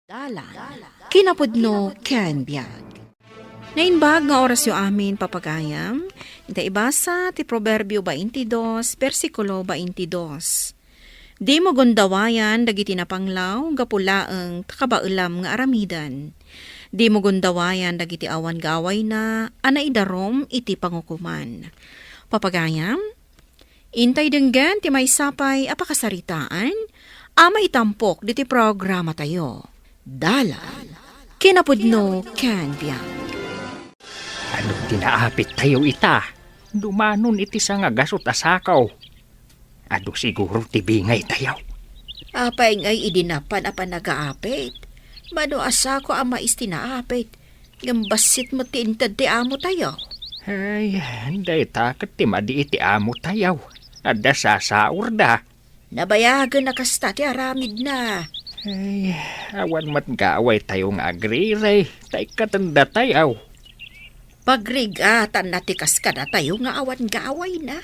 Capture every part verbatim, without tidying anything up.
Dalan, kinapudno ken biag. Naimbag nga orasyo amin, papagayam. Ita ibasa ti Proverbio twenty-two, bersikulo twenty-two. Dimo gundawayan dagiti napanglaw gapu laeng ta kabaelam nga aramiden. Dimo gundawayan dagiti awan gaawayna a naidarum iti pangukoman. Papagayam, intay denggen ti maysa pay a pakasaritaan a maitampok diti programatayo. Dalan, kinapudno ken biag. Adu ti naapittayo ita? Dumanon iti sangagasut a sako. Adu siguro ti bingaytayo. Apay ngay idi napan a panagaapit? Mano a sako a mais ti naapit, ngem bassit met ti inted ti amotayo. Ay, dayta ket ti madi iti amotayo. Adda sasaurda. Nabayagen a kasta ti aramidna. Ay, awan met gawaytayo nga agriri, ta ikkatendatayo. Pagrigatanna ti kas kadatayo nga awan gawayna.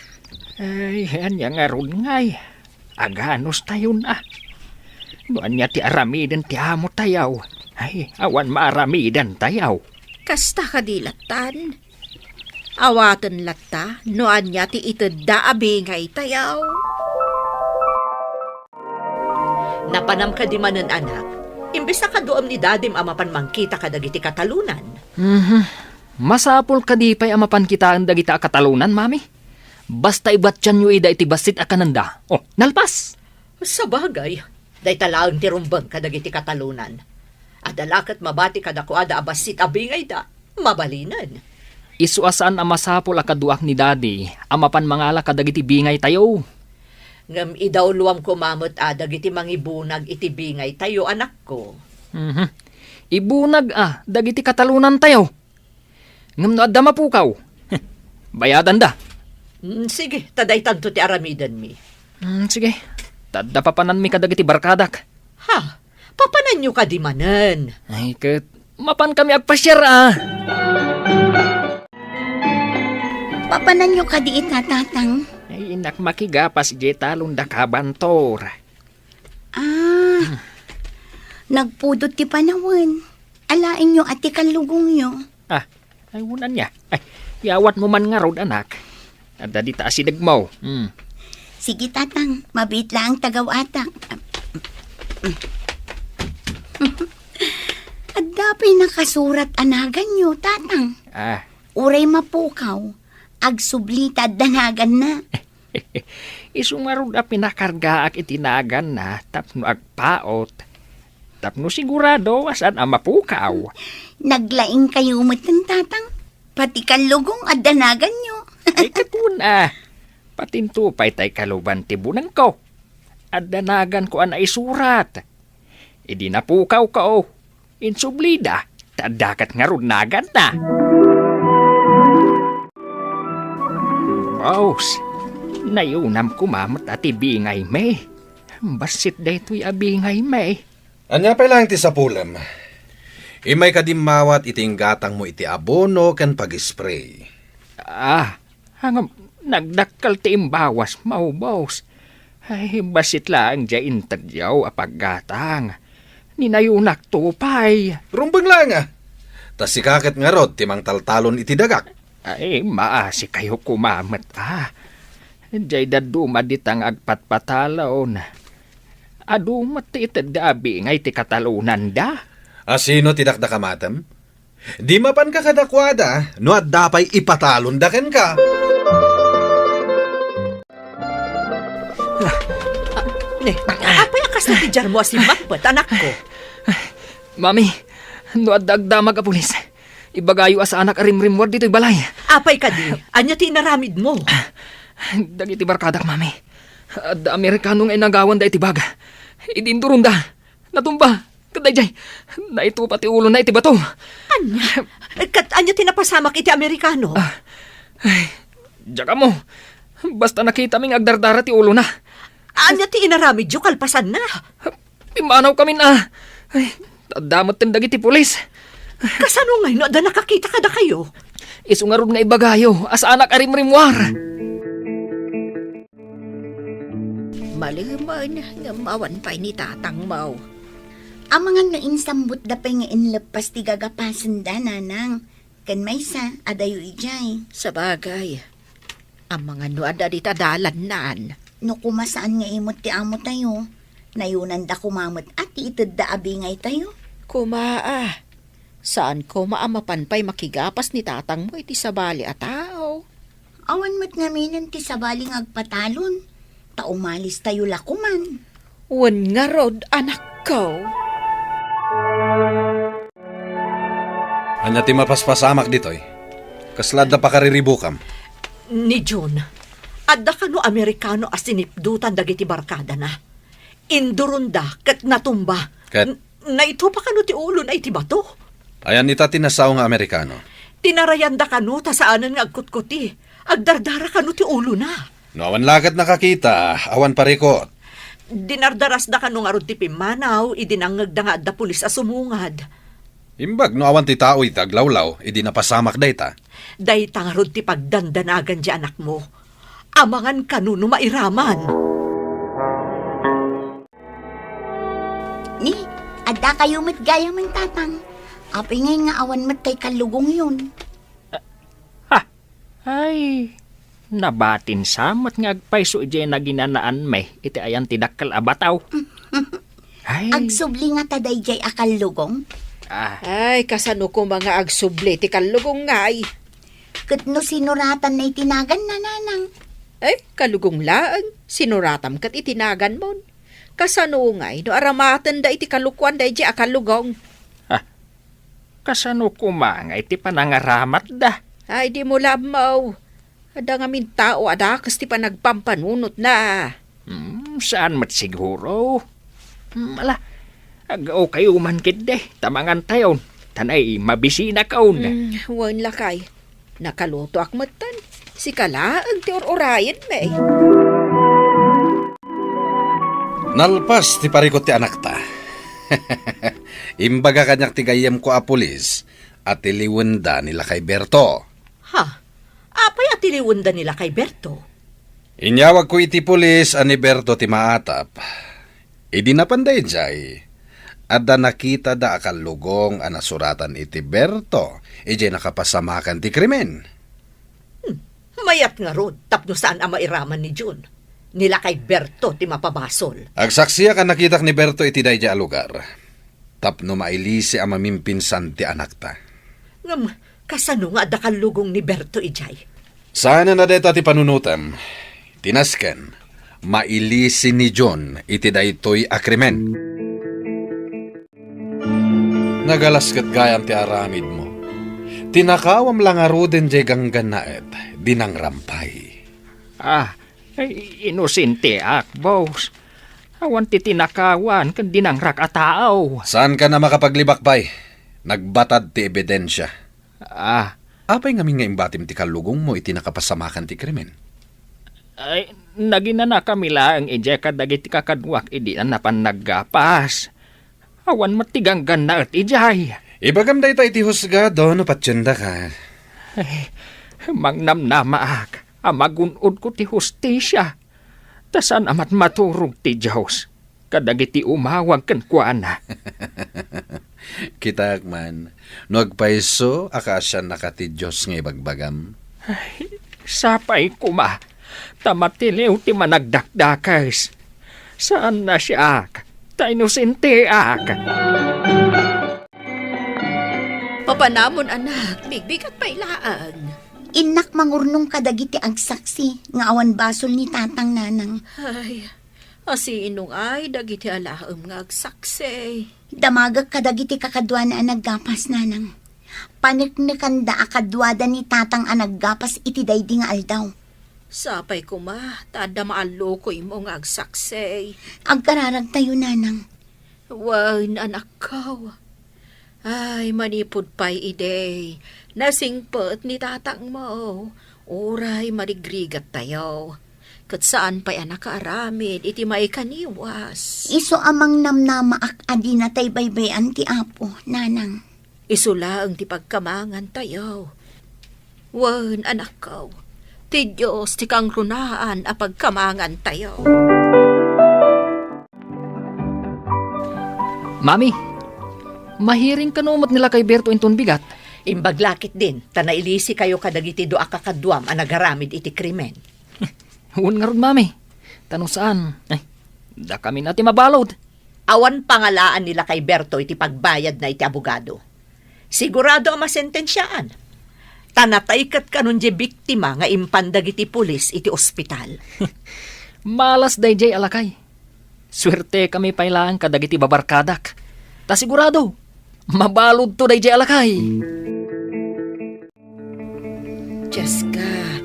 Ay, ania ngarud ngay? Aganustayon a. No ania ti aramiden ti amotayo, ay, awan maaramidantayo. Kasta kadi lattan? Awaten latta no ania ti itedda a bingaytayo. Napanam kadi manen, anak? Imbes a kaduam ni dadim a mapan mangkita kadagiti katalonan. Mhm. Masapul kadi pay a mapan kitaen dagita a katalonan, Mami? Basta ibatianyo ida iti bassit a kanenda. Oh, nalpas! Sabagay, dayta laeng ti rumbeng kadagiti katalonan. Adda la ket mabati kadakuada a bassit a bingayda. Mabalinen. Isu a saan a masapul a kaduak ni Daddy a mapan mangala kadagiti bingaytayo. Ngem idawluam koma met a dagiti mangibunag iti bingaytayo, anakko. Mhm. Ibunag a dagiti katalonantayo. Ngem no adda mapukaw, bayadanda. Mm, sige, ta daytanto ti aramidenmi. Mm, sige. Ta adda papananmi kadagiti barkadak. Ha? Papananyo kadi manen? Ay, ket, mapankami agpasiar a. Papananyo kadi ita, Tatang? Ay, innak makigapas iti talon da kabantor. Ah, nagpudot ti panawen. Alaenyo a ti kallugongyo. Ah, ay, unan niya. Ay, yawatmo man ngarud, anak. Adda dita asidegmo. Hmm. Sige, Tatang. Mabiit laeng ta gaw-atak. Adda pay nakasurat a naganyo, Tatang. Ah. Uray mapukaw, agsubli ta adda naganna. Isu ngarud a pinakargaak iti naganna tapno agpaut, tapno sigurado a saan a mapukaw. Naglaingkayo metten, Tatang. Pati kallugong adda naganyo. Ay, ket kuna. Patinto pay tay kaluban ti bunengko. Adda naganko a naisurat. Idi napukawko, insublida, ta adda ket ngarud naganna. Baus, nayunam koma met a ti bingaymi. Bassit daytoy a bingaymi. Ania pay laeng ti sapulem? Immay kadi mawat iti inggatangmo iti abono ken pag-spray. Ah, ngem, nagdakkel ti imbawas, maubos. Ay, bassit laeng diay intedyo a paggatang. Ninayunakto pay. Rumbeng laeng a. Ta sika ket ngarud ti mangtaltalon iti dagak. Ay, maasikayo koma met a. Diay dadduma dita nga agpatpatalon. Adu met ti itedda a bingay ti katalonanda. A sino ti dakdakamatem? Di mapanka kadakuada no adda pay ipatalonda kenka. Ah, ne, apay a kasta ti diarmo a simmappet, anakko? Mami, no adda agdamag a pulis, ibagayo a saanak a rimrimmuar ditoy balay. Apay kadi? Ania ti inaramidmo? Dagiti barkadak, Mami. Adda Amerikano nga inagawanda iti bag. Idi induronda, natumba. Ket daydiay, naitupa ti ulona iti bato. Ania? Ket ania ti napasamak iti Amerikano? Ah, ay, diak ammo. Basta nakitami nga agdardara ti ulona. Ania ti inaramidyo kalpasanna? Pimmanawkamin a. Ay, adda metten dagiti pulis. Kasano ngay no adda nakakita kadakayo? Isu ngarud nga ibagayo a saanak a rimrimmuar. Malemen, ngem awan pay ni tatangmo. Amangan no insambutda pay nga inleppas ti gagapasenda, nanang. Ken maysa, adayo idiay. Sabagay, amangan no adda dita dalannan. No koma saan nga imut ti amotayo, nayonanda koma met a ti itedda a bingaytayo. Koma a, saan koma a mapan pay makigapas ni tatangmo iti sabali a tao. Awan met ngaminen ti sabali nga agpatalon, ta umalistayo la koman. Wen ngarud, anakko. Ania ti mapaspasamak ditoy? Kasla adda pakariribukam? Ni Jun, adda kano Amerikano a sinipdutan dagiti barkadana. Induronda ket natumba. Ket? N-, naitupa kano ti ulona iti bato? Ayan ita ti nasao nga Amerikano? Tinarayanda kano ta saanen nga agkutkuti. Agdardara kano ti ulona. No awan la ket nakakita, awan parikut. Dinardarasda kano ngarud ti pimmanaw idi nangngegda nga adda pulis a sumungad. Imbag no awan ti tao iti aglawlaw idi napasamak dayta. Dayta ngarud ti pagdandanagan ti anakmo. Amangan kano no mairaman. Ni, addakayo met gayamen, tatang. Apay ngay nga awan met tay kallugongyon? Ha! Ay, nabatin sa met nga agpayso idiay naginanaanmi iti ayan ti dakkel a bataw. Ay. Agsubli ngata daydiay a kallugong? Ah. Ay, kasano koma nga agsubli ti kallugong ngay? Ket no sinuratanna iti naganna, nanang? Ay, kallugong laeng, sinuratam ket iti naganmon. Kasano ngay no aramatenda iti kalokuan daydiay a kallugong? Ah, kasano koma nga iti panangaramatda? Ay, dimo la ammo. Adda ngamin tao a dakes ti panagpampanunotna. Hmm, saan met siguro? Hmm, ala, aggaokayo man ketdi, ta mangantayon, ta nay mabisinakon. Hmm, wen lakay. Nakalutoak metten. Sika laeng ti ur-urayedmi. Nalpas ti parikut ti anakta. Imbaga kaniak ti gayyemko a pulis a tiliwenda ni Lakay Berto. Ha? Apay a tiliwenda ni Lakay Berto? Inyawagko iti pulis a ni Berto ti maatap. Idi napanda idiay, adda nakitada a kallugong a nasuratan iti Berto idiay nakapasamakan ti krimen. Hmm, mayat ngarud tapno saan a mairaman ni Jun. Ni Lakay Berto ti mapabasol. Agsaksiak a nakitak ni Berto iti daydiay a lugar tapno mailisi a mamimpinsan ti anakta. Ngem, kasano nga adda kallugong ni Berto idiay? Saanen a dayta ti panunotem. Ti nasken, mailisi ni Jun iti daytoy a krimen. Nagalas ket gayam ti aramidmo. Tinakawam la ngaruden diay ganggannaet, dinangram pay. Ah, ay, inosenteak, boss. Awan ti tinakawan ken dinangrak a tao. Saankan a makapaglibak pay. Nagbatad ti ebidensia. Ah. Apay ngamin nga imbatim ti kallugongmo iti nakapasamakan ti krimen? Ay, naginanakami laeng idiay kadagiti kakaduak idi a napan naggapas. Awan met ti ganggannaet idiay. Ibagam dayta iti husgado no patiendaka. Ay, mangnamnamaak a magun-odko ti hustisia, ta saan a matmaturog ti Dios kadagiti umawag kenkuana. Kitaek man, no agpayso a kaasiannaka ti Dios nga ibagbagam. Ay, sapay koma, ta matiliw ti managdakdakes. Saan a siak, ta inosenteak. Papanamon, anak, bigbigat pay laeng. Innak mangurnong kadagiti agsaksi nga awan basol ni tatang, nanang. Ay, asino ngay dagiti alaem nga agsaksi? Damagek kadagiti kakaduana a naggapas, nanang. Paneknekanda a kaduada ni tatang a naggapas iti daydi nga aldaw. Sapay koma, ta adda maallukoymo nga agsaksi. Agkararagtayo, nanang. Wen, anakko. Ay, manipud pay idi, nasingpet ni tatangmo. Uray marigrigattayo. Ket saan pay a nakaaramid iti maikaniwas. Isu a mangnamnamaak a dinatay baybay-an ti Apo, nanang. Isu laeng ti pagkamangantayo. Wen, anakko, ti Dios ti kangrunaan a pagkamangantayo. Mami, mahiring kano met ni Lakay Berto inton bigat? Imbag la ketdin, ta nailisikayo kadagiti dua a kakaduam a nagaramid iti krimen. Wen ngarud, Mami. Ta no saan, ay, dakamin a ti mabalud. Awan pangalaan ni Lakay Berto iti pagbayadna iti abogado. Sigurado a masentensiaan. Ta natay ket kanon diay biktima nga impan dagiti pulis iti ospital. Malas daydiay a lakay. Suertekami pay laeng kadagiti babarkadak. Ta sigurado, mabaludto daydiay a lakay. Jessica,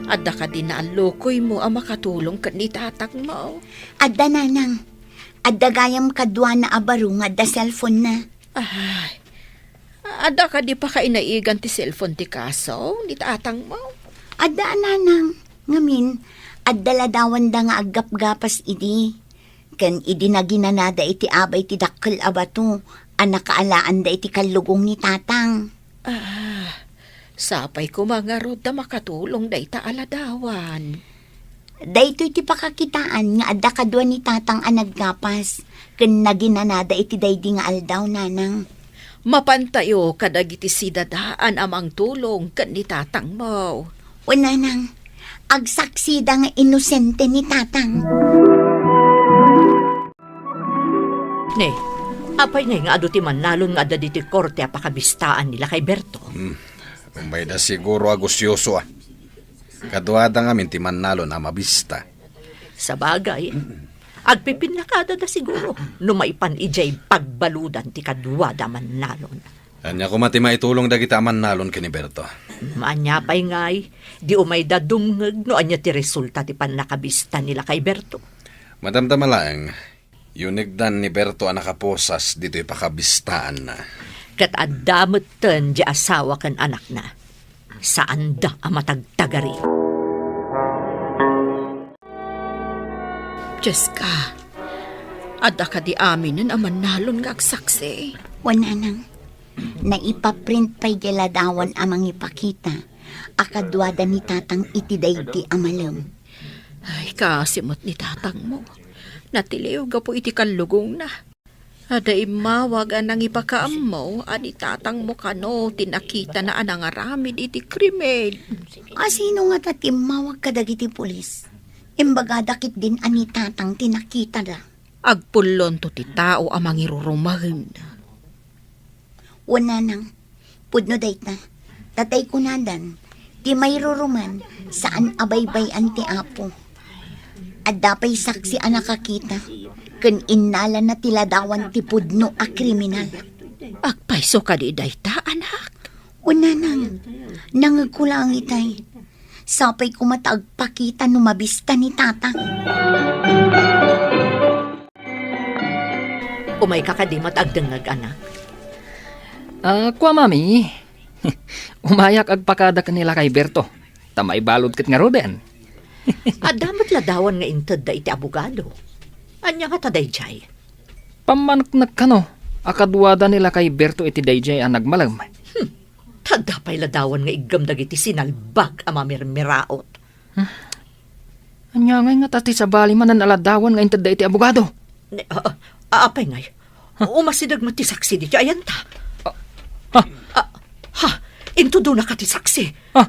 adda kadi naallukoymo a makatulong ken ni tatangmo? Adda, nanang. Adda gayam kaduana a baro nga adda cellphone-na. Ay, adda kadi pakainaigan ti cellphone ti kaso ni tatangmo? Adda, nanang. Ngamin, adda ladawanda nga aggapgapas idi. Ken idi naginanada iti abay ti dakkel a bato a nakaalaanda iti kallugong ni tatang. Ah, sapay koma ngarud ta makatulong dayta a ladawan. Daytoy ti pakakitaan nga adda kadua ni tatang a naggapas ken naginanada iti daydi nga aldaw, nanang. Mapantayo kadagiti sidadaan a mangtulong ken ni tatangmo. Wen, nanang, agsaksida nga inosente ni tatang. Ne, apay ngay nga adu ti mannalon nga adda ditoy korte a pakabistaan ni Lakay Berto? Hmm. Umayda siguro a gusyoso, a. Kaduada ngamin ti mannalon a mabista. Sabagay, agpipinnakada da siguro no maipan idiay pagbaludan ti kaduada a mannalon. Ania koma ti maitulong dagiti a mannalon ken ni Berto? Ania pay ngay, di umayda dumngeg no ania ti resulta ti pannakabista ni Lakay Berto. Madamdama laeng, yunegdan ni Berto a nakaposas ditoy pakabistaanna. Ket adda metten di asawa ken anakna. Saanda a matagtagari. Jessica, adda kadi aminen a mannalon nga agsaksi? Wen, nanang. Naipaprint pay di ladawan a mangipakita a kaduada ni tatang iti daydi a malem. Ay, kaasi met ni tatangmo. Natiliw gapu iti kallugongna. Adda immawag a nangipakaammo a ni tatangmo kano ti nakitana a nangaramid iti krimen. A sino ngata ti immawag kadagiti pulis? Imbagada ketdin a ni tatang ti nakitada. Agpullonto ti tao a mangirurumen. Wen, nanang, pudno dayta. Tatay kunadan, ti mairurumen, saan a baybay-an ti Apo. Adda pay saksi a nakakita, ken innalana ti ladawan ti pudno a kriminal. Agpayso kadi dayta, anak? Wen, nanang, nangegko laeng itay. Sapay koma ta agpakita no mabista ni tatang. Umayka kadi met agdengngeg, anak? Ah, kua, Mami. Umayak agpakada ken ni Lakay Berto, ta maibalud ket ngaruden. Adda met ladawan nga intedda iti abogado. Ania ngata daydiay? Pammaneknek kano a kaduada ni Lakay Berto iti daydiay a nagmalem. Hmm. Ta adda pay ladawan nga iggem dagiti sinalbag a mamirmiraot. Hmm. Ania ngay ngata ti sabali manen a ladawan nga intedda iti abogado? Ne, a, a, apay ngay? Umasideg met ti saksi ditoy ayanta. Ah, ah. Ah, ha? Intudonaka ti saksi? Ah.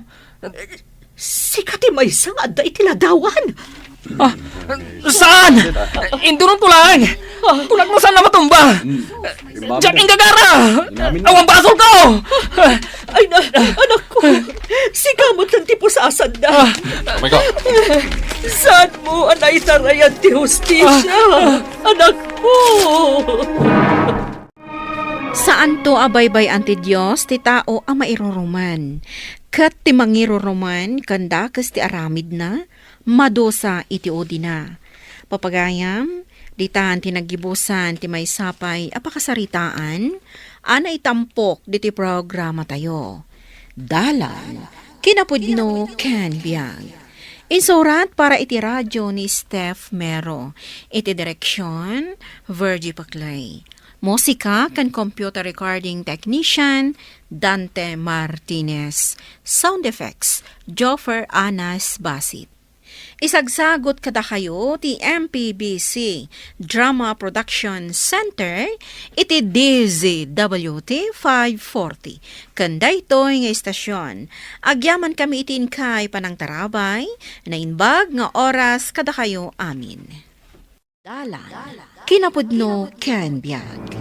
Sika ti maysa nga adda iti ladawan. Ah, saan? Indunonto laeng. Kunak no saan a matumba. Diak inggagara! Awan basolko! Ay na, anakko! Sika met ti pusasanda! Ah. Amayka! Saanmo a naitarayan ti hustisya, anakko! Saanto a baybay-an ti Dios ti tao a mairuruman, ket ti mangiruruman ken dakes ti aramidna, madusa iti udina. Papagayam, ditan ti naggibusan ti maysa pay a pakasaritaan a naitampok ditoy programatayo. Dalan, kinapudno ken biag. Insurat para iti radyo ni Steph Mero. Iti direksyon, Virgie Paclay. Musika ken computer recording technician, Dante Martinez. Sound effects, Joffer Anas Basit. Isagsagut kadakayo ti M P B C Drama Production Center iti D Z W T five forty. Ken daytoy nga istasyon, agyamankami iti inkay panangtarabay, naimbag nga oras kadakayo amin. Dalan. Kinapudno ken biag.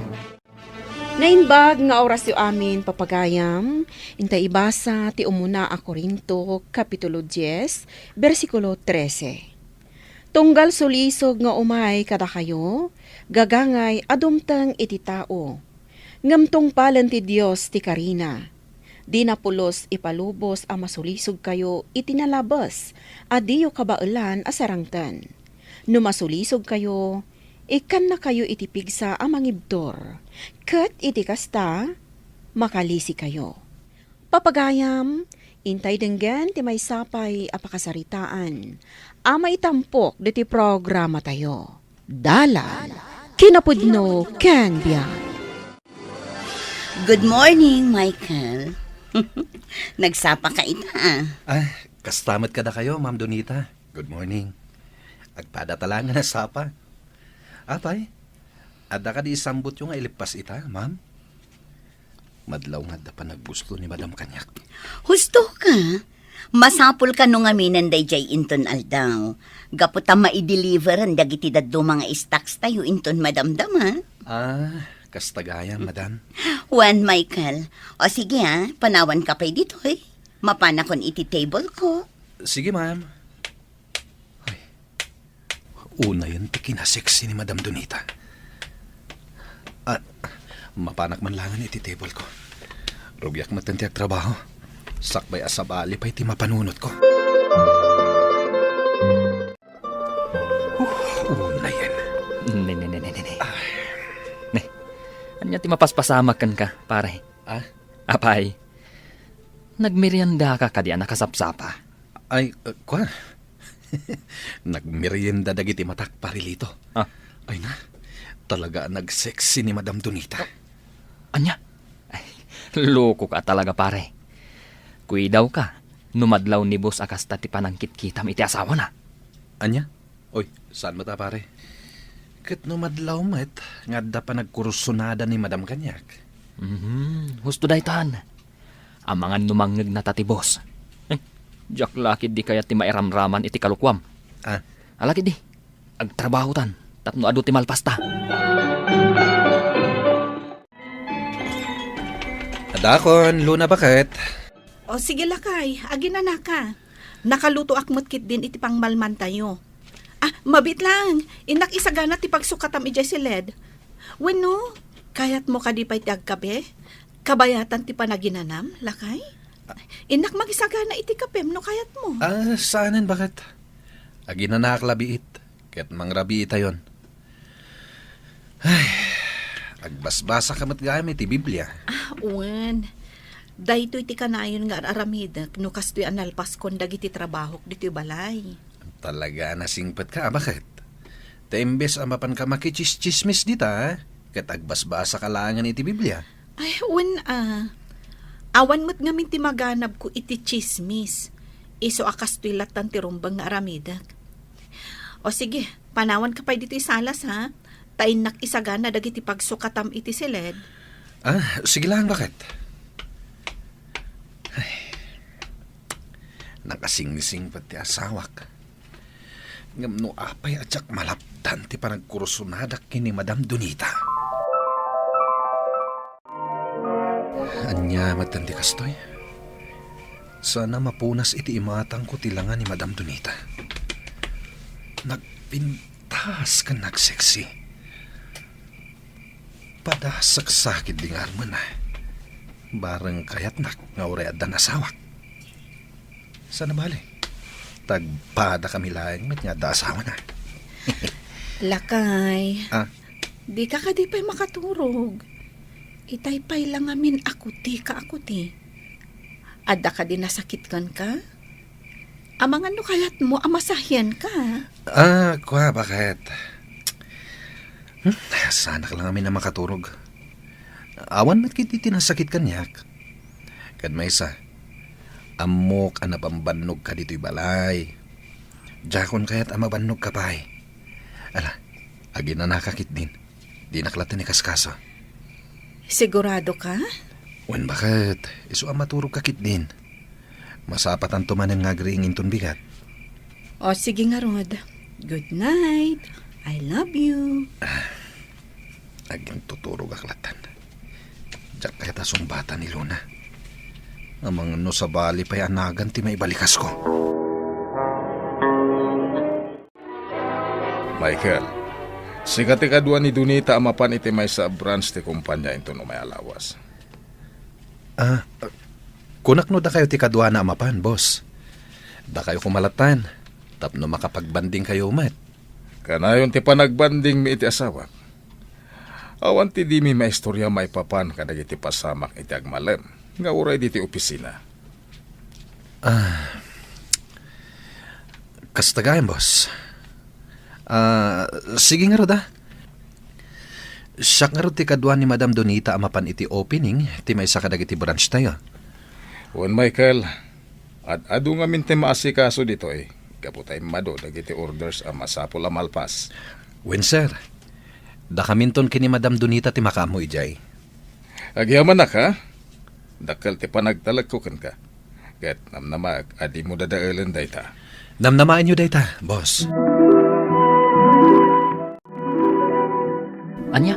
Naimbag nga orasyo amin, papagayam, intay ibasa ti umuna a Corinto, Kapitulo dies, bersikulo trese. Tunggal sulisog nga umay kadakayo, gagangay a dumteng iti tao. Ngem tungpalen ti Dios ti karina. Dina pulos ipalubos a masulisogkayo iti nalabes a diyo kabaelan a sarangten. No masulisogkayo, ikkannakayo iti pigsa a mangibtur, ket iti kasta, makalisikayo. Papagayam, intay denggen ti maysa pay a pakasaritaan a maitampok ditoy programatayo. Dalan, kinapudno ken biag. Good morning, Michael. Nagsapa ka ita, ah. Ah, kasta met kadakayo, Ma'am Donita. Good morning. Agpada ta laeng a nasapa. Apay, adda kadi isambutyo nga ileppas ita, ma'am? Madlaw nga adda panaggusto ni Madam kaniak. Husto ka. Masapul kano ngamin daydiay inton aldaw. Gapu ta maideliveran dagiti dadduma nga stocks tayo inton madamdama. Ah, kasta gayam, madam. Wen, Michael. O sige, ah, panawan ka pay ditoy. Mapanakon iti table ko. Sige, ma'am. Ay, unayen ti kinasexy ni Madam Donita. Ah, mapanak man laengen iti table ko. Rugiak met ti agtrabaho. Sakbay a sabali pay ti mapanunot ko. Huh, unayen. Ne, ne, ne, ne, ne, ne. Ah. Ne, ania ti mapaspasamak kenka, pare? Ah? Apay, nagmeriendaka kadi a nakasapsapa? Ay, uh, kua. Nagmerienda dagiti matak, Pare Lito. Ah. Ay na, talaga a nagsexy ni Madam Donita. Ah, ania? Ay, loko ka talaga, pare. Kuidawka, no madlaw ni boss a kasta ti panangkitkitam iti asawana. Ania? Oy, saan met a, pare? Ket no madlaw met nga adda panagkursunada ni Madam kaniak? Mhm, husto daytan. Amangan no mangngegna ta ti boss. Eh, diak la ketdi kayat ti mairamraman iti kalukuam. Ah. Ala ketdi, agtrabahotan tapno adu ti malpasta. Adakon, Luna, baket. O, sige, lakay, aginanaka. Nakalutoak met ketdin iti pangmalmantayo. Ah, mabiit laeng, innak isagana ti pagsukatam idiay siled. Wenno, kayatmo kadi pay ti agkape? Kabayatan ti panaginanam, lakay? Innak mangisagana iti kapem no kayatmo. Ah, saanen, baket. Aginanaak la biit, ket mangrabiitayon. Ay, agbasbasaka met gayam iti Biblia. Ah, wen. Daytoy ti kanayon nga ar-aramidek no kastoy a nalpaskon dagiti trabahok ditoy balay. Talaga a nasingpetka, a, baket? Ta imbes a mapanka makitsistsismis dita, ket agbasbasaka laengen iti Biblia. Ay, wen a. Awan met ngamin ti maganabko iti tsismis. Isu a kastoy lattan ti rumbeng nga aramidek. O sige, panawanka pay ditoy salas, ha? Ta innak isagana dagiti pagsukatam iti siled. Ah, sige lang, baket. Ay, nakasingsingpet ti asawak. Ngem no apay a diak malapdan ti panagkursunadak ken ni Madam Donita? Ania met ti kastoy? Saan a mapunas iti imatangko ti langa ni Madam Donita. Nagpintas ken nagseksi. Padasak sakit di ngarmen, ah. Bareng kayatnak nga uray addan asawak. Saan a bale? Tagpada kami laeng met nga adda asawana. Lakay. Ah? Dika kadi pay makaturog? Itay pay la ngamin a kuti ka a kuti. Adda kadi nasakit kenka? Amangan no kayatmo a masahianka. Ah, kua, baket? Hmm, saanak la ngamin a makaturog. Awan met ketdi ti nasakit kaniak. Ket maysa, ammok a nabambannogka ditoy balay. Diakon kayat a mabannog ka pay. Ala, aginanaka ketdin. Dinak latta ni kaskaso. Sigurado ka? Wen, baket. Isu a maturog ka ketdin. Masapatanto manen nga agriing inton bigat. O, sige ngarud. Good night. I love you. Agintuturogak lattan. Diak kayat a sungbatan ni Luna. Amangan no sabali pay a nagan ti maibalikas ko. Michael, sika ti kadua ni Donita a mapan iti maysa a branch ti kumpania inton umay a lawas. Ah, kunak no dakayo ti kaduana a mapan, boss. Dakayo koma lattan, tapno makapagbandingkayo met. Kanayon ti panagbandingmi iti asawak. Awan ti dimi maistorya maipapan kadagiti pasamak iti agmalem nga uray diti opisina. Ah, kasta gayam, boss. Ah, sige ngarud, ah. Siak ngarud ti kadua ni Madam Donita a mapan iti opening ti maysa kadagiti branch tayo. Wen, Michael, ad-adu ngamin ti maasikaso ditoy, gapu ta immadu dagiti orders a masapul a malpas. Wen, sir. Dakaminton ken ni Madam Donita ti makaammo idiay. Agyamanak, ha? Dakkel ti panagtalekko kenka. Ket namnamaek a dimo dadaelen dayta. Namnamaenyo dayta, boss. Ania?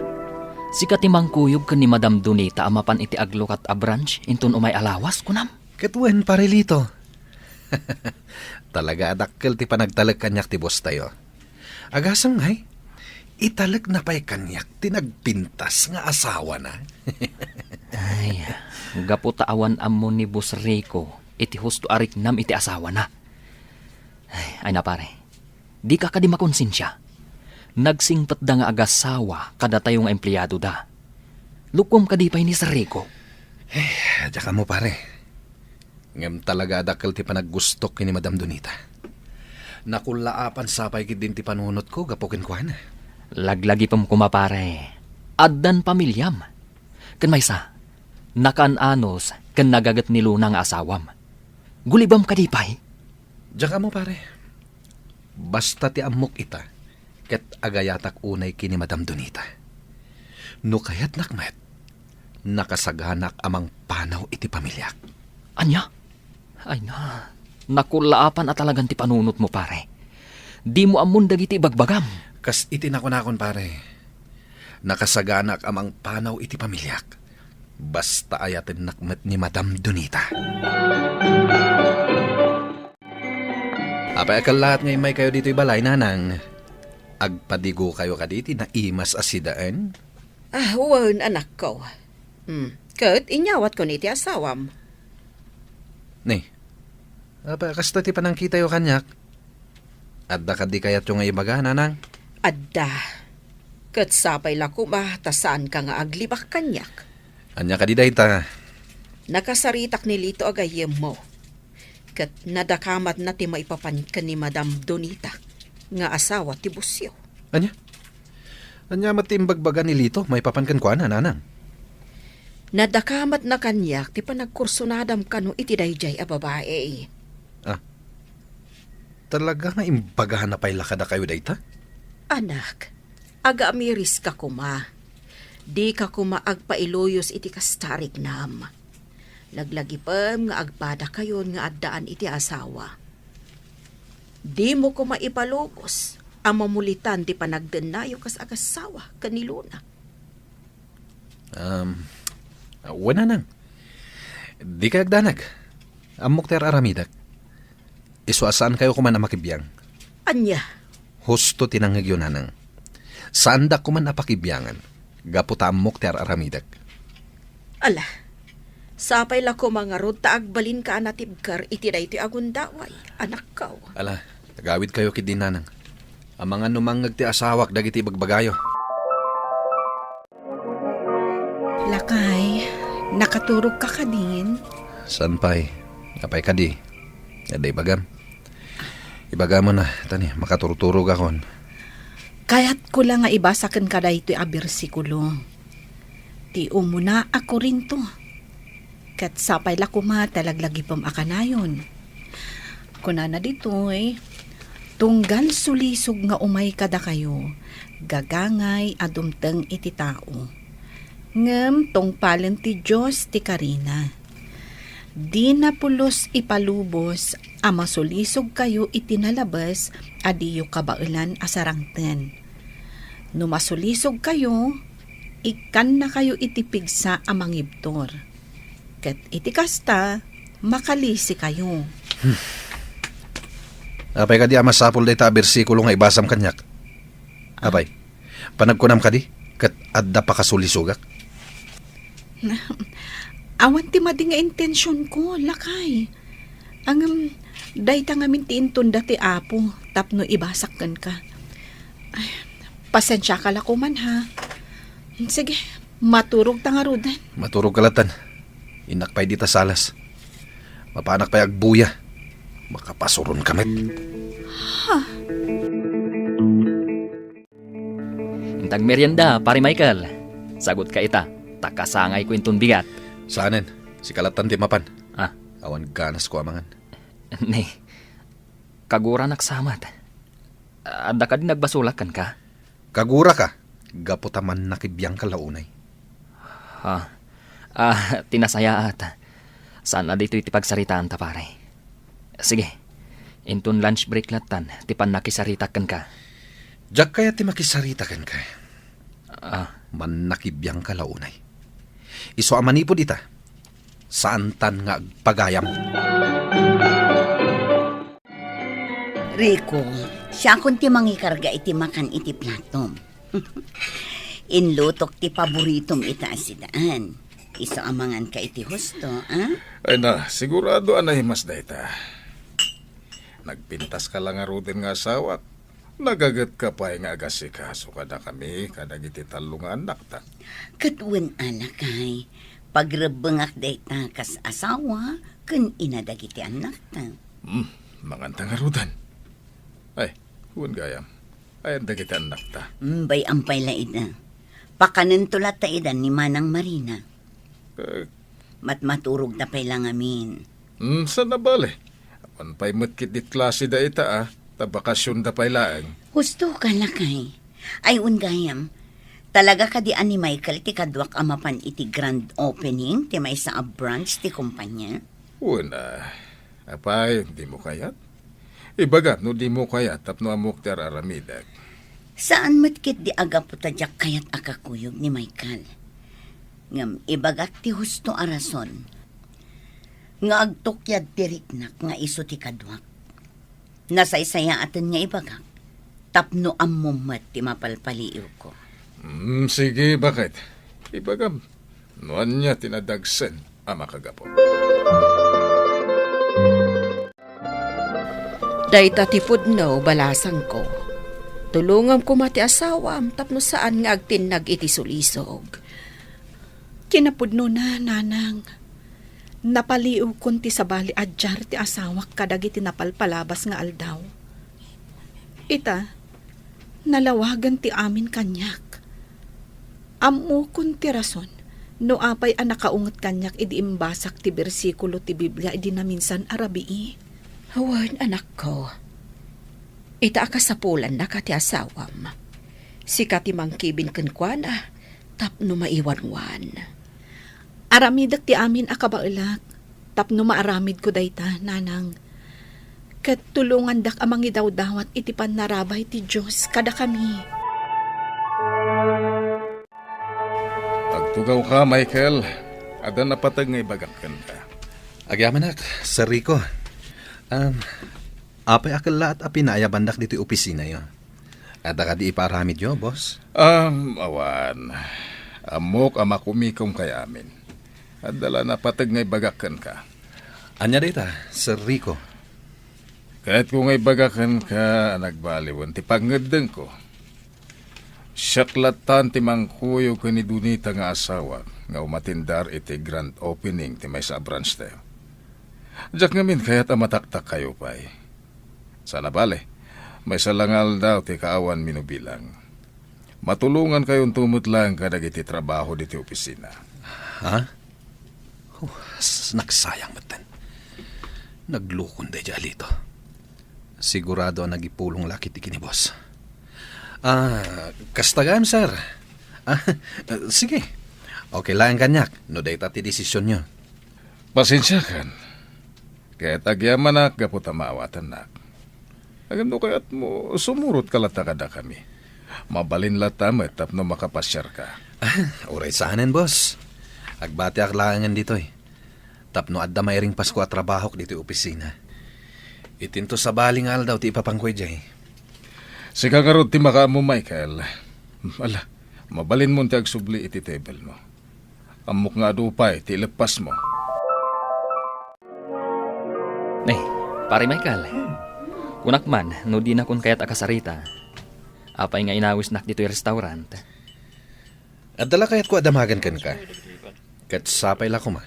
Sika ti mangkuyog ken ni Madam Donita a mapan iti aglukat a branch inton umay a lawas, kunam? Ket wen, Pare Lito. Talaga a dakkel ti panagtalek kaniak ti boss tayo. Agasem ngay, italekna pay kaniak ti nagpintas nga asawana. Ay, gapu ta awan ammo ni Boss Rico iti husto a riknam iti asawana. Ay, ay na, pare. Dika kadi makonsensia. Nagsingpetda nga agasawa kadatayo nga empleadoda. Lukuam kadi pay ni Sir Rico. Eh, diak ammo, pare. Ngem talaga a dakkel ti panaggustok ken ni Madam Donita. Nakullaapan sapay ketdin ti panunotko gapu kenkuana. Laglagipem koma, pare. Addan pamiliam. Ken maysa, nakaan-anos ken nagaget ni Luna nga asawam. Gulibam kadi pay? Diak ammo, pare. Basta ti ammok ita, ket agayatak unay ken ni Madam Donita. No kayatnak met, nakasaganak a mangpanaw iti pamiliak. Ania? Ay na, nakullaapan a talagan ti panunotmo, pare. Dimo ammon dagiti ibagbagam. Kas iti nakunakon, pare, nakasaganak a mangpanaw iti pamiliak. Basta ayatennak met ni Madam Donita. Apay a kellaat nga immaykayo ditoy balay, nanang? Agpadigokayo kadi ti naimas a sidaen? Ah, wen, anakko. Hmm. Ket inyawatko ni ti asawam. Ni, apay a kasta ti panangkitayo kaniak? Adda kadi kayatyo nga ibaga, nanang? Adda. Ket sapay la koma ta saanka nga aglibak kaniak. Ania kadi dayta? Nakasaritak ni Lito a gayyemmo. Ket nadakamatna ti maipapan ken ni Madam Donita nga asawa ti bossyo. Ania? Ania met ti imbagbaga ni Lito maipapan kenkuana, nanang? Nadakamatna kaniak ti panagkursunadam kano iti daydiay a babai. Ah, talaga nga imbagana pay la kadakayo dayta? Anak, agaamiriska koma. Dika koma agpailuyos iti kasta a riknam. Laglagipem nga agpadakayon nga addaan iti asawa. Dimo koma ipalubos a mamulitan ti panagdennayo kas agasawa ken ni Luna. Um, wen, nanang. Dikay agdanag. Ammok ti ar-aramidek. Isu a saankayo koman a makibiang. Ania? Husto ti nangngegyo, nanang. Saandak koman a pakibiangan, gapu ta ammok ti ar-aramidek. Ala, sapay la koma ngarud ta agbalinka a natibker iti daytoy a gundaway, anakko. Ala, agawidkayo ketdi, nanang. Amangan no mangngeg ti asawak dagiti ibagbagayo. Lakay, nakaturogka kadin? Saan pay? Apay kadi? Adda ibagam? Ibagam na, tani, makaturturogakon. Kayatko la nga ibasa kenka daytoy a bersikulo. Ti umuna a Corinto. Ket sapay la koma ta laglagipem a kanayon. Kunana ditoy, Tunggal sulisog nga umay kadakayo, gagangay a dumteng iti tao. Ngem tungpalen ti Dios ti karina. Dina pulos ipalubos a masulisogkayo iti nalabes a diyo kabaelan a sarangten. No masulisogkayo, ikkannakayo iti pigsa a mangibtur. Ket iti kasta, makalisikayo. Apay kadi a masapul dayta a bersikulo nga ibasam kaniak? Apay, panagkunam kadi ket adda pakasulisogak? Awan ti madi nga intensionko, lakay. Ngem, dayta ngamin ti intunda ti Apo tapno ibasak kenka. Ay, pasensiaka la koman, ha? Sige, maturogta ngaruden. Maturogka lattan. Innak pay dita salas. Mapanak pay agbuya. Makapasuronka met. Ha? Intag merienda, Pare Michael. Sagutka ita, ta kasangayko inton bigat. Saanen, sika lattan ti mapan. Ah. Awan ganasko a mangan. Ne, kaguranak sa met. Adda kadi nagbasolak kenka? Kaguraka, gapu ta mannakibiangka la unay. Ha? Ah, ti nasayaat. Saan a ditoy ti pagsaritaanta, pare. Sige. Inton lunch break lattan, ti pannakisaritak kenka. Diak kayat ti makisarita kenka. Ah. Mannakibiangka la unay. Isu a manipud ita, saantan nga agpagayam. Rico, siakon ti mangikarga iti makan iti platom. Inlutok ti paboritom ita a sidaan. Isu a manganka iti husto, a? Ay na, sigurado a nahimas dayta. Nagpintaska la ngaruden nga asawak. Nagagetka pay nga agasikaso kadakami kadagiti tallo nga annakta. Ket wen a, lakay, pagrebbengak dayta kas asawa ken ina dagiti annakta. Hmm, manganta ngaruden. Ay, wen gayam. Ayan dagiti annakta. Hmm, bay-am pay la ida. Pakanento latta ida ni Manang Marina. Eh. Matmaturogta pay la ngamin. Hmm, saan a bale. Awan pay met ketdi klase dayta, a, ta bakasionda pay laeng. Husto ka, lakay. Ay, wen gayam. Talaga kadi a ni Michael ti kaduak a mapan iti grand opening ti maysa a branch ti kumpanya? Wen a. Apay, dimo kayat? Ibagam no dimo kayat tapno ammok ti ar-aramidek. Saan met ketdi a gapu ta diak kayat a kakuyog ni Michael. Ngem ibagak ti husto a rason nga agtukyad ti riknak nga isu ti kaduak. Nasaysayaaten nga ibagak tapno ammom met ti mapalpaliiwko. Mm, sige, bakit? Ibagam, no ania ti nadagsen a makagapu. Dayta ti pudno, balasangko. Tulongam koma ti asawam tapno saan nga agtinnag iti sulisog. Kinapudnona, nanang, napaliiwkon ti sabali a diar ti asawak kadagiti napalpalabas nga aldaw. Ita, nalawagen ti amin kaniak. Ammokon ti rason no apay a nakaunget kaniak idi imbasak ti bersikulo ti Biblia idi naminsan a rabii. Wen, anakko, ita a kasapulanna ka ti asawam. Sika ti mangkibin kenkuana tapno maiwanwan. Aramidek ti amin a kabaelak tapno maaramidko dayta, nanang. Ket tulongandak a mangidawdawat iti pannarabay ti Dios kadakami. Agtugawka, Michael. Adda napateg nga ibagak kenka. Agyamanak, Sir Rico. Um, apay a kellaat a pinaayabandak ditoy opisinayo? Adda kadi ipaaramidyo, boss? Um, awan. Ammok a makumikomkay amin. Adda la napateg nga ibagak kenka. Ania dayta, Sir Rico? Kayatko nga ibagak kenka a nagbaliwen ti pangngeddengko. Siak lattan ti mangkuyog ken ni Donita nga asawak nga umatindar iti grand opening ti maysa a branch tayo. Diak ngamin kayat a mataktakkayo pay. Saan a bale, maysa la nga aldaw ti kaawan minubilang. Matulongankayonto met laeng kadagiti trabaho ditoy opisina. Ha? Oh, s-, nagsayang metten. Naglukon daydiay a Lito. Sigurado a nagipulong la ketdi ken ni boss. Ah, kasta gayam, sir. Ah, sige. Okay laeng kaniak no dayta ti desisionyo. Pasensiakan. Ket agyamanak gapu ta maawatannak. Ngem no kayatmo, sumurotka latta kadakami. Mabalin latta met tapno makapasiarka. Ah, uray saanen, boss. Agbatiak laengen ditoy. Tapno adda mairing Pasko a trabahok ditoy opisina. Itinto sabali nga aldaw ti ipapanko idiay. Sika ngarud ti makaammo, Michael. Ala, mabalinmon ti agsubli iti table mo. Ammok nga adu pay ti ileppasmo. Ne, Pare Michael, kunak man no dinakon kayat a kasarita. Apay nga inawisnak ditoy restaurant? Adda la kayatko a damagen kenka. Ket sapay la koma,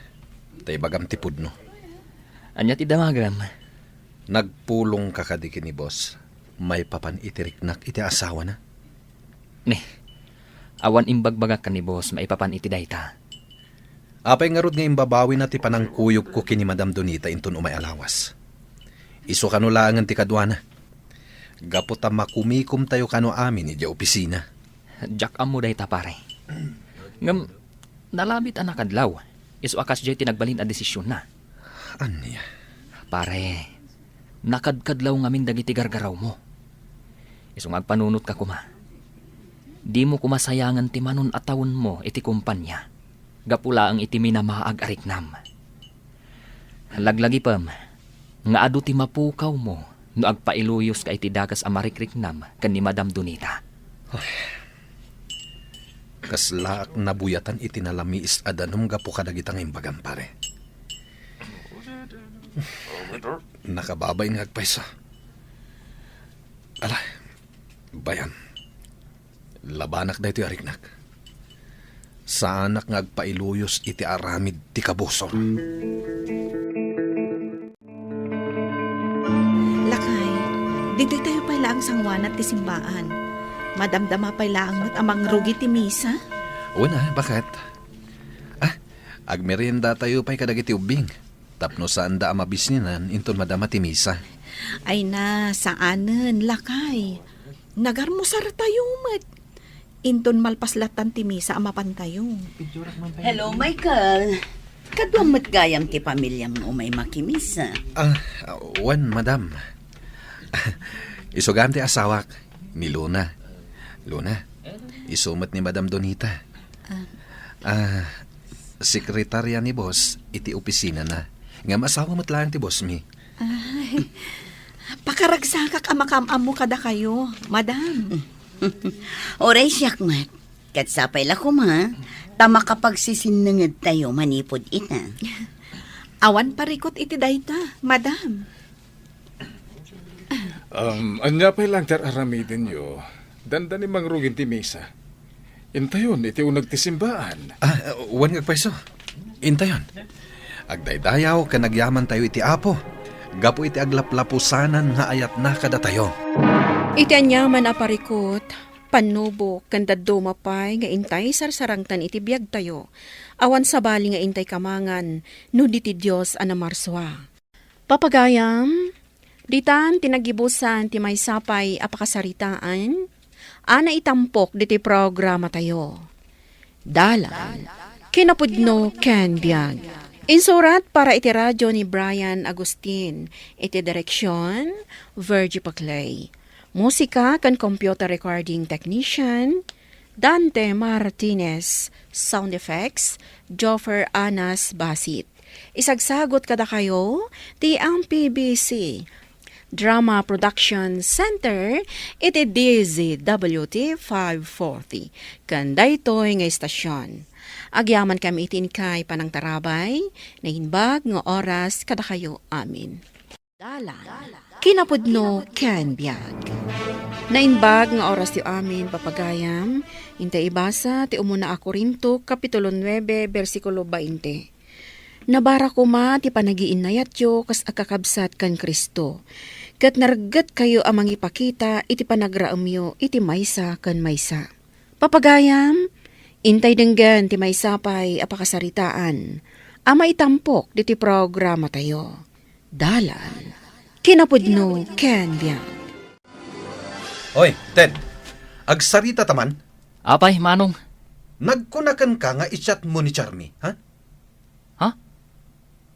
ta ibagam ti pudno. Ania ti damagem? Nagpulongka kadi ken ni boss maipapan iti riknak iti asawana? Ne, awan imbagbagak ken ni boss maipapan iti dayta. Apay ngarud nga imbabawina ti panangkuyogko ken ni Madam Donita inton umay a lawas? Isu kano laengen ti kaduana. Gapu ta makumikomtayo kano amin idiay opisina. Diak ammo dayta, pare. Ngem, nalabit a nakadlaw. Isu a kasdiay ti nagbalin a desisionna. Ania? Pare, nakadkadlaw ngamin dagiti gargarawmo. Isu nga agpanunotka koma. Dimo koma sayangen ti manon a tawenmo iti kompania. Gapu laeng iti minamaag a riknam. Laglagipem nga adu ti mapukawmo no agpailuyoska iti dakes a marikriknam ken ni Madam Donita. Ay, kaslaak nabuyatan iti nalamiis a danum gapu kadagita nga imbagam, pare. Nakababain nga agpayso. Ala, bay-am. Labanak daytoy a riknak. Saanak nga agpailuyos iti aramid ti kabusor. Lakay, ditoy tayo pay laeng sanguanat ti simbaan. Madamdama pay laeng met a mangrugi ti misa? Wen a, baket. Ah, agmerienda tayo pay kadagiti ubbing. Tapno saanda a mabisninan inton madama ti misa. Ay na, saanen, lakay. Nagarmusar tayo met. Inton malpas lattan ti misa a mapantayo. Hello, Michael. Kaduam met gayam ti pamiliam nga umay makimisa. Ah, wen, madam. Isu gayam ti asawak, ni Luna. Luna, isu met ni Madam Donita. Ah. Ah, sekretarya ni boss iti opisinana. Ngem asawa met laeng ti boss mi. Ay, pakaragsakak a makaam-ammo kadakayo, madam. Uray siak met. Ket sapay la koma, ta makapagsisinnengedtayo manipud ita. Awan parikut iti dayta, madam. Um, ania pay laeng ti ar-aramidenyo? Dandani mangrugin ti misa. Intayon iti uneg ti simbaan. Ah, wen nga agpayso. Intayon. Agdaydayaw ken agyamantayo iti Apo, gapu iti aglaplapusanan nga ayatna kadatayo. Iti aniaman a parikut, pannubok, ken dadduma pay nga intay sarsarangtan iti biagtayo, awan sabali nga intay kamangan no di ti Dios a namarsua. Papagayam, ditan ti nagibusan ti maysa pay a pakasaritaan a naitampok ditoy programatayo. Dalan, kinapudno ken biag. Insurat para iti radio ni Brian Agustin, iti direksion, Virgie Paclay. Musika ken computer recording technician, Dante Martinez. Sound effects, Joffer Anas Basit. Isagsagut kadakayo ti M P B C Drama Production Center iti D Z W T five forty, ken daytoy nga istasion. Agyaman kami iti inkay panangtarabay, naimbag nga oras kadakayo amin. Dalan. Kinapudno ken biag. Naimbag nga oras ti amin, papagayam, intay ibasa ti umuna a Corinto, Kapitulo nuebe, bersikulo bainte. Nabara koma ti panagiinnayatyo kas agkakabsat ken Cristo, ket nareggetkayo a mangipakita iti panagraemyo iti maysa ken maysa. Papagayam, intay denggen ti maysa pay a pakasaritaan a maitampok ditoy programatayo. Dalan, Kinapudno ken biag. Oy, Ted. Agsarita ta man? Apay, Manong? Nagkuna kenka nga i-chat mo ni Charmy, ha? Ha?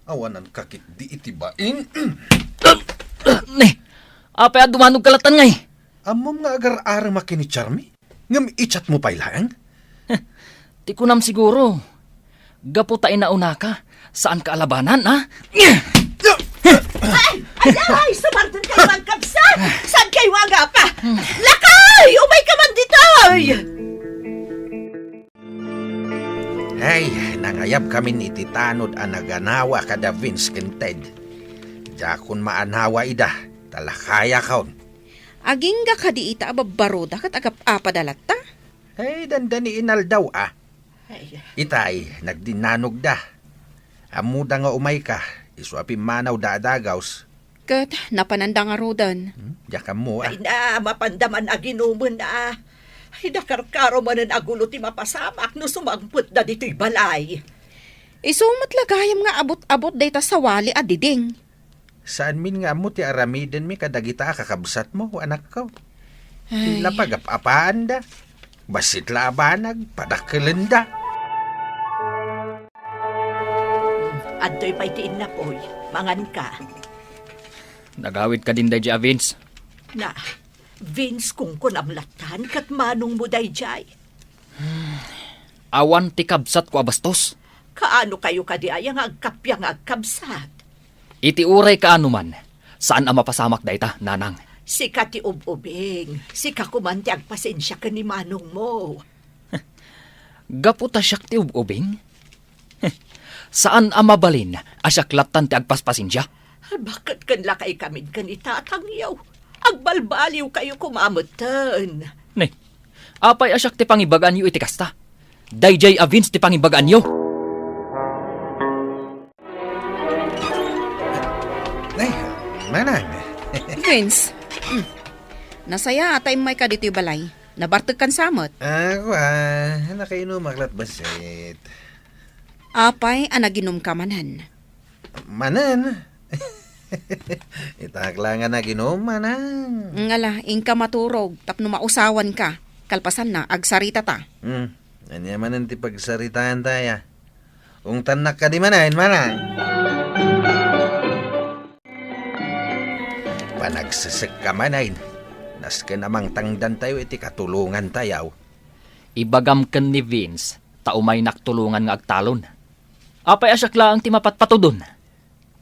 Awanan ka ketdi iti bain. Ne, apay a dumanog ka latta ngay? Ammom nga agar-arem a ken ni Charmy? Ngem i-chat mo pay laeng? Ti kunam siguro, gapu ta inaunaka, saanka a labanan, ha? Ay! Ay! Ay! Sumarden kayo, agkabsat! Saan kayo agapa? Lakay! Umay ka man ditoy! Ay, nangayab kamin iti tanod a naganawa kada Vince ken Ted. Diakon maanawa ida, ta lakayakon. Agingga kadi ita a babbaroda ket agap-apada latta? Ay, dandani inaldaw, a. Ay. Itay, nagdinnanogda. Ammoda nga umayka, isu a pimmanawda a dagaws. Ket napananda ngaruden. Hmm, diak ammo, a. Ay na, mapanda man aginumen, a. Ay, nakarkaro manen a gulo ti mapasamak no sumangpetda ditoy balay. Isu met la gayam nga abut-abut dayta sawali a diding. Saanmin nga ammo ti aramidenmi kadagita a kakabsatmo, anakko. Ay. Ti la pagap-apaanda. Bassit la a banag, padakkelenda. Adtoy pay ti innapoy, manganka. Nagawid kadin daydi a Vince? Na, Vince, kunkunam lattan, ket manongmo daydiay? Awan ti kabsatko a bastos. Kaano kayo kadi aya nga agkappia nga agkabsat? Iti uray kaano man, saan a mapasamak dayta, nanang. Sika ti ub-ubing, sika koman ti agpasensia ken ni manongmo. Gapu ta siak ti ub-ubing? Saan a mabalin a siak lattan ti agpaspasensia? Baket ken lakay kamin ken ni tatangyo. Agbalbaliw kayo koma metten. Ne, apay a siak ti pangibagaanyo iti kasta? Daydiay a Vince ti pangibagaanyo. Ay, manang. Vince, mm, nasayaat a immayka ditoy balay. Nabartekkan sa met. Ako, a, nakainumak lat bassit. Apay a naginumka manen? Manen? Itak la nga naginum, manang. Ngala, inka maturog tapno mausawanka. Kalpasanna, agsaritata. Hmm. Ania manen ti pagsaritaanta, aya? Ungtannak kadi manen, manang. Panagsesekka manen, nasken a mangtangdantayo iti katulongantayo. Ibagam ken ni Vince ta umaynak tulongan nga agtalon. Apay a siak laeng ti mapatpatudon?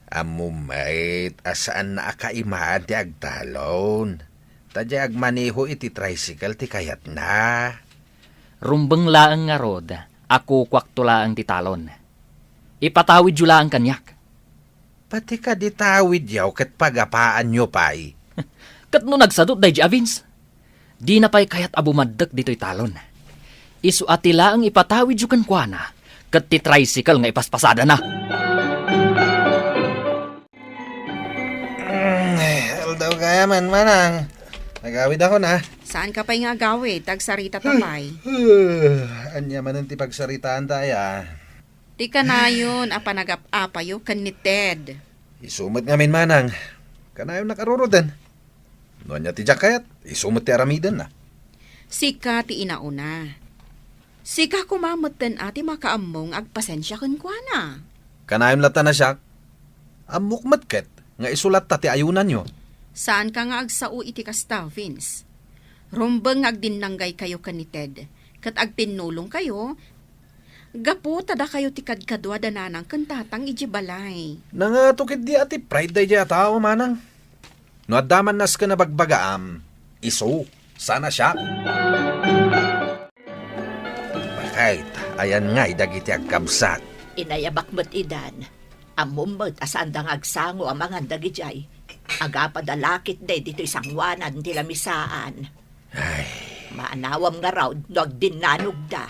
Ammom met a saanna a kaiman ti agtalon. Ta diay agmaneho iti tricycle ti kayatna. Rumbeng laeng ngarud a kukuakto laeng ti talon. Ipatawidyo laeng kaniak. Pati kadi tawidyo ket pagapaanyo pay. Ket no nagsadut daydi a Vince? Dina pay kayat a bumaddek ditoy talon. Isu a ti laeng ipatawidyo kenkuana, ket ti tricycle nga ipaspasadana. Mm, aldaw gayam, manang. Nagawidakon, a. Saanka pay nga agawid, ta agsaritata pay. Ania manen ti pagsaritaanta, aya? Ti kanayon a panagap-apayo ken ni Ted. Isu met ngamin, manang. Kanayonnak a ruroden. No ania ti diak kayat, isu met ti aramidenna. Sika ti inauna. Sika koma metten a ti makaammo nga agpasensia kenkuana. Kanayon latta a siak. Ammok met ket nga isu latta ti ayunanyo. Saanka nga agsao iti kasta, Vince. Rumbeng nga agdinnanggaykayo ken ni Ted, ket agtinnulongkayo, gapu ta dakayo ti kadkadua da nanang ken tatang idiay balay. Nangato ketdi a ti pride daydiay a tao, manang. No adda man nasken a bagbagaam, isu, saan a siak. Bakit, ayan ngay dagiti agkabsat. Inayabak met idan. Ammom met a saanda nga agsango a mangan dagidiay. Agapada la ketdi ditoy sangoanan ti lamisaan. Ay. Maanawam ngarud no agdinnanogda.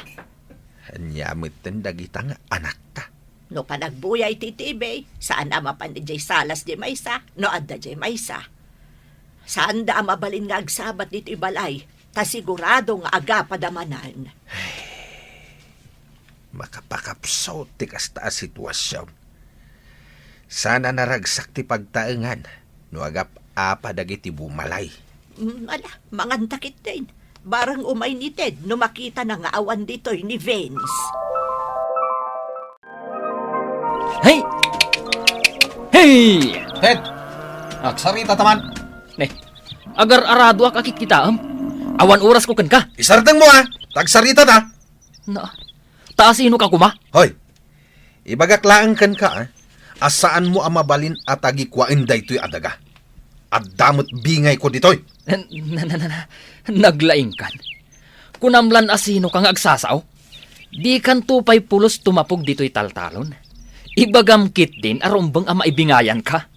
Ania metten dagita nga anakta? No panagbuya iti T V, saan a mapan idiay salas diay maysa, no adda diay maysa. Saanda a mabalin nga agsabat ditoy balay, ta sigurado nga agapada manen. Makapakapsut ti kasta a situasion. Saan a naragsak ti pagtaengan. no agap-apa dagiti bumalay. Mm, ala, manganta ketdin. Barang umay ni Ted no makitana nga awan ditoy ni Vince. Hey! Hey! Ted! Agsarita ta man. Ne, agar-aradoak a kitkitaem. Awan orasko kenka. Isardengmo, a. Ta agsarita ta. Na, ta asino ka koma? Hoy, ibagak laeng kenka, a, a saanmo a mabalin a tagikuaen daytoy a daga. Adda met bingayko ditoy. Na, na, na, na, na. Naglaingkan. Kunam lan asino ka nga agsasao? Dikanto pay pulos tumapog ditoy taltalon. Ibagam ketdin a rumbeng a maibingayanka.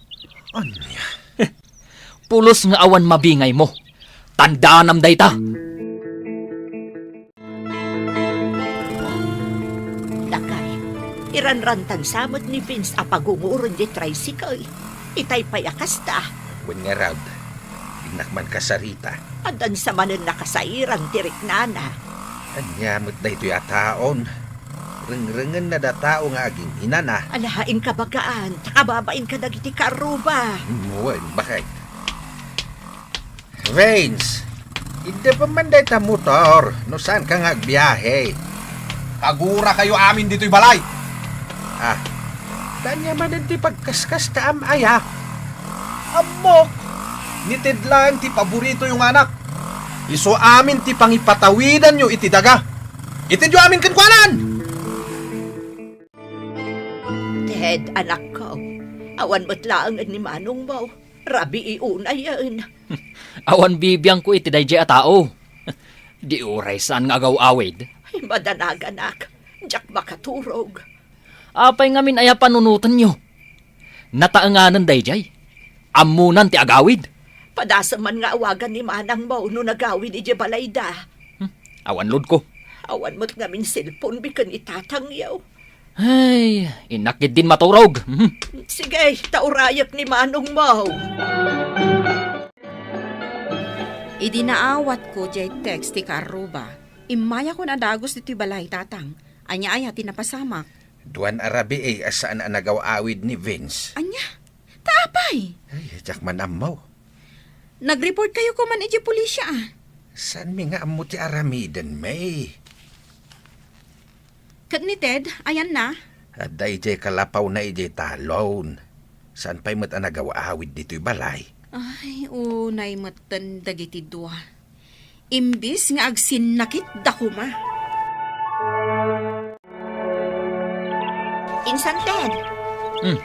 Ania? Pulos nga awan mabingaymo. Tandaanam dayta. Lakay, iranrantan sa met ni Vince a pagunguron di tricycle. Itay pay a kasta. Wen ngarud, dinak man kasarita. Addan sa manen nakasairan ti riknana. Ania met daytoy a taon? Rengrengenna da tao nga aging-inana. Ala, inka bagaan, ta kababain kadagiti kaarruba. Mm, wen, bakit? Vince, iddepen man dayta motor no saanka nga agbiahe. Kagurakayo amin ditoy balay. Ah, ania manen ti pagkaskastaam aya? Ammok, ni Ted laeng ti paboritoyo nga anak. Isu amin ti pangipatawidanyo iti daga. Itedyo amin kenkuanan! Ted, anakko, awan met laengen ni manongmo. Rabii unayen. Awan bibiangko iti daydiay a tao. Di uray saan nga agaw-awid. Ay, madanaganak. Diak makaturog. Apay ngamin aya panunotenyo? Nataenganen daydiay. Ammonan ti agawid. Padasem man nga awagan ni manangmo no nagawid idiay balayda. Hmm, awan loadko. Awan met ngamin cellphone mi ken ni tatangyo. Ay, innak ketdin maturog. Mhm. Sige, ta urayek ni manongmo. Idi naawatko diay text ti kaarruba, immayakon a dagus ditoy balay, Tatang. Ania aya ti napasamak? Duan a rabii a saan a nagaw-awid ni Vince. Ania? Ta apay? Ay, diak man ammo. Nag-report kayo koma idiay pulisya, a? Saanmi nga ammo ti aramiden, May? Ket ni Ted, ayanna? Adda idiay kalapawna idiay talon. Saan pay met a nagaw-awid ditoy balay? Ay, unay metten dagiti dua. Imbis nga agsinnakitda koma. Insan, Ted. Hmm.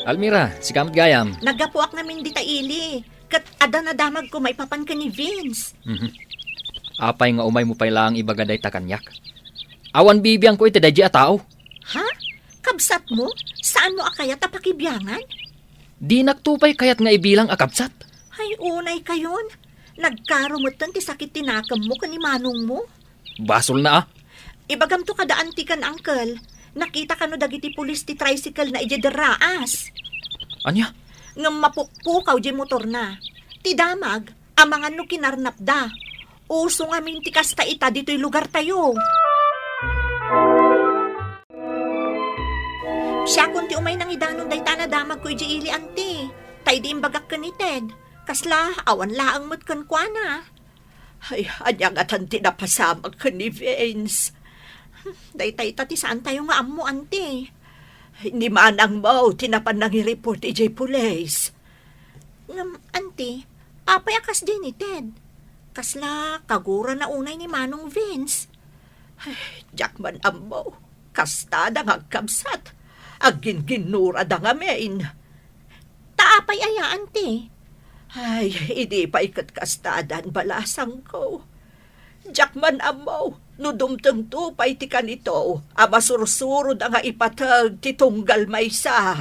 Almira, sika met gayam. Naggapuak ngamin dita ili. Ket adda nadamagko maipapan ken ni Vince. Mhm. Apay nga umaymo pay laeng ibaga dayta kaniak? Awan bibiangko iti daydiay a tao. Ha? Kabsatmo? Saanmo a kayat a pakibiangan? Dinakto pay kayat nga ibilang a kabsat. Ay, unay kayon. Nagkaro metten ti sakit ti nakemmo ken ni manongmo. Basolna a. Ibagamto kada anti ken uncle. Nakita kano dagiti pulis ti tricycle na idiay derraas. Ania? Ngem mapukpukaw diay motorna. Ti damag, amangan no kinarnapda. Uso ngamin ti kasta ita ditoy lugartayo. Siakon ti umay nangidanon dayta a nadamagko idiay ili, anti. Ta idi imbagak ken ni Ted, kasla awan laeng met kenkuana. Ay, ania ngatan ti napasamak ken ni Vince? Daytay ta ti saantayo nga ammo, anti. Ni manangmo ti napan nangireport idiay pulis. Ngem, anti, apay a kasdi ni Ted? Kasla kagurana unay ni Manong Vince? Ay, diak man ammo. Kastada nga agkabsat. Agginginnurada ngamin. Ta apay aya, anti? Ay, idi pay ket kastadan balasangko. Diak man ammo no dumtengto pay ti kanito a masursuroda nga ipateg ti tunggal maysa.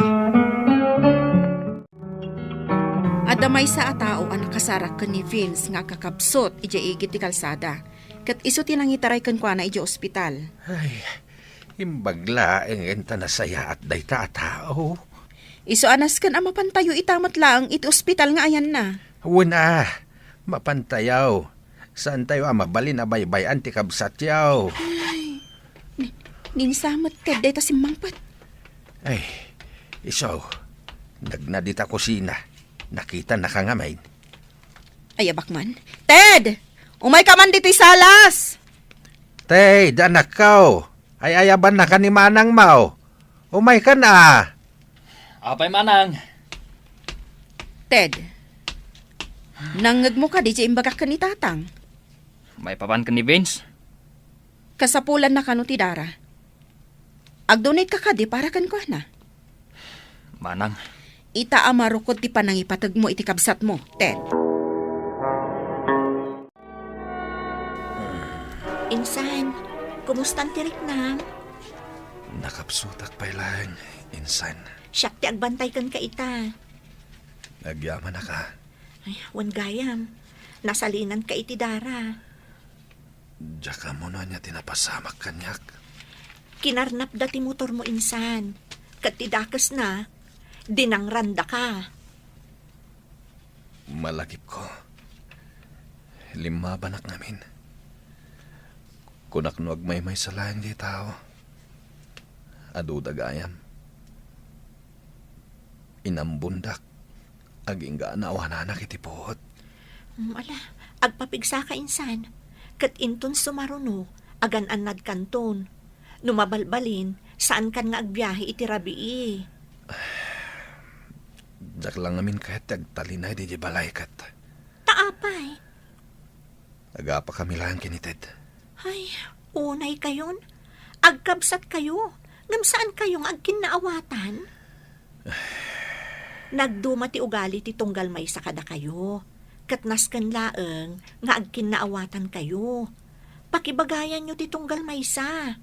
Adda maysa a tao a nakasarak ken ni Vince nga agkakabsot idiay igid ti kalsada, ket isu ti nangitaray kenkuana idiay ospital. Ay, imbag laeng ta nasayaat dayta a tao. Isu a nasken a mapantayo ita met laeng iti ospital nga ayanna. Wen a, mapantayo. Saantayo a mabalin a baybay-an ti kabsatyo. Ay, ni-, ninsa met ket dayta simmangpet. Ay, isu, nagna dita kusina. Nakitanaka ngamin. Ayabak man. Ted! Umayka man ditoy salas! Ted, anakko! Ay-ayabannaka ni manangmo. Umaykan a. Apay, manang? Ted, nangngegmo kadi ti imbagak ken ni tatang? Maipapan ken ni Vince? Kasapulanna kano ti dara? Agdunayka kadi para kenkuana? Manang. Ita a marukod ti panangipategmo iti kabsatmo, Ted. Insan, kumustan ti riknam? Nakapsutak pay laeng, insan. Siak ti agbantay kenka ita. Agyamanaka. Ay, wen gayam. Nasalinanka iti dara. Diak ammo no ania ti napasamak kaniak. Kinarnapda ti motormo insan. Ket ti dakesna, dinangrandaka. Malagipko. Limmabanak ngamin. Kunak no agmaymaysa laeng diay tao. Aduda gayam. Inambondak. Agingga a naawanannak iti puot. Mm, ala, agpapigsaka insan. Ket inton sumaruno, agan-annadkanton. No mabalbalin, saankan nga agbiahe iti rabii. Diak la ngamin kayat ti agtalinaed idiay balay ket. Ta apay? Agapakami laeng ken ni Ted. Ay, unaykayon. Agkabsatkayo, ngem saankayo nga agkinnaawatan? Nagduma ti ugali ti tunggal maysa kadakayo, ket nasken laeng nga agkinnaawatankayo. Pakibagayanyo ti tunggal maysa.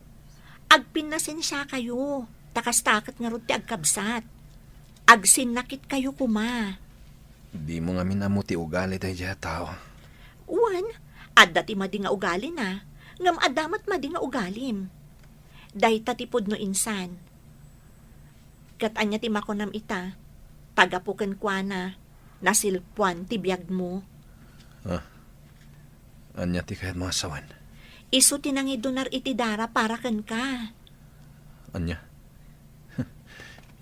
Agpinnasensiakayo, ta kasta ket ngarud ti agkabsat. Agsinnakitkayo koma. Dimo ngamin ammo ti ugali daydiay a tao. Wen, adda ti madi nga ugalina, ngem adda met madi nga ugalim. Dayta ti pudno insan. Ket ania ti makunam ita? Ta gapu kenkuana, nasilpuan ti biagmo. Ah, ania ti kayatmo a sawen? Isu ti nangidunar iti dara para kenka. Ania?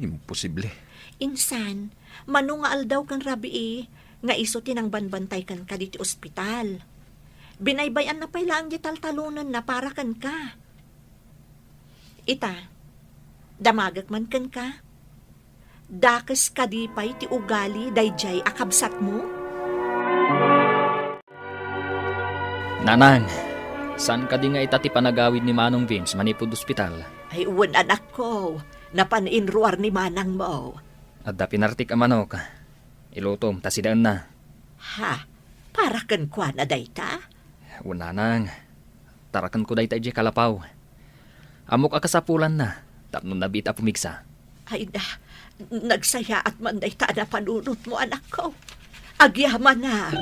Imposible. Insan, mano nga aldaw ken rabii nga isu ti nangbanbantay kenka ditoy ospital. Binaybay-anna pay laeng ti taltalonenna para kenka. Ita, damagek man kenka. Dakes kadi pay ti ugali daydiay a kabsatmo? Nanang, saan kadi nga ita ti panagawid ni Manong Vince manipud ospital? Ay, wen, anakko. Napan inruar ni manangmo. Adda pinartik a manok. Ilutom, ta sidaenna. Ha? Para kenkuana dayta? Wen, nanang. Tarakenko dayta idiay kalapaw. Ammok a kasapulanna tapno nabiit a pumigsa. Ay na, nagsayaat man dayta a napanunotmo, anakko. Agyamanak.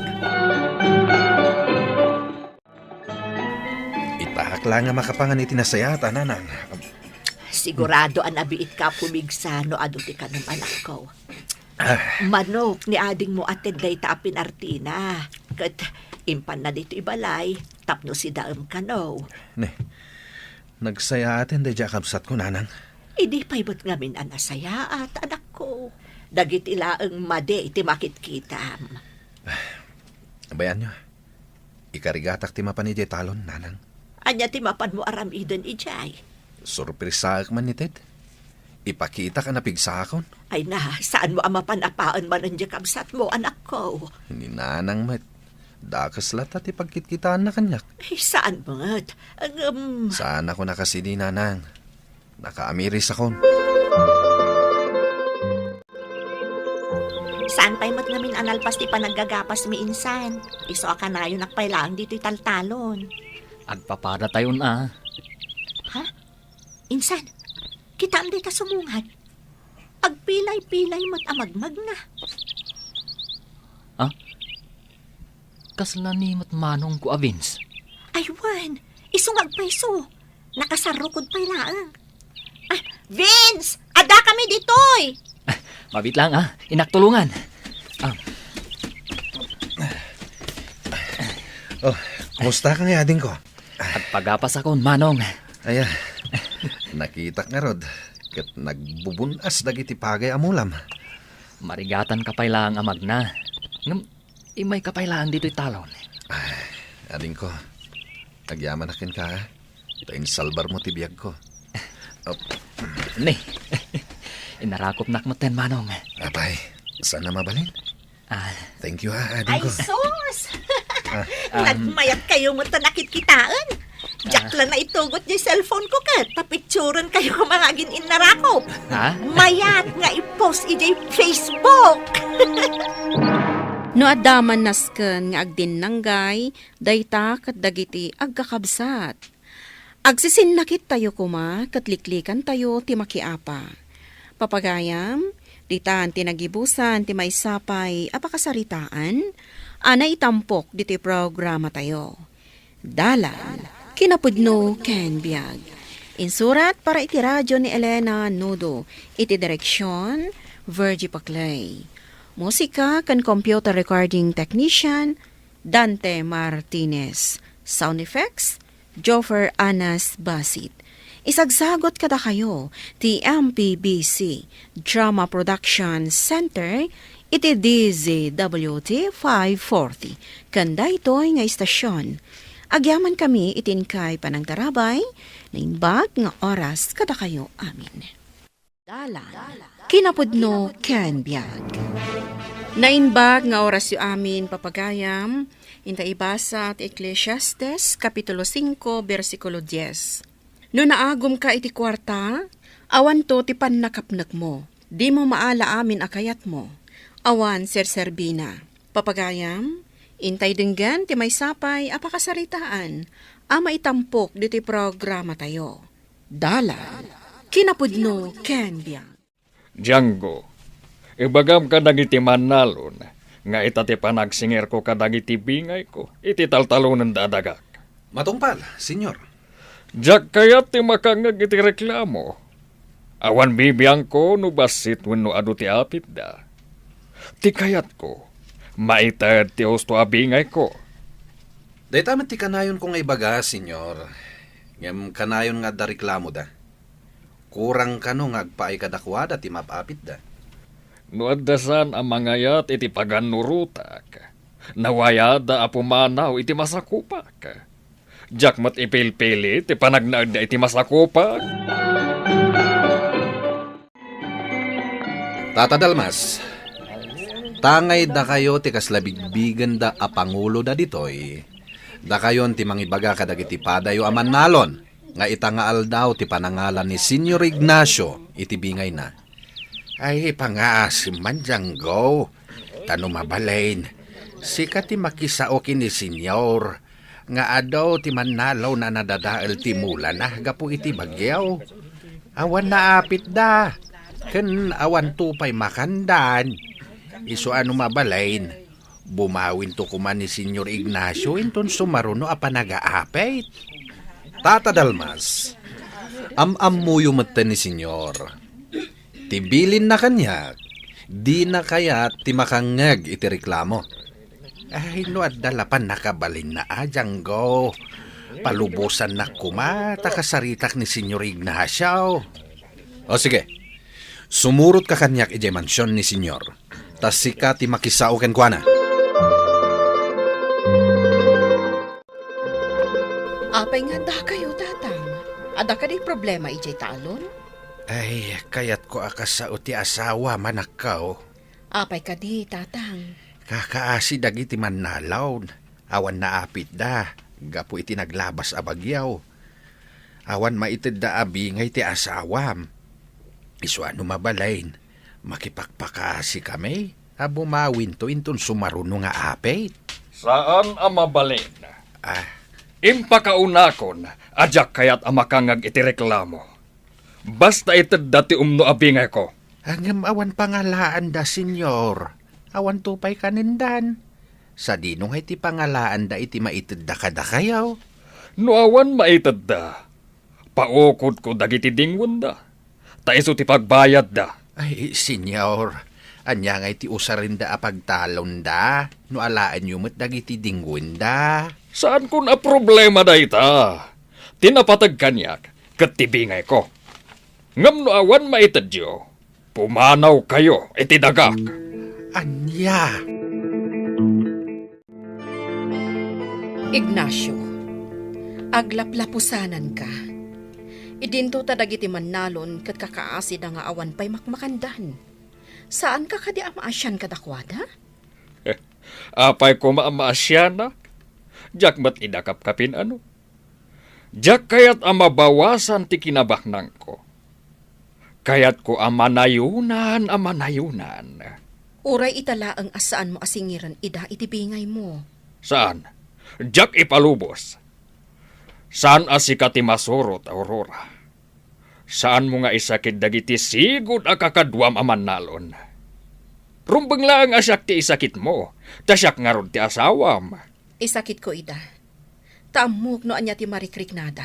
Itaak la nga makapangan iti nasayaat, nanang. Sigurado a nabiitka a pumigsa no adu ti kanem, anakko. Ah. Manok ni adingmo a Ted dayta a pinartina. Ket impanna ditoy balay tapno sidaem kano. Ne, nagsayaaten daydiay a kabsatko, nanang. Idi pay met ngamin a nasayaat, anakko. Dagiti laeng madi ti makitkitam. Bayanyo. Ikarigatak ti mapan idiay talon, nanang. Ania ti mapanmo aramiden idiay? Sorpresaek man ni Ted. Ipakitak a napigsakon. Ay na, saanmo a mapan apaen manen diay kabsatmo, anakko? Ni nanang met. Dakes latta ti pagkitkitaanna kaniak. Ay, saan met? Ngem, saanakon a kasidi, nanang. Nakaamirisakon. Saan pay met ngamin a nalpas ti panaggagapasmi insan. Isu a kanayonak pay laeng ditoy taltalon. Agpapadatayon a. Ha? Insan, kitaem dayta sumungad. Agpilay-pilay met a magmagna. Ah? Kasla ni met manongko a Vince? Ay, wen, isu nga agpayso. Nakasarrukod pay laeng. Ah, Vince! Addakami ditoy! Ah, mabiit laeng, ah. Innak tulongan. Ah. Oh, kumusta ka ngay, adingko? Agpagapasakon, manong. Aya, nakitak ngarud, ket nagbubun-as dagiti pagay a mulam. Marigatanka pay laeng a magna. Ngem, immayka pay laeng ditoy talon. Ay, adingko, agyamanak kenka, a. Ta insalbarmo ti biagko. Oh. Ni, inarakopnak metten, Manong. Apay, saan a mabalin? Ah. Thank you, ha, Ay, adingko. Sus! Ah, um, Nagmayat kayo met ta nakitkitaen. Diak la naitugot jay cellphone ko ket papicturen kayo nga mangagin-innarakop. Ha? Mayat nga i-post ijay Facebook. No adda man nasken nga agdinnanggay, dayta ket dagiti agkakabsat. Agsisinnakit tayo koma ket liklikan tayo ti makiapa. Papagayam, ditan ti nagibusan ti maysa pay a pakasaritaan a naitampok ditoy programa tayo. Dalan, kinapudno ken biag. Insurat para iti radio ni Elena Nudo, iti direksion, Virgie Paclay. Musika ken computer recording technician, Dante Martinez. Sound effects, Joffer Anas Basit. Isagsagot kadakayo ti M P B C Drama Production Center iti D Z W T five forty. Ken daytoy nga istasyon, agyamankami iti inkay panangtarabay, naimbag nga oras kadakayo amin. Dalan, kinapudno ken biag. Naimbag nga orasyo amin, papagayam, inta ibasa ti Eclesiastes, Kapitulo singko, bersikulo dies. No naagumka iti kuarta, awanto ti pannakapnekmo. Dimo maala amin a kayatmo. Awan serserbina. Papagayam, intay denggen ti maysa pay a pakasaritaan a maitampok ditoy programatayo. Dalan, kinapudno ken biag. Django, ibagam kadagiti mannalon nga ita ti panagsingerko kadagiti bingayko iti taltalonenda a dagak. Matungpal, Señor. Diak kayat ti makangngeg iti reklamo. Awan bibiangko no bassit wenno adu ti apitda. Ti kayatko, maited ti husto a bingayko. Dayta met ti kanayonko nga ibaga, Señor. Ngem kanayon nga adda reklamoda. Kurang kano nga agpaay kadakuada ti maap-apitda. No adda saan a mangayat iti pagannurotak, nawayada a pumanaw iti masakupak. Diak met ipilpili ti panagnaedda iti masakupak. Tata Dalmas, tangay dakayo ti kasla bigbigenda a panguloda ditoy. Dakayon ti mangibaga kadagiti padayo a mannalon nga ita nga aldaw ti panangalan ni Señor Ignacio iti bingayna. Ay, pangaasim man, Django. Ta no mabalin, sika ti makisao ken ni Señor nga adu ti mannalon a nadadael ti mulana gapu iti bagyo. Awan naapitda, ken awanto pay makandan. Isu a no mabalin, bumawinto koma ni Señor Ignacio inton sumaruno a panagaapit. Tata Dalmas, am-ammoyo metten ni Señor. Ti bilinna kaniak, dina kayat ti makangngeg iti reklamo. Ay, no adda la pannakabalinna a, Django, palubosannak koma ta kasaritak ni Señor Ignacio. O sige, sumurotka kaniak idiay mansion ni Señor, ta sika ti makisao kenkuana. Apay nga dakayo, Tatang? Adda kadi problema idiay talon? Ay, kayatko a kasao ti asawam, anakko. Apay kadi, Tatang? Kakaasi dagiti mannalon. Awan naapitda gapu iti naglabas a bagyo. Awan maitedda a bingay ti asawam. Isu a no mabalin, makipakpakaasikami a bumawinto inton sumaruno nga apit. Saan a mabalin. Ah. Impakaunakon a diak kayat a makangngeg iti reklamo. Basta itedda ti umno a bingayko. Ngem awan pangalaanda, Señor. Awanto pay kanendan. Sadino ngay ti pangalaanda iti maitedda kadakayo? No awan maitedda, paukodko dagiti dingwenda, ta isu ti pagbayadda. Ay, Señor, ania ngay ti usarenda a pagtalonda no alaenyo met dagiti dingwenda? Saankon a problema dayta. Ti napateg kaniak ket ti bingayko. Ngem no awan maitedyo, Pumanawkayo iti dagak. Ania? Ignacio, aglaplapusananka. Idinto ta dagiti mannalon ket kakaasida nga awan pay makmakandan. Saanka kadi a maasian kadakuada? Apay koma a maasianna? Diak met ida kapkapin-ano. Diak kayat a mabawasan ti kinabaknangko. Kayatko a manayonan a manayonan. Uray ita laeng a saanmo a singiren ida iti bingaymo. Saan. Diak ipalubos. Saan a sika ti masurot, Aurora. Saanmo nga isakit dagiti sigud a kakaduam a mannalon. Rumbeng laeng a siak ti isakitmo, ta siak ngarud ti asawam. Isakitko ida. Ta ammok no ania ti marikriknada.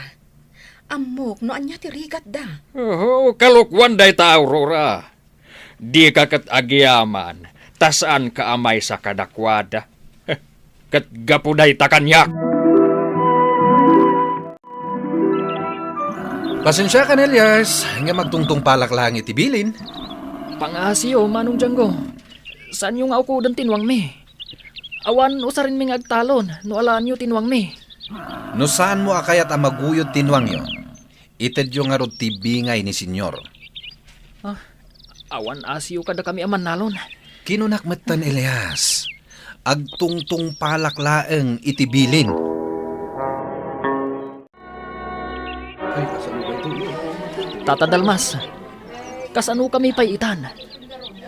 Ammok no ania ti rigatda. Oho, kalokuan dayta, Aurora. Dika ket agyaman, ta saanka a maysa kadakuada. Ket gapu dayta kaniak. Pasensiakan, Elias, ngem agtungtungpalak laeng iti bilin. Pangaasiyo, Manong Django. Saanyo nga ukoden ti nuangmi. Awan usarenmi nga agtalon no alaenyo ti nuangmi. No saanmo a kayat a maguyod ti nuangyo, itedyo ngarud ti bingay ni Senyor. Ah, awan asiyo kadakami a mannalon. Kinunak metten, Elias, agtungtungpalak laeng iti bilin. Tata Dalmas, kasanokami pay itan?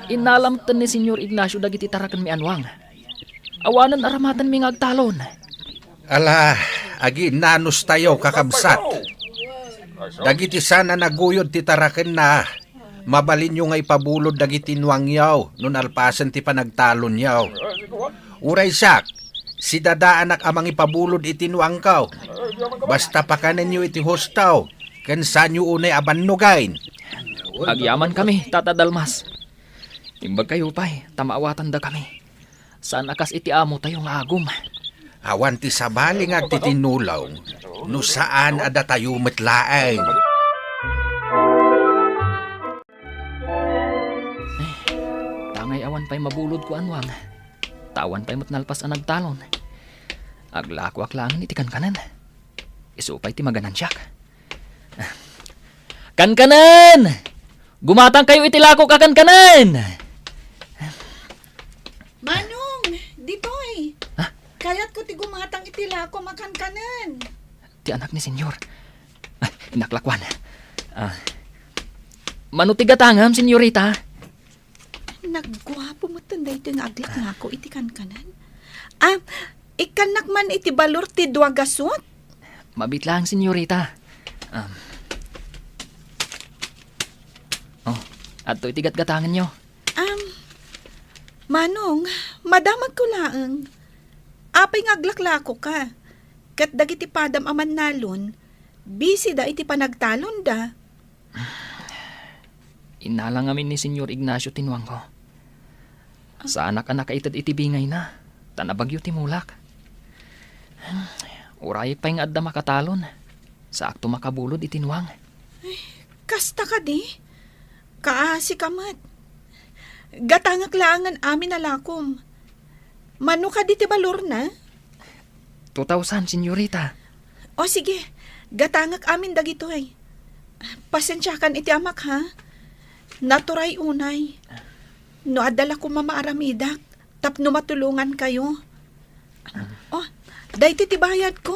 Innala metten ni Senyor Ignacio dagiti tarakenmi a nuang. Awanen aramatenmi nga agtalon. Ala, aginnanostayo, kakabsat. Dagiti saan a naguyod ti tarakenna, mabalinyo nga ipabulod dagiti nuangyo no nalpasen ti panagtalonyo. Uray siak, sidadaanak a mangipabulod iti nuangko. Basta pakanenyo iti husto, ken saanyo unay a bannogen. Agyamankami, Tata Dalmas. Imbagkayo pay, ta maawatandakami. Saan a kas iti amotayo nga agum. Awan ti sabali nga agtitinnulong, no saan a datayo met laeng. Eh, tangay awan pay mabulodko a nuang. Ta awan pay met nalpas a nagtalon. Aglakoak laengen iti kankanen. Isu pay ti maganansiak. Kankanen! Gumatangkayo iti lakok a kankanen! Manong, ditoy. Ha? Kayatko ti gumatang iti lakom a kankanen. Ti anak ni Senyor. Ah, inaklakuan. Ah, mano ti gatangem, Senyorita? Nagguapo metten daytoy nga aglaklako iti kankanen. Ah, ikkannak man iti balor ti dua gasut? Mabit laeng, Senyorita. Um, oh, adtoy ti gatgatangenyo. Um, Manong, madamagko laeng. Apay nga aglaklakoka? Ket dagiti padam a mannalon, bisida iti panagtalonda. Innala ngamin ni Senyor Ignacio ti nuangko. Saanak a nakaited iti bingayna, ta nabagyo ti mulak. Urayek pay nga adda makatalon, saakto makabulod iti nuang. Ay, kasta kadi? Kaasika met. Gatangek laengen amin a lakom. Mano kadi ti balorna? Two thousand, Senyorita. O sige, gatangek amin dagitoy. Pasensiakan iti amak, ha? Naturay unay. No adda la koma maaramidak, tapno matulongankayo. O, daytoy ti bayadko.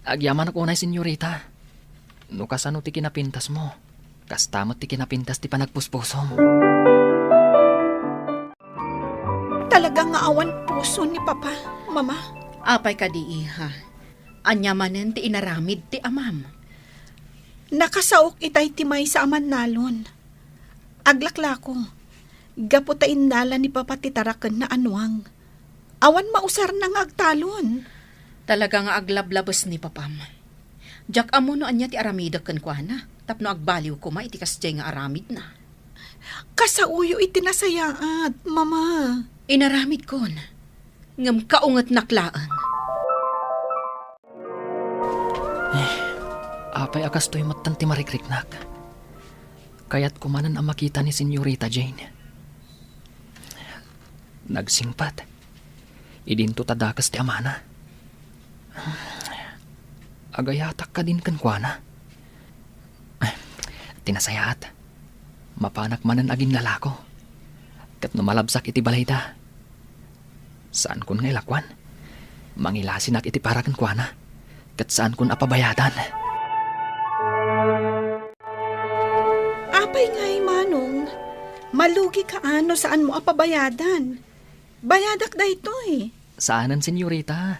Agyamanak unay, Senyorita. No kasano ti kinapintasmo, kasta met ti kinapintas ti panagpuspusom. Talaga nga awan puso ni Papa, Mama. Apay kadi, iha? Ania manen ti inaramid ti amam? Nakasaok itay ti maysa a mannalon. Aglaklako, gapu ta innala ni Papa ti tarakenna a nuang. Awan mausarna nga agtalon. Talaga nga aglablabes ni Papam. Diak ammo no ania ti aramidek kenkuana, tapno agbaliw koma iti kasdiay nga aramidna. Kasaoyo iti nasayaat, Mama. Inaramidkon, ngem kaungetnak laeng. Eh, apay a kastoy metten ti marikriknak? Kayatko manen a makita ni Senyorita Jane. Nagsingpet. Idinto ta dakes ti amana. Agayatak kadin kenkuana. Ti nasayaat, mapanak manen aginlalako. Ket no malabsak iti balayda, saankon nga ilakuan. Mangilasinak iti para kenkuana, ket saankon a pabayadan. Apay ngay, Manong? Malugika a no saanmo a pabayadan. Bayadak daytoy. Saanen, senyorita.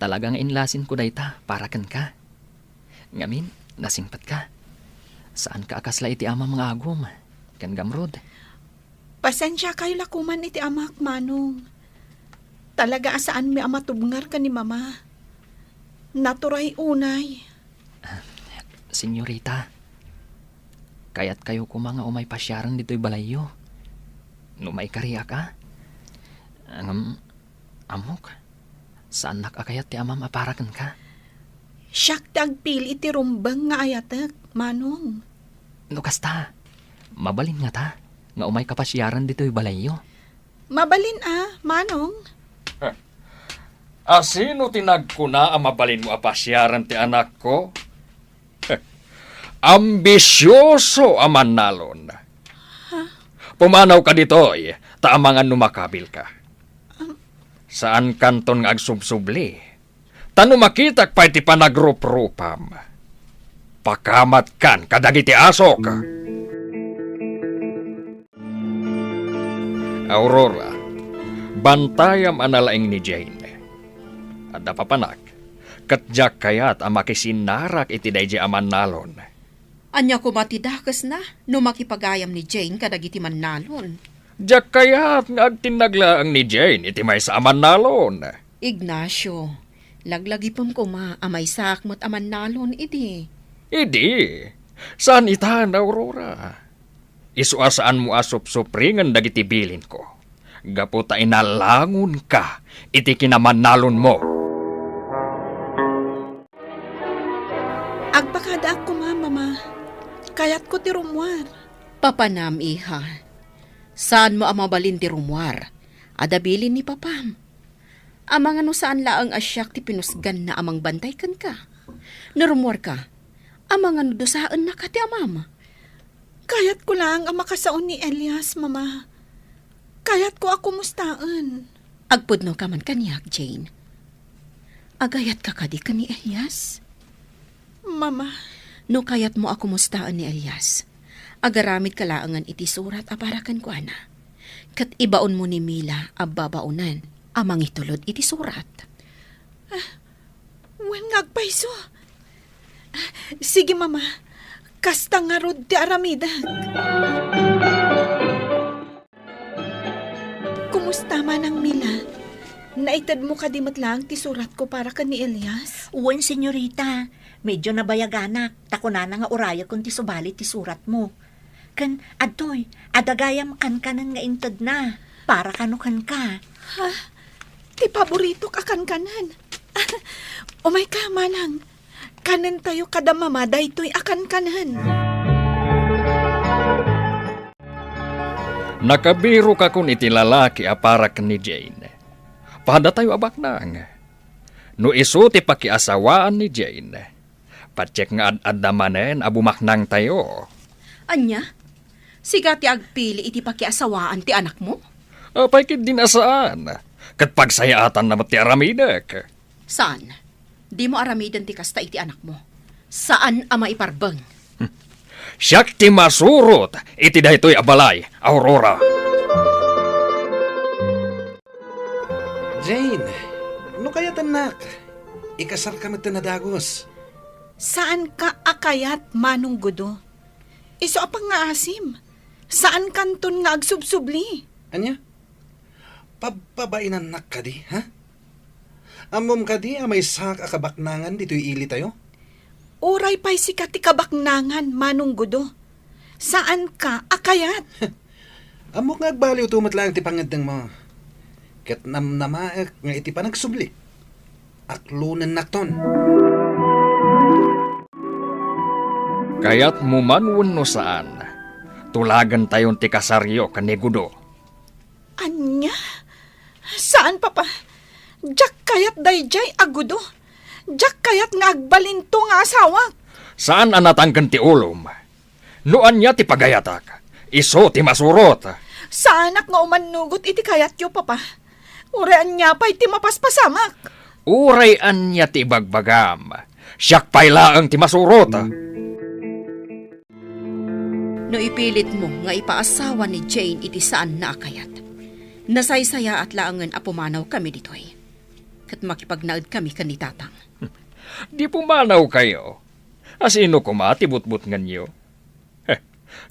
Talaga nga inlasinko dayta para kenka. Ngamin, nasingpetka. Saanka a kasla iti amam nga agum ken gamrud. Pasensiakayo la koman iti amak, Manong. Talaga a saanmi a matubngar ken ni Mama. Naturay unay. Ah, senyorita, kayatkayo koma nga umay pasiaren ditoy balayyo. No maikariak a. Ngem, ammok, saannak a kayat ti amam a para kenka. Siak ti agpili iti rumbeng nga ayatek, Manong. No kasta, mabalin ngata nga umayka pasiaren ditoy balayyo? Mabalin a, Manong. A sino ti nagkuna a mabalinmo a pasiaren ti anakko? Ambisioso a mannalon. Pumanawka ditoy, ta amangan no makabilka. Saankanton nga agsubsubli. Ta no makitak pay ti panagruprupam, pakamatkan kadagiti asok. Aurora, bantayam a nalaing ni Jane. Adda papanak, ket diak kayat a makisinnarak iti daydi a mannalon. Ania koma ti dakesna no makipagayam ni Jane kadagiti mannalon? Diak kayat nga agtinnag laeng ni Jane iti maysa a mannalon. Ignacio, laglagipem koma a maysaak met a mannalon idi. Idi, saan itan, Aurora. Isu a saanmo a supsupringen dagiti bilinko, gapu ta inalangonka iti kinamannalonmo. Agpakadaak koma, Mama. Kayatko ti rummuar. Papanam, iha. Saanmo a mabalin ti rummuar. Adda bilin ni Papam. Amangan no saan laeng a siak ti pinusganna a mangbantay kenka. No rummuarka, amangan no dusaennaka ti amam. Kayatko laeng a makasao ni Elias, Mama. Kayatko a kumustaen. Agpudnoka man kaniak, Jane. Agayatka kadi ken ni Elias? Mama. No kayatmo a kumustaen ni Elias, agaramidka laengen iti surat a para kenkuana. Ket ibaonmo ni Mila a babaonen a mangitulod iti surat. Ah, wen nga agpayso. Ah, sige, Mama. Kasta ngarud ti aramidek. Kumusta, Manang Mila? Naitedmo kadi met laeng ti suratko para ken ni Elias? Wen, senyorita. Medyo nabayaganak, ta kunana nga urayekon ti subali ti suratmo. Ken, adtoy, adda gayam kankanen nga intedna, para kano kenka. Ha? Ti paboritok a kankanen. Umayka, Manang. Kanentayo kada Mama daytoy a kankanen. Nakabirokakon iti lalaki a para ken ni Jane. Padatayo a baknang. No isu ti pakiasawaan ni Jane, patiek nga ad-adda manen a bumaknangtayo. Ania? Sika ti agpili iti pakiasawaan ti anakmo? Apay ketdin a saan? Ket pagsayaatanna met ti aramidek. Saan? Dimo aramiden ti kasta iti anakmo. Saan a maiparbeng. Siak ti masurot iti daytoy a balay, Aurora. Jane, no kayatennak, ikasarka metten a dagus. Saanka a kayat, Manong Gudo. Isu a pangngaasim, saankanton nga agsubsubli. Ania? Pabpabainannak kadi, ha? Ammom kadi a maysaak a kabaknangan ditoy ilitayo? Uray pay sika ti kabaknangan, Manong Gudo. Saanka a kayat. Ammok nga agbaliwto met laeng ti pangngeddengmo. Ket namnamaek nga iti panagsubli, aklonennakton. Kayatmo man wenno saan, tulagentayon ti kasaryo ken ni Gudo. Ania? Saan, Papa. Diak kayat daydiay a Gudo. Diak kayat nga agbalinto nga asawak. Saan a natangken ti ulom. No ania ti pagayatak, isu ti masurot. Saanak nga umannugot iti kayatyo, Papa. Uray ania pay ti mapaspasamak. Uray ania ti ibagbagam, siak pay laeng ti masurot. No ipilitmo nga ipaasawa ni Jane iti saanna a kayat, nasaysayaat laengen a pumanawkami ditoy. Ket makipagnaedkami ken ni Tatang. Di pumanawkayo. A sino koma ti butbutngenyo?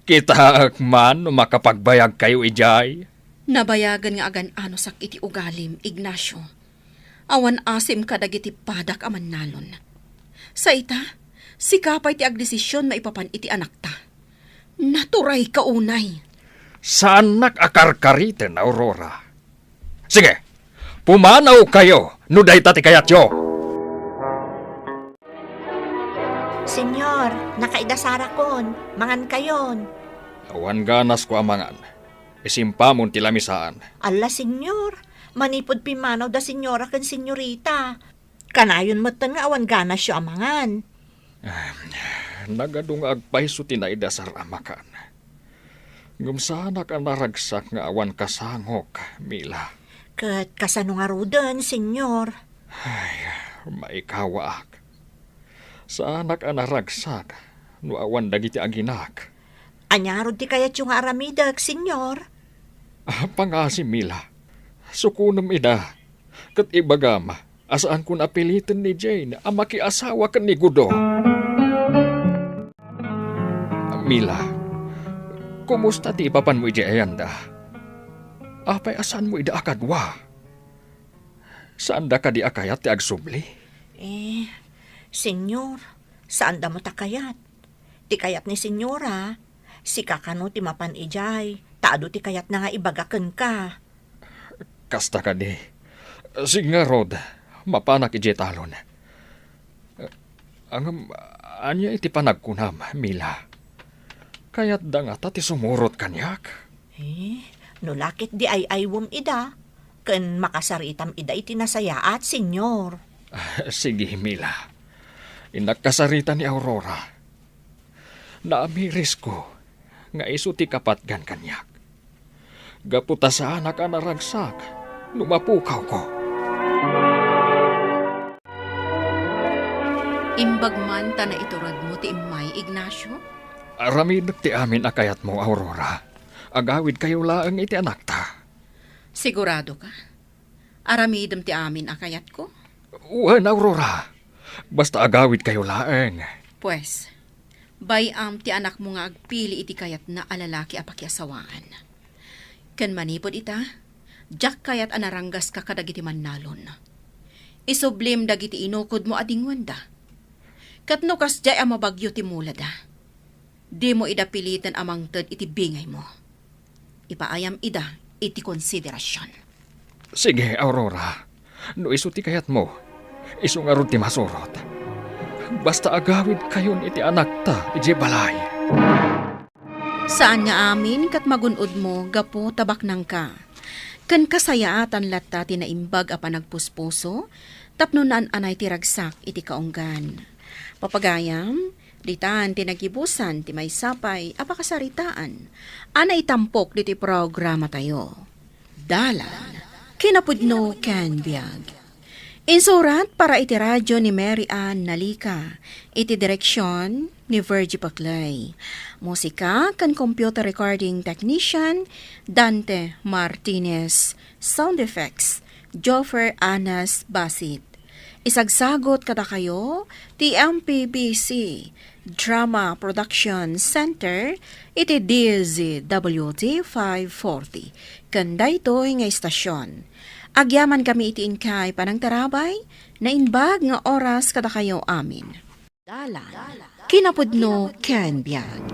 Kitaek man no makapagbayagkayo idiay. Nabayagen nga agan-anosak iti ugalim, Ignacio. Awan asim kadagiti padak a mannalon. Sa ita, sika pay ti agdesisyon maipapan iti anakta. Naturayka unay. Saannak a karkariten, Aurora. Sige, pumanawkayo no dayta ti kayatyo. Senyor, nakaidasarakon. Mangankayon. Awan ganasko a mangan. Isimpamon ti lamisaan. Alla, Senyor, manipud pimmanaw da Senyora ken Senyorita, kanayon metten nga awan ganasyo a mangan. Ah, nagadu nga agpayso ti naidasar a makan. Ngem saanak a naragsak nga awan kasangok, Mila. Ket kasano ngaruden, Senyor? Ay, maikawaak. Saanak a naragsak no awan dagiti aginak. Aniarud ti kayatyo nga aramidek, Senyor? Ah, pangasi, Mila. Sukonem ida. Ket ibagam a saankon a piliten ni Jane a makiasawa ken ni Gudo. Mila, kumusta ti ipapanmo idiay ayanda? Apay a saanmo ida a kadua? Saanda kadi a kayat ti agsubli? Eh, Senyor, saanda met a kayat. Ti kayat ni Senyora, sika kano ti mapan idiay, ta adu ti kayatna nga ibaga kenka. Kasta kadi. Sige ngarud, mapanak idiay talon. Ngem, ania iti panagkunam, Mila? Kayatda ngata ti sumurot kaniak? Eh, no la ket di ay-aywem ida, ken makasaritam ida iti nasayaat, Senyor. Sige, Mila. Innak kasarita ni Aurora. Naamirisko nga isu ti kapatgan kaniak. Gapu ta saanak a naragsak no mapukawko. Imbag man ta naituredmo ti immay, Ignacio? Aramidek ti amin a kayatmo, Aurora. Agawidkayo laeng iti anakta. Sigurado ka? Aramidem ti amin a kayatko? Wen, Aurora. Basta agawidkayo laeng. Pues, bay-am ti anakmo nga agpili iti kayatna a lalaki a pakiasawaan. Ken manipud ita, diak kayat a naranggaska kadagiti mannalon. Isublim dagiti inukodmo a dingwenda. Ket no kasdiay a mabagyo ti mulada, dimo ida piliten a mangted iti bingaymo. Ipaayam ida iti konsiderasion. Sige, Aurora. No isu ti kayatmo, isu ngarud ti masurot. Basta agawidkayon iti anakta idiay balay. Saan nga amin ket magun-odmo gapu ta baknangka. Ken kasayaatan latta ti naimbag a panagpuspuso tapno naan-anay ti ragsak iti kaunggan. Papagayam, ditan ti nagibusan ti maysa pay a pakasaritaan a naitampok ditoy programatayo. Dalan, kinapudno ken biag. Insurat para iti radio ni Mary Ann Nalica, iti direksion ni Virgie Paclay. Musika ken computer recording technician, Dante Martinez. Sound effects, Joffer Anas Basit. Isagsagot kadakayo ti M P B C Drama Production Center iti D Z W T five forty. Ken daytoy nga istasyon, agyamankami iti inkay panangtarabay, naimbag nga oras kadakayo amin. Dalan, kinapudno ken biag.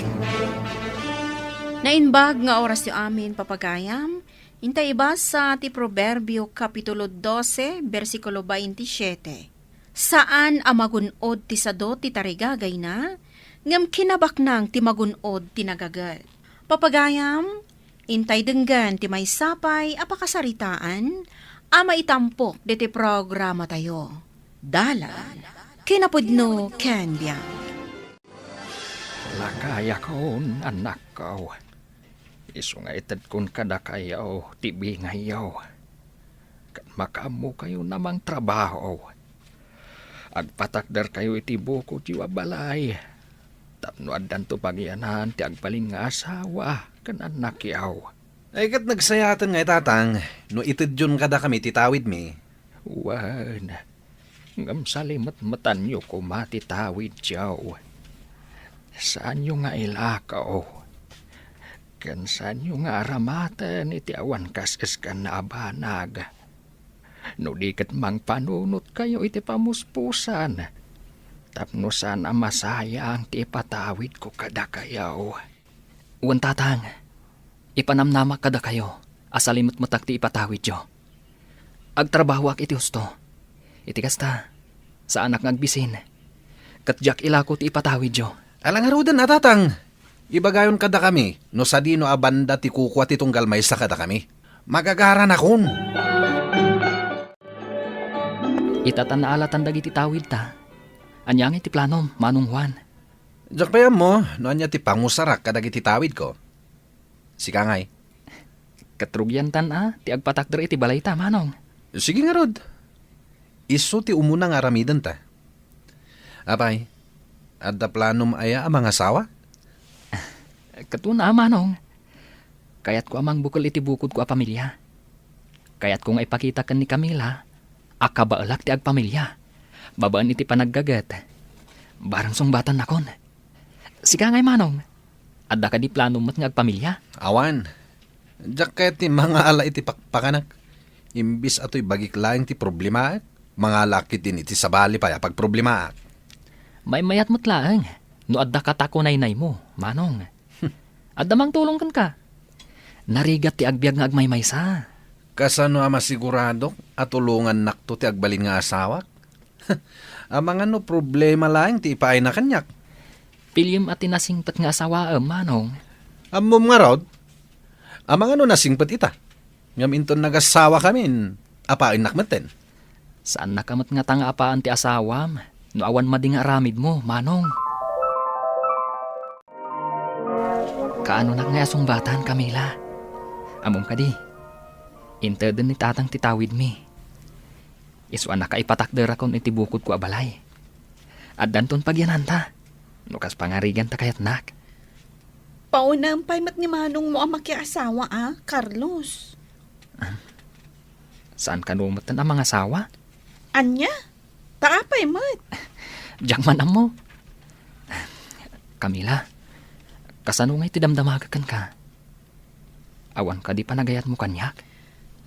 Naimbag nga orasyo amin, papagayam, inta ibasa ti Proverbio Kapitulo dose, bersikulo baintisiete. Saan a magun-od ti sado ti tarigagayna, ngem kinabaknang ti magun-od ti nagaget. Papagayam, intay denggen ti maysa pay a pakasaritaan a maitampok ditoy programatayo. Dalan, kinapudno ken biag. Lakayakon, annakko. Isu nga itedkon kadakayo ti bingayyo. Ket makaammokayon a mangtrabaho. Agpatakderkayo iti bukodyo a balay. Tapno addanto pagianan ti agbalin nga asawa ken annakyo. Ay, ket nagsayaten nga itatang no itedyon kadakami ti tawidmi. Wen, ngem salimetmetanyo koma ti tawidyo. Saanyo nga ilakaw, ken saanyo nga aramaten iti awan kas-eskan a banag. No di ket mangpanunotkayo iti pamuspusan, tapno saan a masayang ti ipatawidko kadakayo. Wen, tatang, ipanamnamak kadakayo a salimetmetak ti ipatawidyo. Agtrabahoak iti husto. Iti kasta, saanak nga agbisin. Ket diak ilako ti ipatawidyo. Ala ngaruden a, tatang, ibagayon kadakami no sadino a banda ti kukua ti tunggal maysa kadakami. Magagaranakon. Ita ta naalatan dagiti tawidta. Ania ngay ti planom, Manong Juan? Diak pay ammo no ania ti pangusarak kadagiti tawidko. Sika ngay? Ket rugiantan a ti agpatakder iti balayta, Manong. Sige ngarud. Isu ti umuna nga aramidenta. Apay, adda planom aya a mangasawa? Ket una, Manong. Kayatko a mangbukel iti bukodko a pamilia. Kayatko nga ipakita ken ni Camila a kabaelak ti agpamilia babaen iti panaggaget. Barang sungbatannakon. Sika ngay, Manong, adda kadi planom met nga agpamilia? Awan. Diak kayat ti mangala iti pakpakanak. Imbis atoy bagik laeng ti problemaak, mangalaak ketdin iti sabali pay a pagproblemaak. Maymayat met laeng no adda katakunaynaymo, Manong. Adda mangtulong kenka. Narigat ti agbiag nga agmaymaysa. Kasano a masiguradok a tulongannakto ti agbalin nga asawak? Amangan no problema laeng ti ipaayna kaniak. Piliem a ti nasingpet nga asawaem, Manong. Ammom ngarud? Amangan no nasingpet ita. Ngem inton nagasawakamin, apaennak metten. Saannaka met ngata nga apaen ti asawam no awan madi nga aramidmo, Manong. Kaanonak ngay a sungbatan, Camila? Ammom kadi, inteden ni tatang ti tawidmi. Isu a nakaipatakderakon iti bukodko a balay. Addanton pagiananta, no kas pangariganta kayatnak. Paunam pay met ni manongmo a makiasawa a, Carlos. Saan kano metten a mangasawa? Ania? Ta apay met? Diak man ammo. Camila, kasano ngay ti damdamagek kenka? Awan kadi panagayatmo kaniak?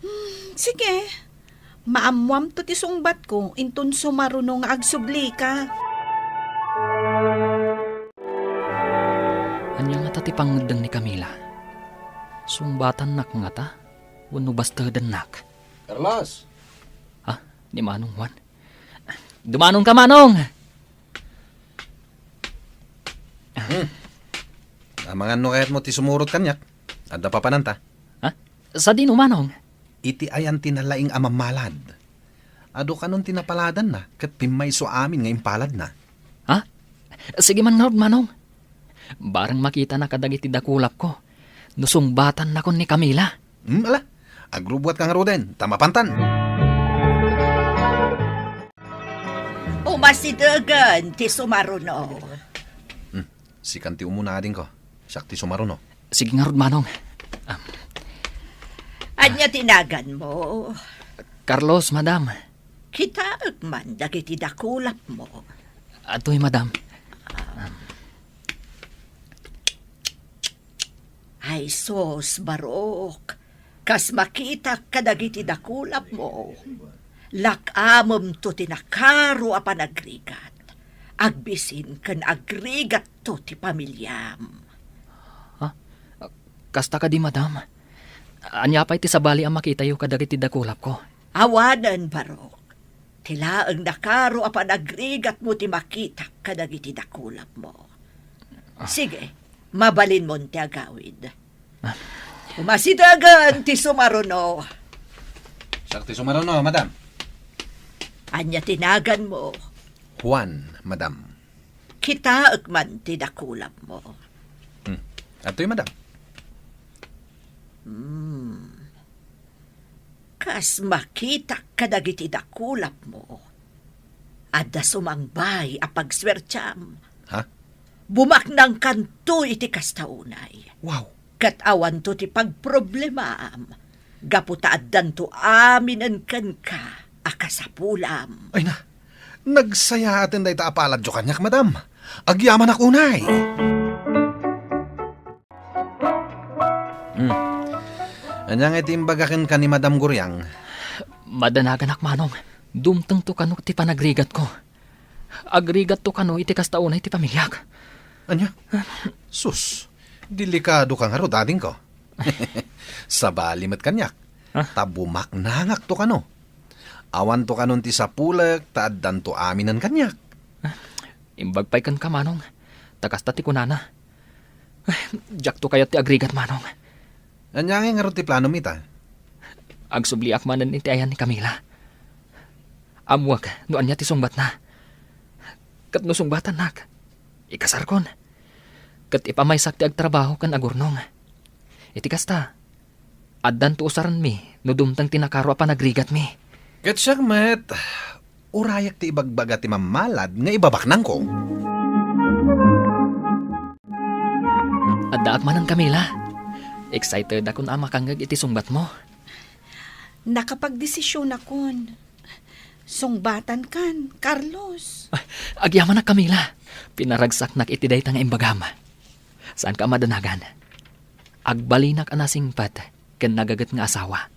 Hmm, sige. Maammoamto ti sungbatko inton sumaruno nga agsublika. Ania ngata ti pangngeddeng ni Camila? Sungbatannak ngata wenno bastedennak? Carlos! Ah, ni Manong Juan. Dumanonka, Manong! Hmm. Amangan no kayatmo ti sumurot kaniak? Adda papananta? Ha? Sadino, Manong? Iti ayan ti nalaing a mammalad. Adu kanon ti napaladanna ket pimmayso amin nga impaladna. Ha? Sige man ngarud, Manong. Barang makitana kadagiti dakulapko, no sungbatannakon ni Camila. Hmm, ala. Agrubuatka ngaruden, ta mapantan. Umasidegen ti sumaruno. Hmm, sikan ti umuna, adingko. Siak ti sumaruno. Sige ngarud, Manong. Ah. Ania ti naganmo? Carlos, Madam. Kitaek man dagiti dakulapmo. Atoy, Madam. Ay sus, Barok, kas makitak kadagiti dakulapmo, lak-amemto ti nakaro a panagrigat, agbisin ken agrigatto ti pamiliam. Ha? Kasta kadi, Madam? Ania pay ti sabali a makitayo kadagiti dakulapko? Awanen, Barok. Ti laeng nakaro a panagrigatmo ti makitak kadagiti dakulapmo. Ah. Sige, Mabalinmon ti agawid. Ah. Umasidegen ti sumaruno. Siak ti sumaruno, madam. Ania ti naganmo? Juan, madam. Kitaek man ti dakulapmo. Hmm. Adtoy, madam. Hmm. Kas makitak kadagiti dakulapmo, adda sumangbay a pagsuertiam. Ha? Bumaknangkanto iti kasta unay. Wow. Ket awanto ti pagproblemaam, gapu ta addanto aminen kenka a kasapulam. Ay na, nagsayaaten dayta a paladyo kaniak, madam. Agyamanak unay. Hmm. Ania ngay ti imbaga kenka ni Madam Guriang? Madanaganak, Manong. Dumtengto kano ti panagrigatko. Agrigatto kano iti kasta unay ti pamiliak. Ania? Sus, delikado ka ngarud, adingko. Sabali met kaniak. Ah? Ta bumaknangakto kano. Awanto kanon ti sapulek ta addanto aminen kaniak. Imbag pay kenka, Manong. Ta kasta ti kunana. Ay, diakto kayat ti agrigat, Manong. Ania ngay ngarud ti planom ita? Agsubliak manen iti ayan ni Camila. Ammoak no ania ti sungbatna. Ket no sungbatannak, ikasarkon. Ket ipamaysak ti agtrabaho ken agurnong. Iti kasta, addanto usarenmi no dumteng ti nakaro a panagrigatmi. Ket siak met, urayak ti ibagbaga ti mammalad nga ibabaknangko. Addaak manen, Camila. Excitedakon a makangngeg iti sungbatmo. Nakapagdesisionakon. Sungbatankan, Carlos. Ay, agyamanak, Camila. Pinaragsaknak iti dayta nga imbagam. Saanka a madanagan. Agbalinak a nasingpet ken nagaget nga asawa.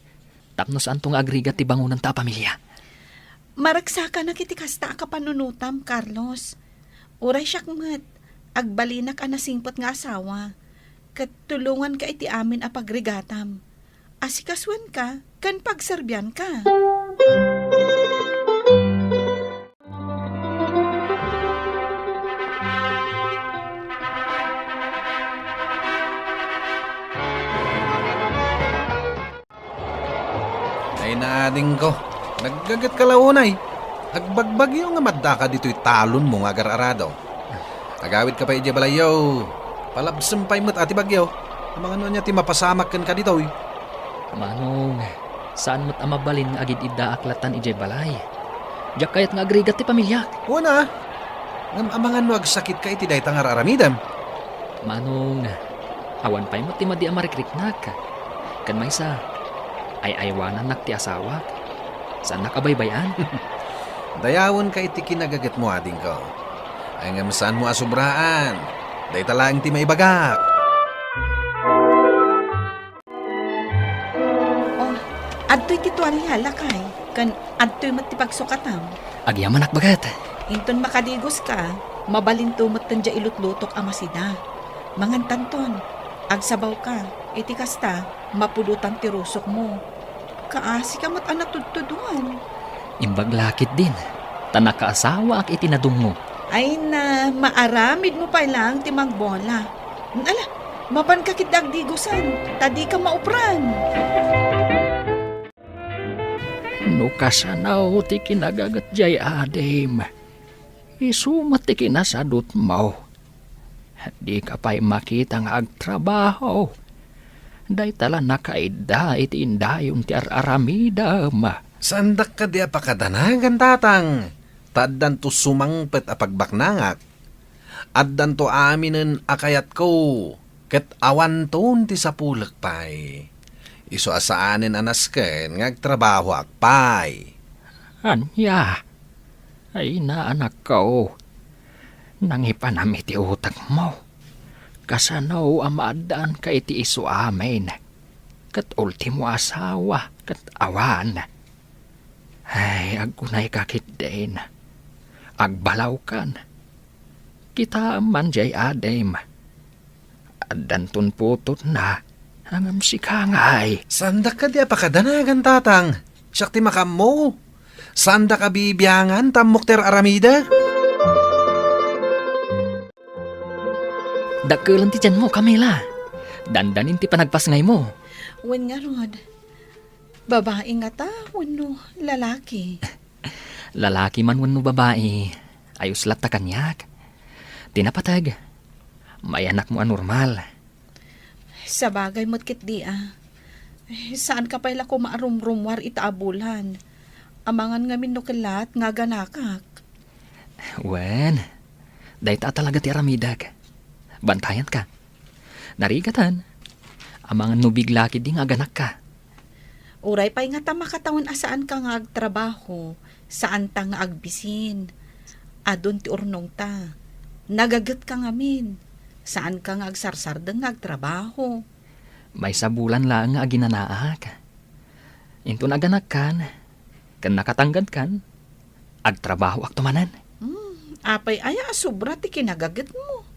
Tapno saanto nga agrigat ti bangonanta a pamilia. Maragsakanak iti kasta a kapanunotam, Carlos. Uray siak met, agbalinak a nasingpet nga asawa, ket tulonganka iti amin a pagrigatam. Asikasuenka ken pagserbianka. Ay, naadingko. Naggagetka la unay. Agbagbagio nga maddaka ditoy talonmo nga agar-arado. Agawidka pay idiay balayyo. Palabsem pay met a ti bagyo. Amangan no ania ti mapasamak kenka ditoy. Manong, saan met a mabalin nga agid-iddaak latan idiay balay. Diak kayat nga agrigat ti pamiliak. Wen a. Ngem amangan no agsakitka iti dayta nga ar-aramidem. Manong, awan pay met ti madi a marikriknak. Ken maysa, ay-aywanannak ti asawak. Saannak a baybay-an. Dayawenka iti kinagagetmo, adingko. Ay, ngem saanmo a sobraan. Dayta laeng ti maibagak. Oh, adtoy ti tualia, lakay, ken adtoy met ti pagsukatam. Agyamanak, baket. Inton makadigoska, mabalinto met ti diay ilutlutok a masida. Mangantanton, agsabawka, iti kasta, mapudotan ti rusokmo. Kaasika met a natudtuduan. Imbag la ketdin, ta nakaasawaak iti nadungngo. Ay na, maaramidmo pay laeng ti magbola. Ala, mapanka ketdi agdigosan, ta dika maupran. No kasano ti kinagaget diay adim, isu met ti kinasadutmo. Dika pay makita nga agtrabaho. Dayta la nakaidda iti indayon ti ar-aramidem. Saandak kadi a pakadanagan, tatang, ta addanto sumangpet a pagbaknangak. Addanto aminen a kayatko, ket awanton ti sapulek pay. Isu a saanen a nasken nga agtrabahoak pay. Ania? Ay, naanakko, nangipanam iti utekmo. Kasano a maaddaanka iti isu amin? Ket ultimo asawa, ket awan. Ay, agkunayka ketdin. Agbalawkan. Kitaem man diay adim. Addanton putotna, ngem sika ngay. Saandak kadi a pakadanagan, tatang. Siak ti makaammo. Saandak a bibiangan, ta ammok ti ar-aramidek. Dakkel ti tianmo, Camila. Dandanin ti panagpasngaymo. Wen ngarud, babai ngata wenno lalaki? Lalaki man wenno babai, ayos latta kaniak. Ti napateg, mayanakmo a normal. Sabagay met ketdi a. Eh, saanka pay la koma a rumrumuar ita a bulan. Amangan ngamin no kellat nga aganakak. Wen, dayta a talaga ti aramidek. Bantayanka. Narigaten, amangan no bigla ketdi nga aganakka. Uray pay ngata makatawen a saanka nga agtrabaho, saanta nga agbisin. Adun ti urnongta. Nagagetka ngamin. Saanka nga agsarsardeng nga agtrabaho. Maysa bulan laeng nga aginanaak. Inton aganakkan, ken nakatanggadkan, agtrabahoakto manen. Hmm, apay aya a sobra ti kinagagetmo?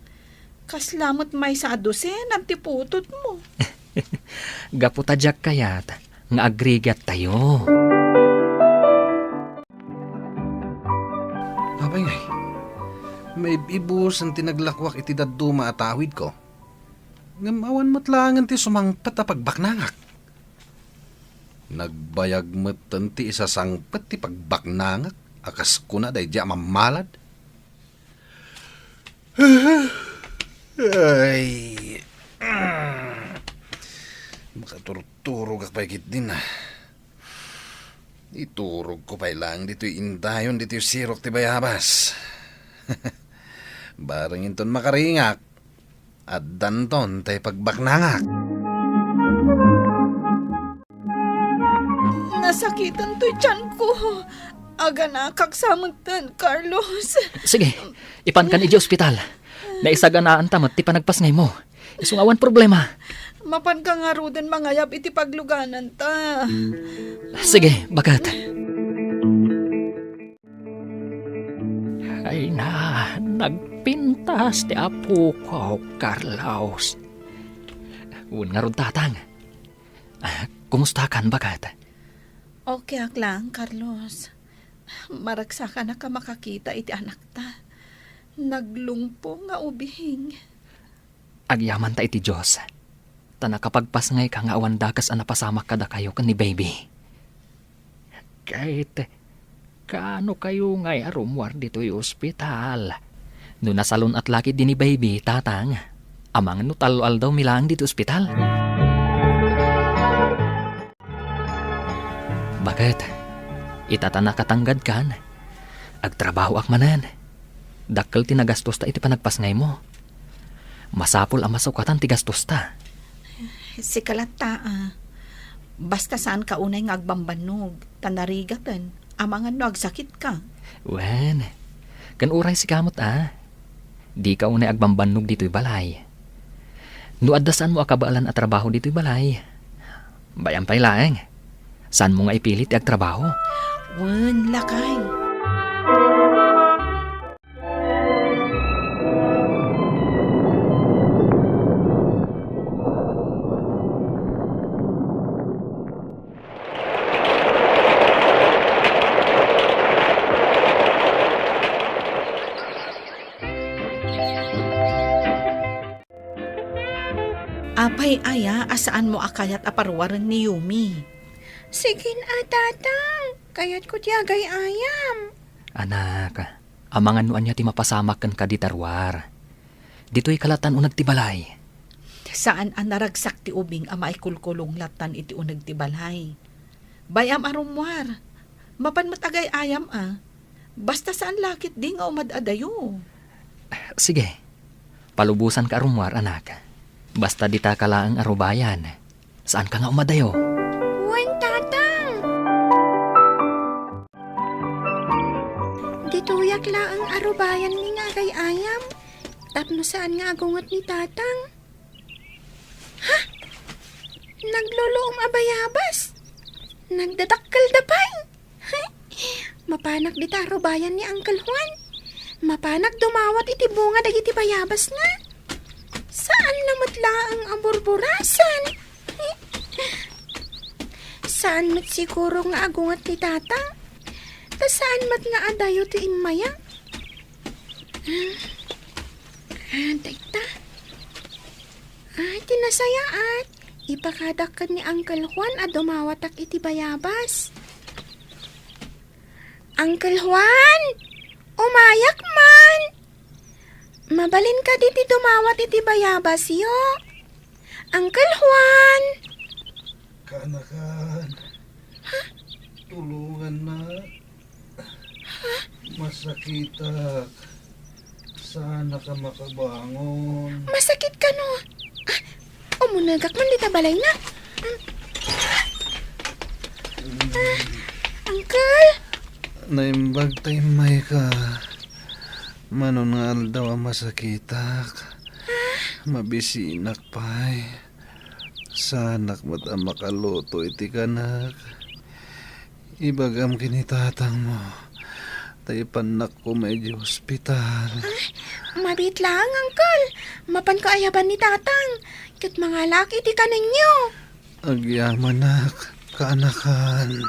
Kasla met maysa a dosenan ti putotmo. Gapu ta diak kayat nga agrigattayo. Apay ngay, maib-ibusen ti naglakuak iti dadduma a tawidko. Ngem awan met laengen ti sumangpet a pagbaknangak. Nagbayag metten ti isasangpet ti pagbaknangak a kas kuna daydi a mammalad. Ay. Makaturturogak pay ketdin. Iturogko pay laeng ditoy indayon ditoy sirok ti bayabas. Bareng inton makaringak, addanton tay pagbaknangak. Nasakiten toy tianko. Aganakak sa metten, Carlos. Sige, ipankan idiay ospital. Naisaganaanta met ti panagpasngaymo. Isu nga awan problema. Mapanka ngaruden mangayab iti paglugananta. Sige, baket. Ay na, nagpintas ti apok, Carlos. Wen ngarud, Tatang. Ah, kumustakan, baket? Okay ak lang, Carlos. Maragsakanak a makakita iti anakta. Naglungpo nga ubing. Agyamanta iti Dios, ta nakapagpasngayka nga awan dakes a napasamak kadakayo ken ni baby. Ket kaanokayo ngay a rummuar ditoy ospital? No nasalun-at la ketdi ni baby, Tatang, amangan no tallo aldawmi laeng ditoy ospital. Baket, ita ta nakatanggadkan, agtrabahoak manen. Dakkel ti nagastosta iti panagpasngaymo. Masapul a masukatan ti gastosta. Sika latta, a. Basta saanka unay nga agbambannog, ta narigaten, amangan no agsakitka. Wen, ken uray sika met, a. Dika unay agbambannog ditoy balay. No adda saanmo a kabaelan a trabaho ditoy balay, bay-am pay laeng. Saanmo nga ipili ti agtrabaho. Wen, lakay. Apay aya a saanmo a kayat a paruaren ni Yumi? Sige a, Tatang. Kayatko ti agay-ayam. Anak, amangan no ania ti mapasamak kenka dita ruar. Ditoyka lattan uneg ti balay. Saan a naragsak ti ubing a maikulkulong lattan iti uneg ti balay. Bay-am a rummuar. Mapan met agay-ayam a. Basta saan la ketdi nga umad-adayo. Sige. Palubosanka a rummuar, anak. Basta ditaka laeng a rubayan. Saanka nga umadayo? Wen, Tatang. Ditoyak laeng a rubayanmi nga agay-ayam. Tapno saan nga agunget ni Tatang. Ha? Nagluluom a bayabas. Nagdadakkelda pay. Mapanak dita a rubayan ni Uncle Juan. Mapanak dumawat iti bunga dagiti bayabas nga. Saan na met laeng a burburasan. Saan met siguro nga agunget ni Tatang. Ta saan met nga adayo ti immaya. Ah, dayta. Ay, ti nasayaat. Ipakadak ken ni Uncle Juan a dumawatak iti bayabas. Uncle Juan! Umayak man! Mabalin kadi ti dumawat iti bayabasyo? Uncle Juan! Kaanakan. Tulungannak. Masakitak. Saanak a makabangon. Masakit kano? Ah, umunegak man dita balayna. Mm. Ah, Uncle? Naimbag ta immayka. Manon nga aldaw a masakitak. Mabisinak pay. Saanak met a makaluto iti kanek. Ibagam ken ni tatangmo, ta ipannak koma idiay ospital. Ah, mabiit laeng, Uncle. Mapanko ayaban ni tatang, ket mangalaak iti kanenyo. Agyamanak, kaanakan.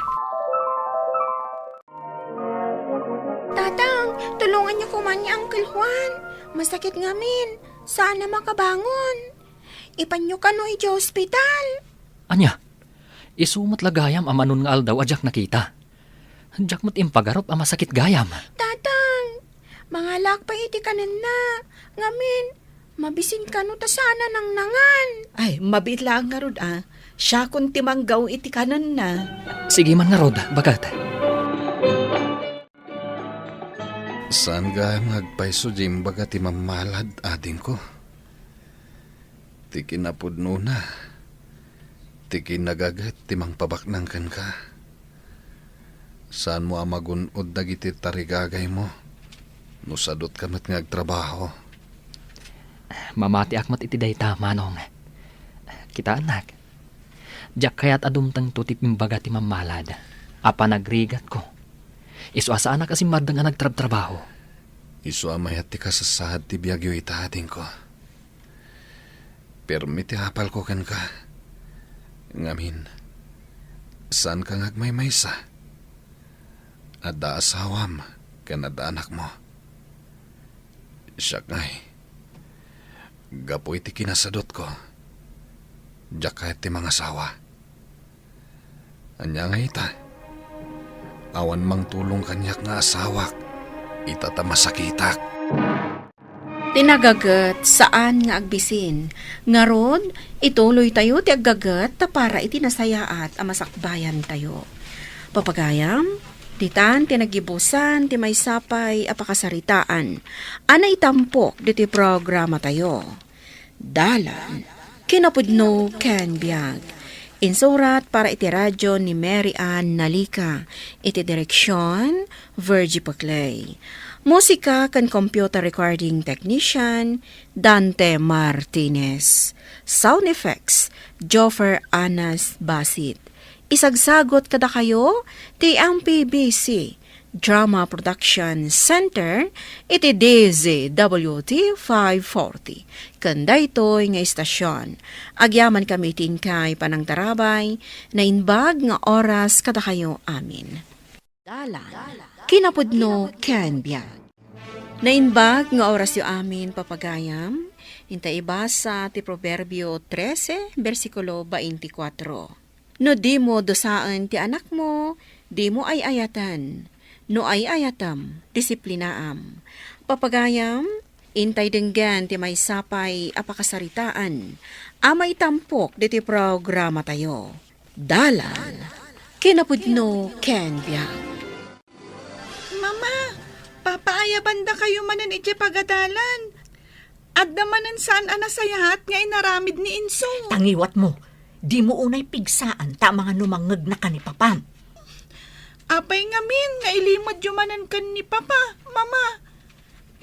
Tatang, tulonganyo koma ni Uncle Juan. Masakit ngamin. Saan a makabangon. Ipanyo kano idiay ospital. Ania? Isu met la gayam a manon nga aldaw a diak nakita. Diak met impagarup a masakit gayam. Tatang, mangalaak pay iti kanenna. Ngamin, mabisin kano ta saan a nangnangan. Ay, mabiit laeng ngarud a. Siakon ti manggao iti kanenna. Sige man ngarud, baket. Saan gayam nga agpayso diay imbaga ti mammalad, adingko. Ti kinapudnona, ti kinagaget ti mangpabaknang kenka. Saanmo a magun-od dagiti tarigagaymo no sadutka met nga agtrabaho. Mamatiak met iti dayta, Manong. Kitaennak, diak kayat a dumtengto ti imbaga ti mammalad a panagrigatko. Isu a saanak a simmardeng a nagtrabtrabaho. Isu a mayat ti kasasaad ti biagyo ita, adingko. Permi ti apalko kenka. Ngamin, saanka nga agmaymaysa. Adda asawam ken adda anakmo. Siak ngay, gapu iti kinasadutko, diak kayat ti mangasawa. Ania ngay ita? Awan mangtulong kaniak nga asawak. Ita ta masakitak. Ti nagaget, saan nga agbisin. Ngarud, ituloytayo ti aggaget ta para iti nasayaat a masakbayantayo. Papagayam, ditan ti naggibusan ti maysa pay a pakasaritaan a naitampok diti programatayo. Dalan, kinapudno ken biag. Insurat para iti radyo ni Mary Ann Nalica. Iti direksion, Virgie Paclay. Musika ken computer recording technician, Dante Martinez. Sound effects, Joffer Anas Basit. Isagsagot kadakayo ti M P B C Drama Production Center iti D Z W T five forty. Ken daytoy nga istasyon, agyamankami iti inkay panangtarabay, naimbag nga oras kadakayo amin. Dalan, kinapudno ken biag. Naimbag nga orasyo amin, papagayam, inta ibasa ti Proverbio trese, bersikulo twenty-four. No dimo dusaen ti anakmo, dimo ay-ayaten. No ay-ayatem, disiplinaam. Papagayam, intay denggen ti maysa pay a pakasaritaan a maitampok diti programatayo. Dalan, kinapudno ken biag. Mama, papaayabandakayo manen idiay pagadalan. Adda manen saan a nasayaat nga inaramid ni Enzo. Tangiwatmo, dimo unay pigsaan ta amangan no mangngegnaka ni Papam. Apay ngamin nga ilimedyo manen ken ni Papa, Mama?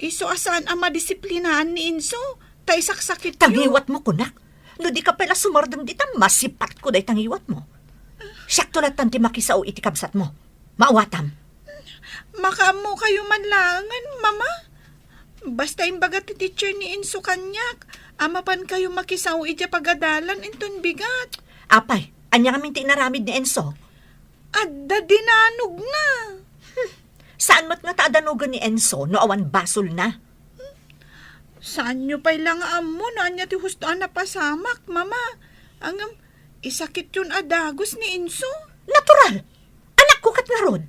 Isu a saan a madisiplinaan ni Enzo, ta isaksakityo. Tangiwatmo, kunak. No di ka pay la sumardeng dita, masipatko day tangiwatmo. Siakto lattan ti makisao iti kabsatmo. Maawatam. Makaammokayo man laengen, Mama. Basta imbaga ti teacher ni Enzo kaniak a mapankayo makisao idiay pagadalan inton bigat. Apay, ania ngamin ti inaramid ni Enzo? Adda dinanogna. Hmm. Saan met ngata a danogen ni Enzo no awan basolna? Saanyo pay la nga ammo no ania ti husto a napasamak, Mama. Ngem, isakityon a dagus ni Enzo. Natural! Anakko ket ngarud.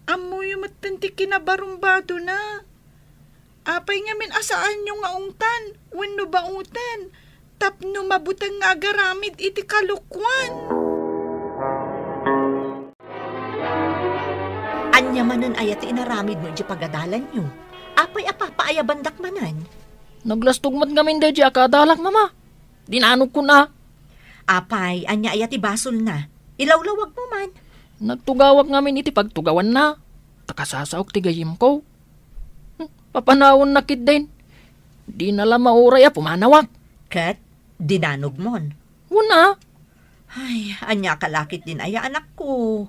Ammoyo metten ti kinabarumbadona. Apay ngamin a saanyo nga ungtan wenno baoten tapno mabuteng nga agaramid iti kalokuan? Ania manen aya ti inaramidmo idiay pagadalanyo? Apay a papaayabandak manen? Naglastog met ngamin daydiay a kaadalak, Mama. Dinanogkon a. Apay, ania aya ti basolna? Ilawlawagmo man. Nagtugawak ngamin iti pagtugawanna. Ta kasasaok ti gayyemko. Hmm, papanawannak ketdin. Dina la mauray a pumanawak. Ket dinanogmon. Wen a. Ay, ania ka la ketdin aya, anakko?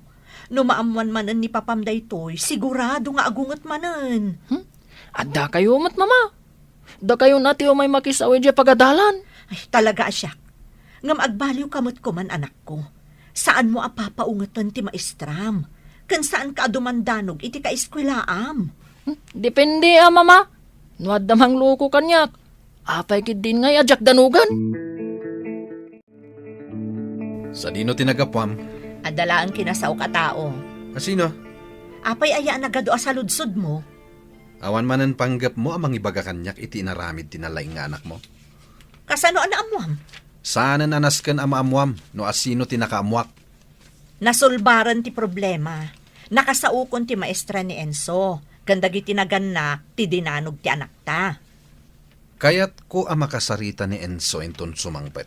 No maammoan manen ni papam daytoy, sigurado nga agunget manen. Hmm? Addakayo met, Mama. Dakayon a ti umay makisao idiay pagadalan. Ay, talaga a siak. Ngem agbaliwka met koman, anakko. Saanmo a papaungeten ti maestram. Ken saanka a dumandanog iti kaeskuelaam. Hmm, depende a, Mama. No adda mangloko kaniak, apay ketdin ngay a diak danogen? Sadino ti nagapuam? Adda laeng kinasaok a tao. A sino? Apay aya a nagadu a saludsodmo? Awan manen panggepmo a mangibaga kaniak iti inaramid ti nalaing nga anakmo? Kasano a naammuam? Saanen a nasken a maammuam no asino ti nakaammuak. Nasolbaren ti problema. Nakasaokon ti maestra ni Enzo ken dagiti nagannak ti dinanog ti anakta. Kayatko a makasarita ni Enzo inton sumangpet.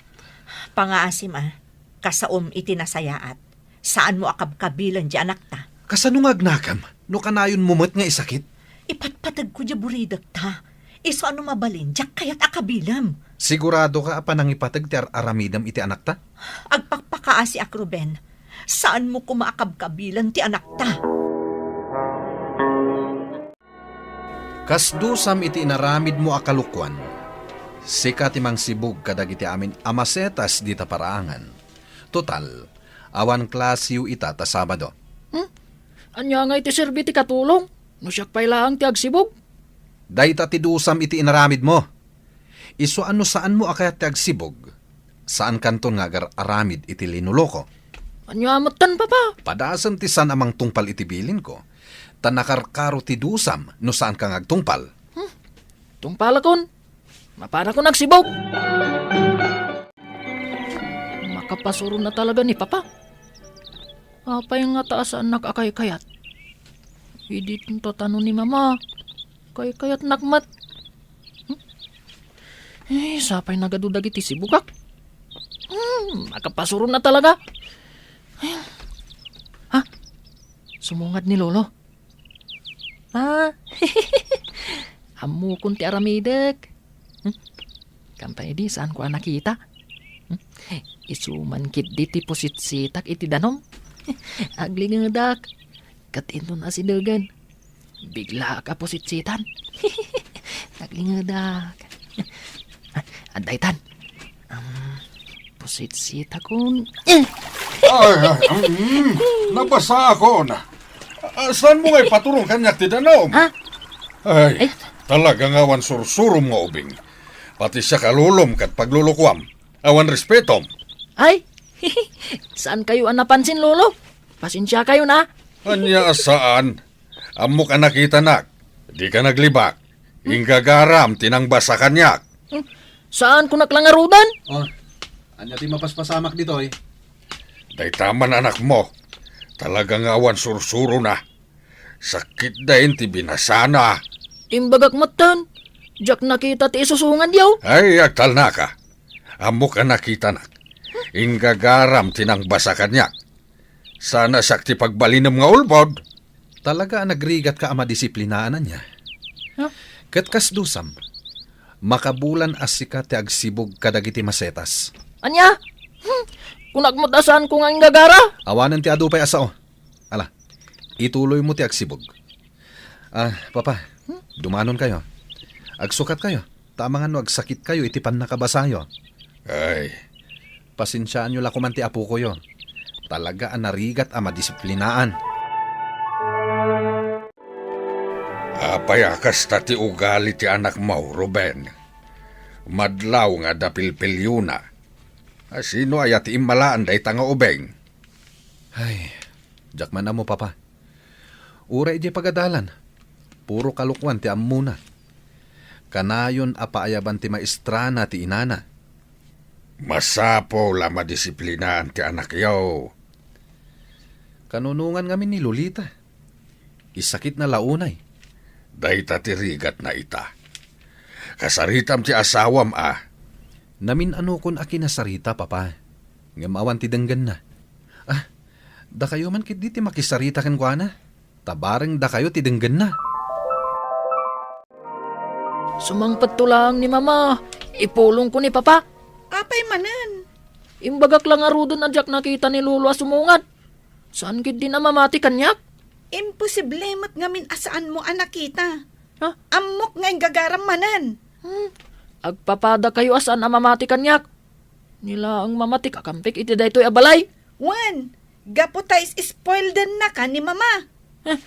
Pangaasim a, kasaom iti nasayaat. Saanmo a kabkabilen ti anakta. Kasano nga agnakam no kanayonmo met nga isakit? Ipatpategko ti buridekta. Isu a no mabalin, diak kayat a kabilem. Sigurado ka a panangipateg ti ar-aramidem iti anakta? Agpakpakaasiak, Ruben. Saanmo koma a kabkabilen ti anakta. Kas dusam iti inaramidmo a kalokuan, sika ti mangsibug kadagiti amin a masetas dita paraangan. Total, awan klasiyo ita ta Sabado. Hmm? Ania ngay ti serbi ti katulong no siak pay laeng ti agsibug? Dayta ti dusam iti inaramidmo. Isu a no saanmo a kayat ti agsibug, saankanton nga agar-aramid iti linoloko. Ania metten, Papa? Padasem ti saan a mangtungpal iti bilinko, ta nakarkaro ti dusam no saanka nga agtungpal. Hmm. Tungpalakon. Mapanakon agsibug. Makapasuron a talaga ni Papa. Apay ngata a saannak a kaykayat? Idi tatano ni Mama, kaykayatnak met. Hmm? Eh, sapay nagadu dagiti sibugak. Hmm, makapasuron a talaga. Ha? Sumungad ni Lolo. Ah, ammokon ti aramidek. Hmm? Kampay idi, saanko a nakita. Hmm? Isu man ketdi ti pusitsitak iti danum. Aglingedak. Ket inton asidegen, biglaak a pusitsitan. Aglingedak. Adda itan. Um, pusitsitakon. Eh! Ay, ay, mm, nabasaakon. Ah, saanmo nga ipaturong kaniak ti danum? Ha? Ay, ay, talaga nga awan sursurom nga ubing. Pati siak a lolom ket paglulukuam. Awan respetom. Ay, saankayo a napansin, Lolo. Pasensiakayon a. Ania a saan? Ammok a nakitanak. Dika naglibak. Inggagaram ti nangbasa kaniak. Hmm? Saanko la ngaruden? Oh, ania ti mapaspasamak ditoy? Dayta man anakmo. Talaga nga awan sursurona. Sakitda ti binasana. Imbagak metten, diak nakita ti isusungad, yaw. Ay, agtalnaka. Ammok a nakitanak. Inggagaram ti nangbasa kaniak. Saan a siak ti pagbalinem nga ulbod. Talaga a nagrigatka a madisiplinaan, ania? Huh? Ket kas dusam, makabulan a sika ti agsibug kadagiti masetas. Ania? Hmm. Kunak met a saanko nga inggagara? Awanen ti adu pay a sao. Ala, ituloymo ti agsibug. Ah, Papa, hmm? Dumanonkayo. Agsukatkayo. Ta amangan no agsakitkayo iti pannakabasayo. Ay. Pasensiaanyo la koman ti apokoyo. Talaga a narigat a madisiplinaan. Apay a kasta ti ugali ti anakmo, Ruben? Madlaw nga adda pilpiliona. A, sino aya ti immalaan dayta nga ubing? Ay, diak man ammo, Papa. Uray idiay pagadalan, puro kalokoan ti ammona. Kanayon a paayaban ti maestrana ti inana. Masapul a madisiplinaan ti anakyo. Kanunongan ngamin ni Lolita. Isakitna la unay. Dayta ti rigatna ita. Kasaritam ti asawam a. Namin-anokon a kinasarita, Papa. Ngem awan ti denggenna. Ah, dakayo man ketdi ti makisarita kenkuana. Ta bareng dakayo ti denggenna. Sumangpetto laeng ni Mama. Ipulongko ni Papa. Apay manen? Imbagak la ngaruden a diak nakita ni Lolo a sumungad. Saan ketdin a mamati kaniak? Imposible met ngamin a saanmo a nakita. Ha? Ammok nga inggagaram manen. Hmm. Agpapadakayo a saan a mamati kaniak. Ni laeng Mama ti kakampik iti daytoy a balay. Wen, gapu ta is-spoildennaka ni Mama. Heh,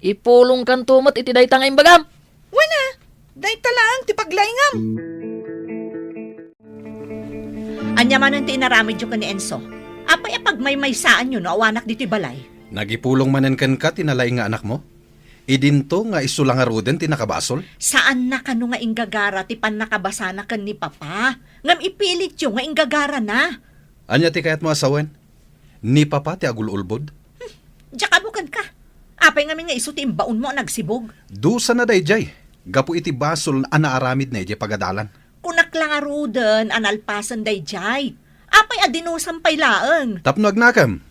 ipulongkanto met iti dayta nga imbagam. Wen a, dayta laeng ti paglaingam. Ania manen ti inaramidyo ken ni Enzo? Apay a pagmaymaysaanyo no awanak ditoy balay? Nagipulong manen kenka ti nalaing nga anakmo? Idinto nga isu la ngaruden ti nakabasol? Saanna kano nga inggagara ti pannakabasana ken ni Papa, ngem ipilityo nga inggagarana. Ania ti kayatmo a sawen? Ni Papa ti agul-ulbod? Hmm, diak ammo kenka. Apay ngamin nga isu ti imbaonmo a nagsibug? Dusana daydiay, gapu iti basol a naaramidna idiay pagadalan. Kunak la ngaruden a nalpasen daydiay. Apay a dinusam pay laeng? Tapno agnakem.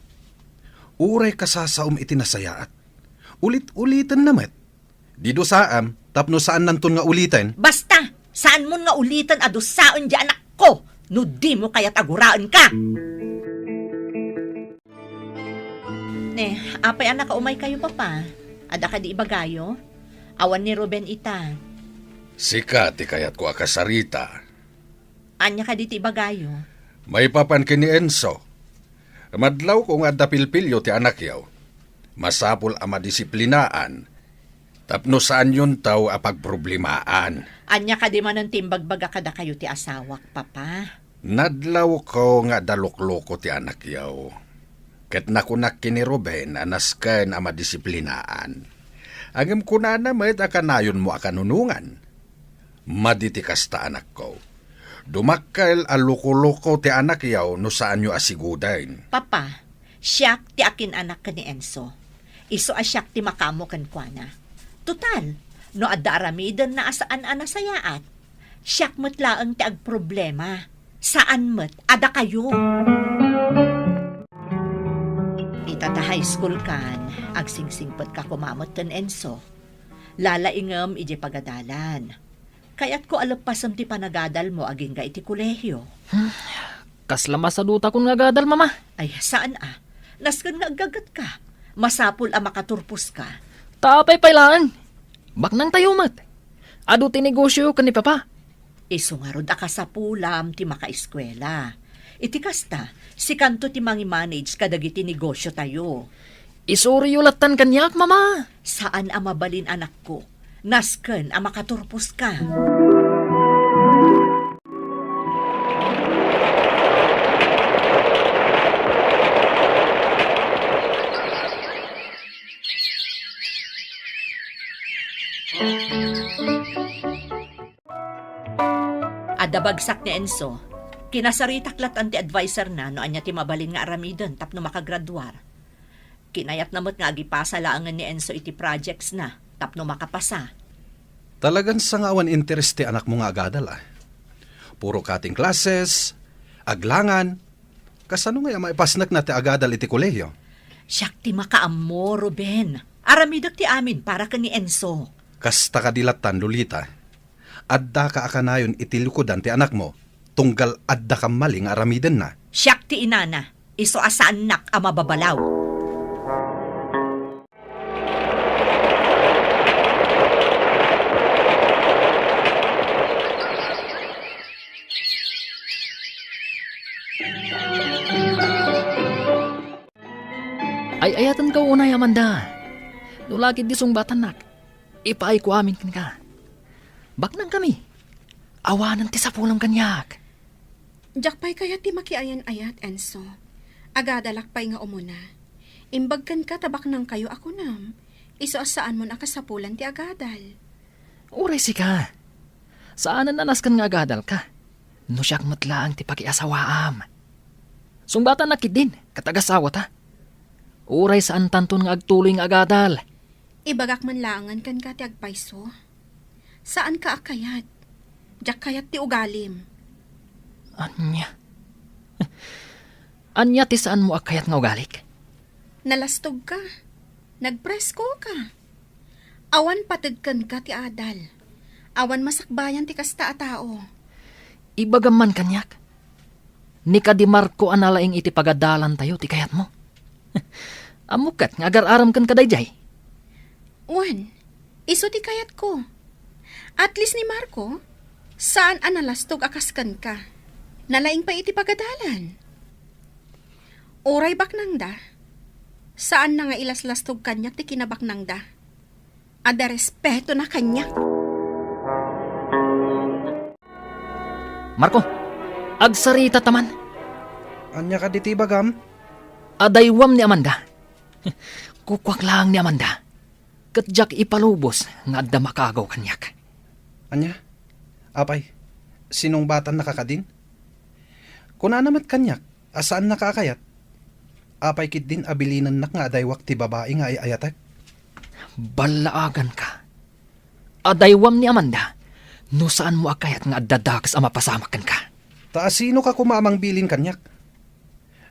Uray kasasaom iti nasayaat. Ulit-ulitenna met. Didusaam tapno saannanton nga uliten. Basta, saanmon nga uliten a dusaen diay anakko no dimo kayat a guraenka. Ne, apay a nakaumaykayo, Papa? Adda kadi ibagayo? Awan ni Ruben ita. Sika ti kayatko a kasarita. Ania kadi ti ibagayo? Maipapan ken ni Enzo. Madlawko nga adda pilpilio ti anakyo. Masapul a madisiplinaan tapno saanyonto a pagproblemaan. Ania kadi manen ti imbagbaga kadakayo ti asawak, Papa? Nadlawko nga adda lukloko ti anakyo. Ket nakunak ken ni Ruben a nasken a madisiplinaan. Ngem kunana met a kanayonmo a kanunongan. Madi ti kasta, anakko. Dumakkel a lukoloko ti anakyo no saanyo a siguden. Papa, siak ti akin-anak ken ni Enzo. Isu a siak ti makaammo kenkuana. Total, no adda aramidenna a saan a nasayaat, siak met laeng ti agproblema. Saan met a dakayo. Ita ta high school kan, agsingsingpetka koma met ken Enzo. Lalaingem idiay pagadalan. Kayatko a leppasem ti panagadalmo agingga iti kolehio. Hmm, kasla masadutakon nga agadal, Mama. Ay, saan a? Nasken nga aggagetka. Masapul a makaturposka. Ta apay pay laeng? Baknangtayo met. Adu ti negosioyo ken ni Papa. Isu ngarud a kasapulam ti makaeskuela. Iti kasta, sikanto ti mangimanage kadagiti negosiotayo. Isuriyo lattan kaniak, Mama. Saan a mabalin, anakko. Nasken a makaturposka. Adda bagsak ni Enzo. Kinasaritak lattan ti adviserna no ania ti mabalin nga aramiden tapno makagraduar. Kinayatna met nga agipasa laengen ni Enzo iti projectsna tapno makapasa. Talagan sangaawan interes ti anakmo nga agadal, a. Puro cutting classes, aglangan. Kasano ngay a maipasnekna ti agadal iti kolehio? Siak ti makaammo, Ruben. Aramidek ti amin para ken ni Enzo. Kasta kadi lattan, Lolita. Addaka a kanayon iti likudan ti anakmo, tunggal adda kammali nga aramidenna. Siak ti inana, isu a saannak a mababalaw. Ay-ayatenka unay, Amanda. No la ketdi sungbatannak. Ipaayko amin kenka. Baknangkami. Awanen ti sapulam kaniak. Diak pay kayat ti makiayan-ayat, Enzo. Agadalak pay nga umuna. Imbag kenka ta baknangkayo a kunam, isu a saanmon a kasapulan ti agadal. Uray sika. Saanen a nasken nga agadalka. No siak met laeng ti pakiasawaam. Sungbatannak ketdin, ket agasawata. Uray saantanton nga agtuloy nga agadal. Ibagak man laengen kenka ti agpayso. Saanka a kayat. Diak kayat ti ugalim. Ania? Ania ti saanmo a kayat nga ugalik? Nalastogka. Nagpreskoka. Awan pateg kenka ti adal. Awan masakbayan ti kasta a tao. Ibagam man kaniak. Ni kadi Marco a nalaing iti pagadalantayo ti kayatmo. Ammok ket nga agar-aramken kadaydiay. Wen, isu ti kayatko. At least ni Marco, saan a nalastog a kas kenka. Nalaing pay iti pagadalan. Uray baknangda, saanna nga ilaslastog kaniak ti kinabaknangda. Adda respetona kaniak. Marco, agsarita ta man. Ania kadi ti ibagam? Adaywam ni Amanda. Kukuak laeng ni Amanda. Ket diak ipalubos nga adda makaagaw kaniak. Ania? Apay, sinungbatannaka kadin? Kunana met kaniak a saannaka a kayat. Apay ketdin a bilinennak nga adaywak ti babai nga ay-ayatek? Ballaaganka. Adaywam ni Amanda no saanmo a kayat nga adda dakes a mapasamak kenka. Ta asinoka koma a mangbilin kaniak?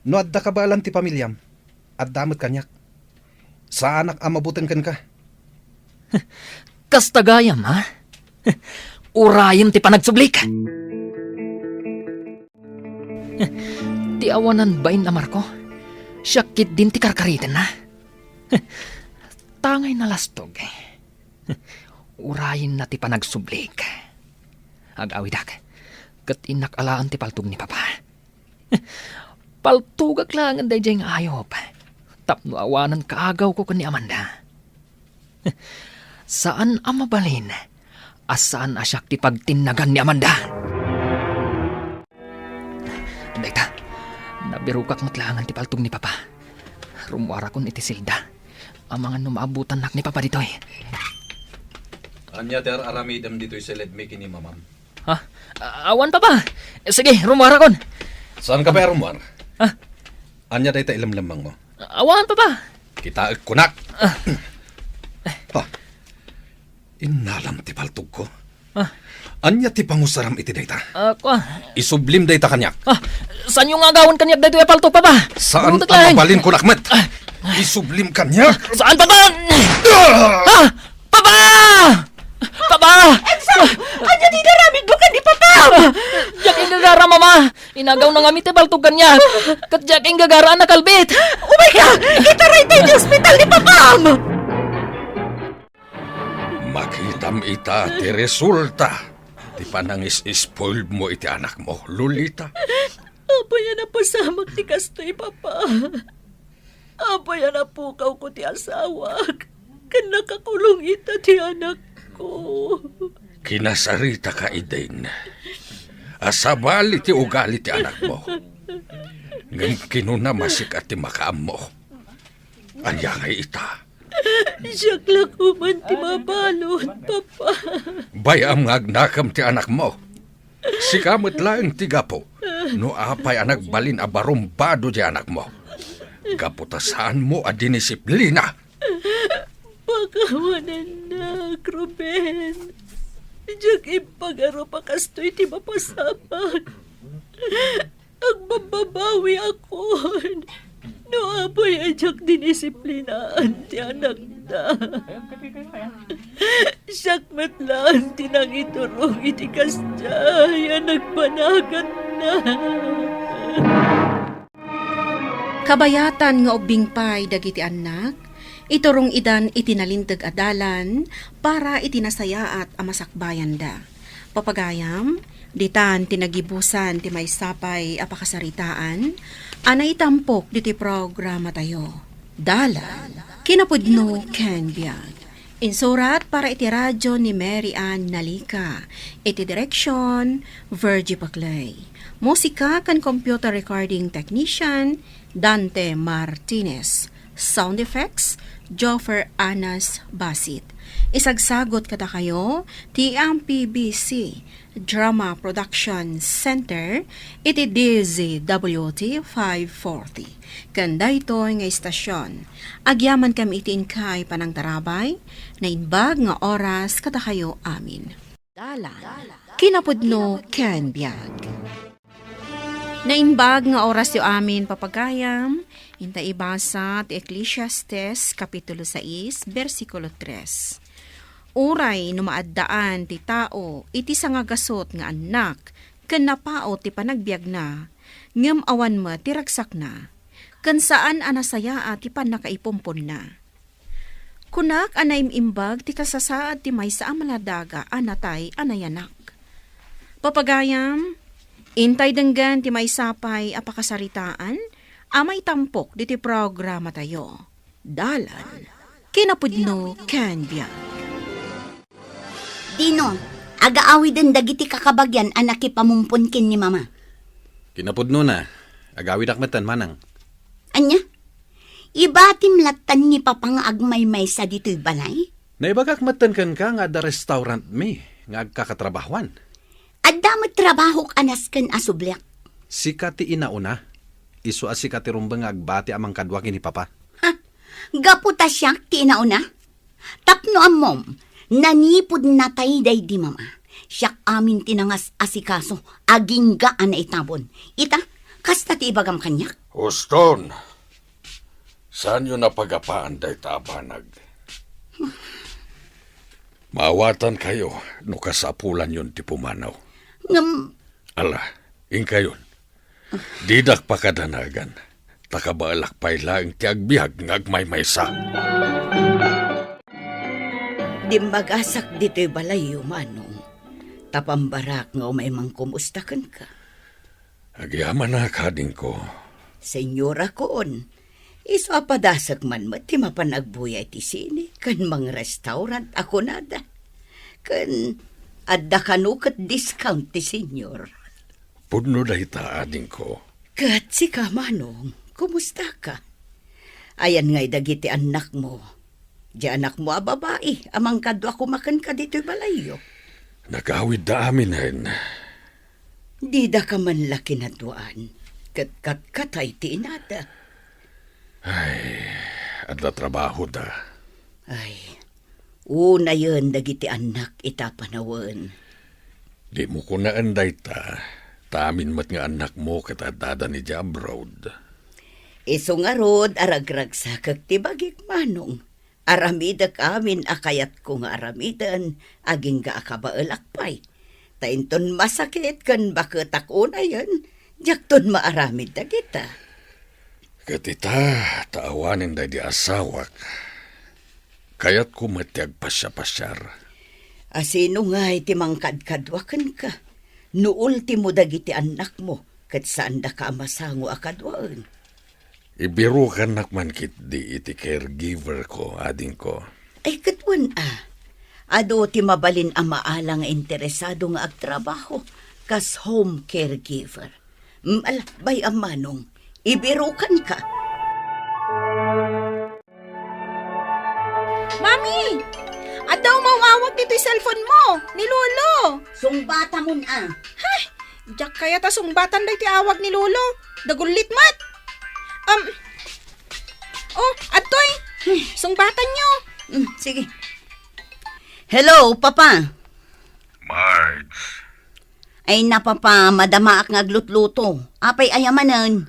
No adda kabaelan ti pamiliam, adda met kaniak. Saanak a mabuteng kenka. Kasta gayam, ha? Urayem ti panagsublik. Ti awanan bain a Marco, siak ketdin ti karkaritenna. Tangay nalastog. Urayenna ti panagsublik. Agawidak, ket innak alaen ti paltog ni Papa. Paltogak laengen daydiay nga ayup tapno awanen kaagawko ken ni Amanda. Saan a mabalin a saan a siak ti pagtinnagan ni Amanda. Dayta, nabirokak met laengen ti paltog ni Papa. Rummuarakon iti selda. Amangan no maabutannak ni Papa ditoy. Ania ti ar-aramidem ditoy seledmi ken ni Mamam? Ha? A-, awan, Papa. Sige, rummuarakon. Saanka pay a rummuar? Ha? Ania dayta ilemlemmengmo? Awan, Papa. Kitaek kunak. Ah. Ha? Innalam ti paltogko. Ah. Ania ti pangusaram iti dayta? Ah, kua. Isublim dayta kaniak. Ah, saanyo nga agawen kaniak daytoy a paltog, Papa? Saan a mabalin kunak met? Ah. Isublim kaniak. Saan, Papa? Ah! Ah! Papa! Papa! Enzo! Ania ti inaramidmo ken ni Papa? Ah! Diak inggagara, Mama. Inagawna ngamin ti paltog kaniak. Ket diak inggagara a nakalbit. Umayka! Itaray tayo ti ospital ni Papam! Makitam ita ti resulta ti panangis-spoilmo iti anakmo, Lolita. Apay a napasamak ti kastoy, Papa? Apay a napukawko ti asawak, ken nakakulong ita ti anakko? Kinasaritaka idin a sabali ti ugali ti anakmo. Ngem kinuna masika ti makaammo. Ania ngay ita? Siak la koman ti mabalud, Papa. Bay-am nga agnakem ti anakmo. Sika met laeng ti gapu no apay a nagbalin a barumbado ti anakmo. Gapu ta saanmo a dinisiplina. Pakawanennak, Ruben. Diak impagarup a kastoy ti mapasamak. Agbabbabawiakon no apay a diak dinisiplinaan ti anakda. Siak met laeng ti nangiturong iti kasdiay a nagpanaganna. Kabayatan nga ubbing pay dagiti annak, iturong idan iti nalinteg a dalan para iti nasayaat a masakbayanda. Papagayam, ditan ti nagibusan ti maysa pay a pakasaritaan a naitampok ditoy programatayo. Dalan, kinapudno ken biag. Insurat para iti radyo ni Mary Ann Nalica. Iti direksyon, Virgie Paclay. Musika ken computer recording technician, Dante Martinez. Sound effects, Joffer Anas Basit. Isagsagot kadakayo ti M P B C Drama Production Center iti D Z W T five forty. Ken daytoy nga istasyon, agyamankami iti inkay panangtarabay, naimbag nga oras kadakayo amin. Dalan, kinapudno ken biag. Naimbag nga orasyo amin, papagayam, inta ibasa ti Eclesiastes, Kapitulo sais, bersikulo tres. Uray no maaddaan ti tao iti sangagasut nga annak ken napaut ti panagbiagna, ngem awan met ti ragsakna, ken saan a nasayaat ti pannakaipumponna. Kunak a naim-imbag ti kasasaad ti maysa a maladaga a natay a nayanak. Papagayam, intay denggen ti maysa pay a pakasaritaan a maitampok diti programatayo. Dalan, kinapudno ken biag. Dino, agaawiden dagiti kakabagian a nakipamumpon ken ni Mama. Kinapudnona, agawidak metten, Manang. Ania? Ibatim lattan ni Papa nga agmaymaysa ditoy balay? Naibagak metten kenka nga adda restaurantmi nga agkakatrabahuan. Adda met trabahok a nasken a subliak. Sika ti inauna. Isu a sika ti rumbeng nga agbati a mangkadua ken ni Papa. Ha? Gapu ta siak ti inauna? Tapno ammom, nanipud natay daydi Mama, siak amin ti nangas-asikaso, agingga a naitabon. Ita, kasta ti ibagam kaniak? Uston, saanyo napagapaan dayta a banag. Maawatankayo no kasapulanyon ti pumanaw. Ngem, ala, inkayon. Didak pakadanagan, ta kabaelak pay laeng ti agbiag nga agmaymaysa. Dimmagasak ditoy balayyo, Manong, ta pambarak nga umay mangkumusta kenka. Agyamanak, adingko. Senyorakon, isu a padasek man met ti mapan agbuya iti sine ken mangrestaurant a kunada. Ken adda kano ket discount ti senyor. Pudno dayta, adingko. Ket sika, Manong, kumustaka? Ayan ngay dagiti annakmo? Di anakmo a babai a mangkadua koma kenka ditoy balayyo? Nagawidda aminen. Didaka man la kinaduaan, ket katkatay ti inada. Ay, adda trabahoda. Ay, unayen dagiti annak ita panawen. Dimo kunaen dayta, ta amin met nga annakmo ket addada idiay abroad. Isu ngarud a ragragsakek ti bagik, Manong. Aramidek amin a kayatko nga aramiden, agingga a kabaelak pay. Ta inton masakit ken baketak unayen, diakton maaramid dagita. Ket ita, ta awanen daydi asawak, kayatko met ti agpasiapasiar. A sino ngay ti mangkadkadua kenka? No ultimo dagiti annakmo, ket saandaka a masango a kaduaen. Ibirukannak man ketdi iti caregiver ko, adingko. Ay, ket wen a. Adu ti mabalin a maala nga interesado nga agtrabaho kas home caregiver. Mm, ala, bay-am, Manong. Ibirukanka. Mami! Adda umaw-awag ditoy cellphone mo, ni Lolo. Sungbatamon a. Hay! Diak kayat a sungbatan daytoy awag ni Lolo. Dagullit met. Um, oh, adtoy. Sungbatanyo. Mm, sige. Hello, Papa. Marge. Ay na, Papa, madamaak nga aglutluto. Apay aya manen?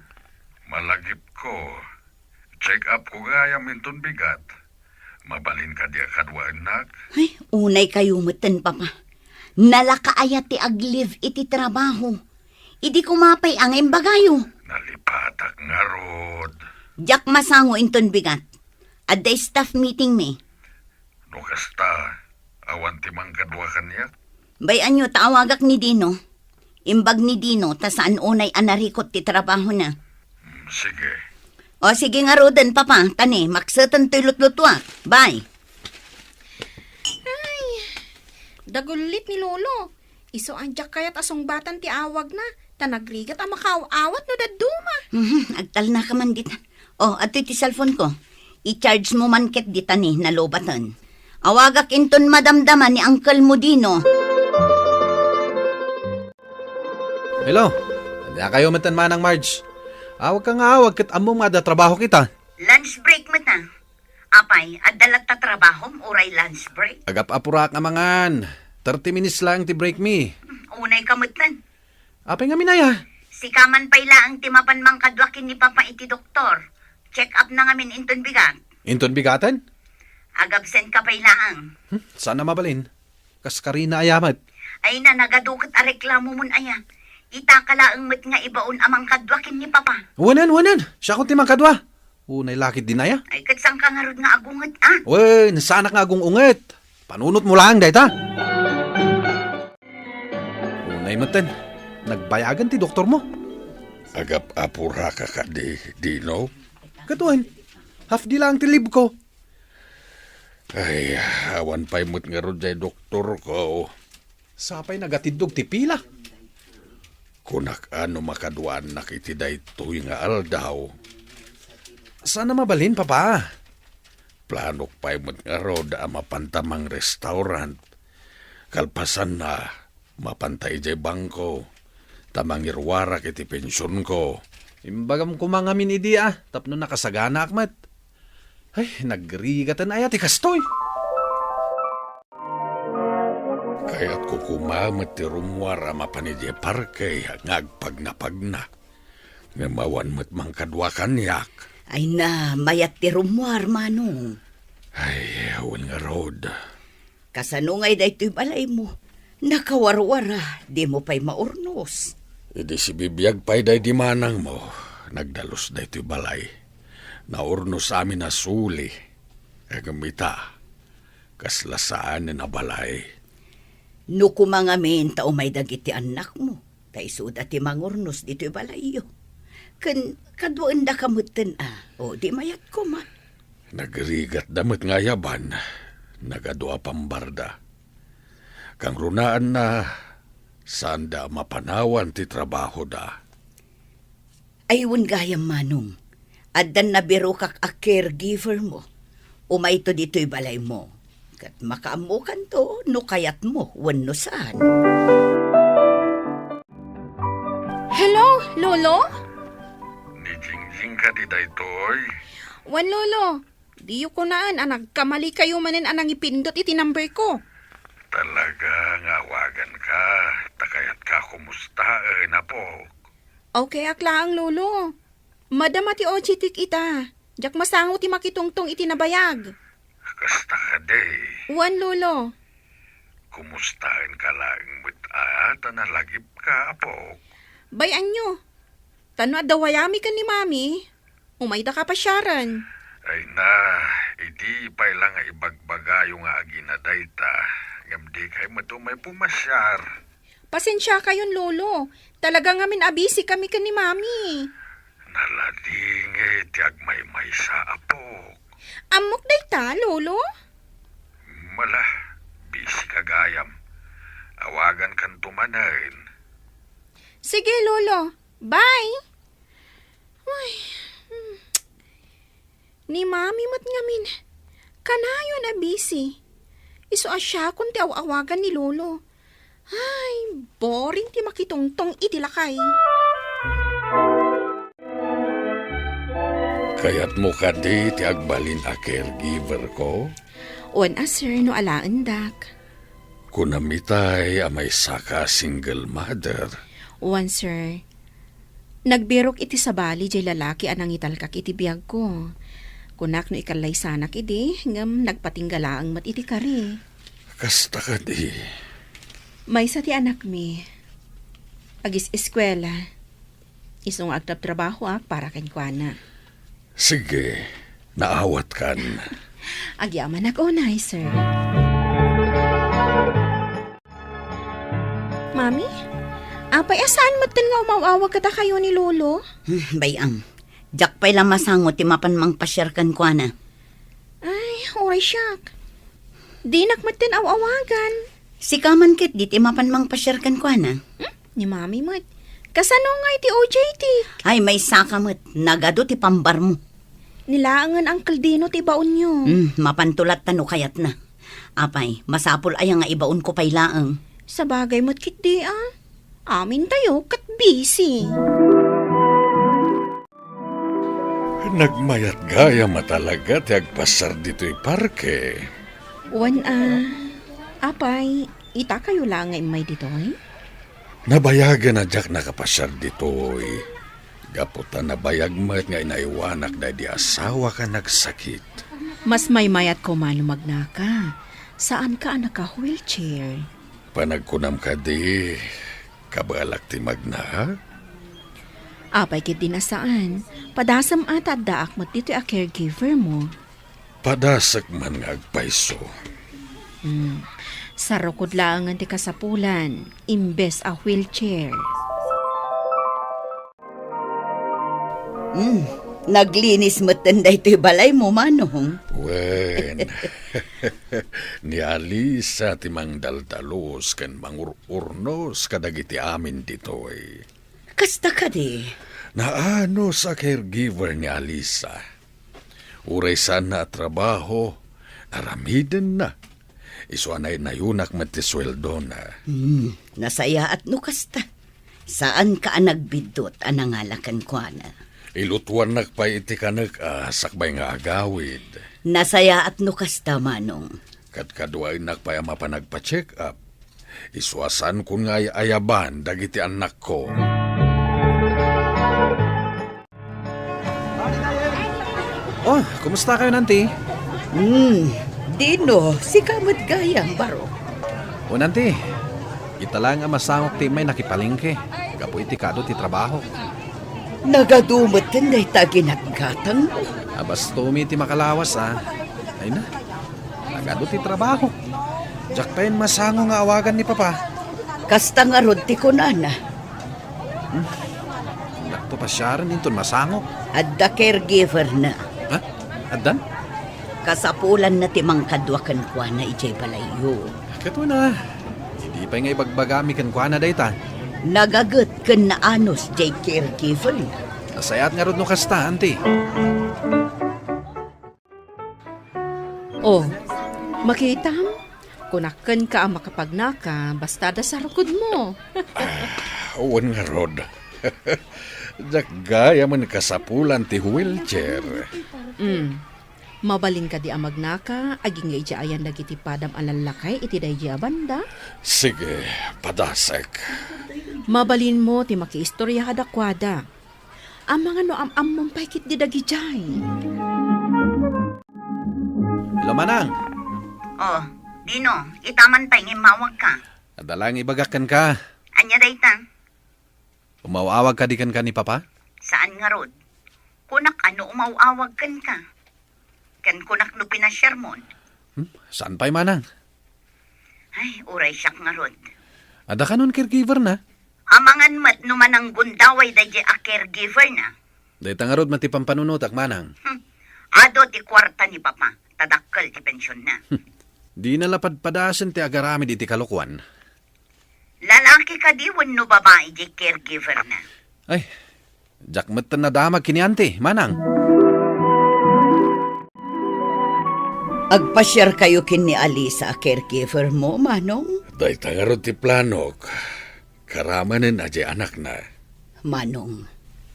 Malagipko. Check up ko gayam inton bigat. Mabalin kadi a kaduaennak? Ay, unay kayo metten, Papa. Nalakaayat ti ag-leave iti trabaho. Idi kumapay a nga imbagayo. Nalipatak ngarud. Diak masango inton bigat. Adda staff meeting mi. No kasta, awan ti mangkadua kaniak? Bay-anyo ta awagak ni Dino. Imbag ni Dino ta saan unay a narikot ti trabahona. Mm, sige. O, sige ngaruden, Papa. Tani, makseten toy lutlutuak. Bye. Dagullit ni Lolo. Isu a diak kayat a sungbatan ti awagna, ta nagrigat a makaaw-awat no dadduma. Mhm, agtalnaka man dita. Oh, adtoy ti cellphone ko. I-charge mo man ket dita ni nalobaten. Awagak inton madamdama ni Uncle mo dino. Hello, ania kayo metten, Manang Marge? Awagka nga awag ket ammom nga adda trabaho kita. Lunch break met na. Apay, adda latta trabahom uray lunch break? Agap-apurak nga mangan. Thirty minutes lang ti break mi. Hmm, unay ka metten. Apay ngamin aya? Sika man pay laeng ti mapan mangkadua ken ni Papa iti doktor. Check up na ngamin inton bigat. Inton bigaten? Agabsent ka pay laeng. Hmm, saan a mabalin? Kas karina aya met. Ay na, nagadu ket a reklamomon aya. Ita ka laeng met nga ibaon a mangkadua ken ni Papa. Wanan, wanan. Siakon ti mangkadua. Unay lakit din aya. Ay, ket saan ka ngarud nga agunget, a? Wen, saanak nga agung-unget. Panunot mo laeng dayta. Unay metten, nagbayagan ti doktor mo. Agap-apuraka kadi, Dino? Ket wen, half day laeng ti leave ko. Ay, awan pay met ngarud jay doktor ko. Sapay nagatiddog ti pila. Kunak a no makaduaannak iti daytoy nga aldaw. Saan a mabalin, Papa? Planok pay met ngarud a mapanta mangrestaurant. Kalpasanna, mapanta idiay bangko, ta mangiruarak iti pensionko. Imbagam koma ngamin idi, a, tapno nakasaganaak met. Ay, nagrigaten aya ti kastoy. Kayatko koma met ti rummuar a mapan idiay parke nga agpagnapagna. Ngem awan met mangkadua kaniak. Ay na, mayat ti rummuar, Manong. Ay, wen ngarud. Kasano ngay daytoy balaymo? Nakawarwara, dimo pay maurnos. Idi sibibiag pay daydi manangmo, nagdalus daytoy balay. Naurnos amin a suli. Ngem ita, kasla saanen a balay. No koma ngamin ta umay dagiti annakmo, ta isuda ti mangurnos ditoy balayyo. Ken kaduaendaka metten a, o di mayat koma. Nagrigatda met nga ayaban, nagadu a pambarda. Kangrunaanna, saanda a mapanawan ti trabahoda. Ay, wen gayam, Manong. Addan nabirokak a caregiver mo. Umayto ditoy balaymo. Ket makaammokanto no kayatmo wenno saan. Hello, Lolo? Ni Jingjing kadi daytoy? Wen, Lolo. Diyo kunaan a nagkamali kayo manen a nangipindot iti number ko. Talaga nga awagan ka, ta kayat ka kumustaen, apok. Okay ak laeng, Lolo. Madama ti O J T ita. Diak masango ti makitungtong iti nabayag. Kasta kadi. Wen, Lolo. Kumustaen ka laeng met a ta nalagip ka, apok? Bay-anyo. Ta no adda wayami ken ni Mami, umayda ka pasiaren. Ay na, idi pay la nga ibagbagayo nga agina dayta, ngem di kay met umay pumasiar. Pasensia kayon, Lolo. Talaga ngamin a busy kami ken ni Mami. Naladingit ti agmaymaysa, apok. Ammok dayta, Lolo? Mala, busy ka gayam. Awagan kanto manen. Sige, Lolo. Bye. Uy, hmm. Ni Mami met ngamin, kanayon a busy. Isu a siakon ti aw-awagan ni Lolo. Ay, boring ti makitungtong iti lakay. Kayatmo kadi ti agbalin a caregiver ko? Wen a, sir, no alaendak. Kunam itay a maysaka a single mother. Wen, sir. Nagbirok iti sabali jay lalaki a nangitalkak iti biagko. Kunak no ikallaysanak idi, ngem nagpatingga laeng met iti kari. Kasta kadi. Maysa ti anakmi. Agis-eskuela. Isu nga agtrabtrabahoak para kenkuana. Sige, naawatkan. Agyamanak unay, sir. Mami, apay a saan metten nga umaw-awag kadakayo ni Lolo? Hmm, bay-am. Diak pay la masango ti mapan mangpasiar kenkuana. Ay, uray siak. Dinak metten aw-awagan. Sika man ketdi ti mapan mangpasiar kenkuana. Hmm? Ni Mami met. Kasano nga iti O J T? Ay, maysaka met. Nagadu ti pambarmo. Ni laengen Uncle Dino ti ibaonyo. Hmm, mapanto latta no kayatna. Apay, masapul aya nga ibaonko pay laeng? Sabagay met ketdi, a. Amintayo ket busy. Nagmayat gayam a talaga ti agpasiar ditoy parke. Wen a, apay, itakayo la nga immay ditoy? Nabayagen a diak nakapasiar ditoy. Gapu ta nabayag met nga inaywanak daydi asawak a nagsakit. Mas maymayat koma no magnaka. Saanka a naka-wheelchair. Panagkunam kadi, kabaelak ti magna? Apay ketdi a saan, padasem a ta addaak met ditoy a caregiver mo. Padasek man nga agpayso. Hmm. Sarukod laengen ti kasapulan, imbes a wheelchair. Hmm. Naglinis metten daytoy balaymo, Manong. Wen, ni Alisa ti mangdaldalus ken mangur-urnos kadagiti amin ditoy. Kasta kadi? Naanus a caregiver ni Alisa. Uray saanna a trabaho, aramidenna. Isu a naynayonak met ti sueldona. Hmm, nasayaat no kasta. Saanka a nagbiddut a nangala kenkuana. Ilutuannak pay iti kanek a sakbay nga agawid. Nasayaat no kasta, Manong. Kadkaduaennak pay a mapan agpa-check-up. Isu a saankon nga ay-ayaban dagiti annakko. Oh, kumusta kayo, Nanti? Hmm, Dino, sika met gayam, baro. O, Nanti, ita laeng a masangok ti immay nakipalengke gapu iti kaadu ti trabaho. Nagadu metten dayta ginatgatangmo. Abastomi ti makalawas, a. Ay na, nagadu ti trabaho. Diak pay masango nga awagan ni Papa. Kasta ngarud ti kunana. Hmm. Dakto pasiaren inton masango. Adda caregiver na. Ha? Addan? Kasapulanna ti mangkadua kenkuana idiay balayyo. Ket wen a, idi pay nga ibagbagami kenkuana dayta. Nagaget ken naanus diay caregiver na. Nasayaat ngarud no kasta, Auntie. Oh, makitam? Kunak kenka a makapagnaka, basta adda sarukodmo. Ah, wen ngarud. Diak gayamen kasapulan ti wheelchair. Mm. Mabalin kadi a magnaka, agingga idiay ayan dagiti padam a lallakay iti daydi a banda? Sige, padasek. Mabalinmo ti makiistorya kadakuada. Amangan no am-ammom pay ketdi dagidiay. Hello, Manang. Oh, Dino, ita man pay nga immawagka. Adda laeng ibagak kenka. Ania dayta? Umaw-awag kadi kenka ni Papa? Saan ngarud? Kunak a no umaw-awag kenka. Ken kunak no pinasiarmon. Hmm? Saan pay, Manang? Ay, uray siak ngarud. Adda kanon caregiver na? Amangan met no mananggundaway daydiay a caregiver na. Dayta ngarud met ti pampanunotak, Manang. Hmm. Adu ti kuarta ni Papa, ta dakkel ti pensionna. Hmm. Dina la padpadasen ti agaramid iti kalokuan. Lalaki kadi wenno babai diay caregiver na? Ay, diak metten nadamag ken ni Auntie, Manang. Agpasiarkayo ken ni Alisa a caregiver mo, Manong? Dayta ngarud ti planok. Karamanen a diay anakna. Manong,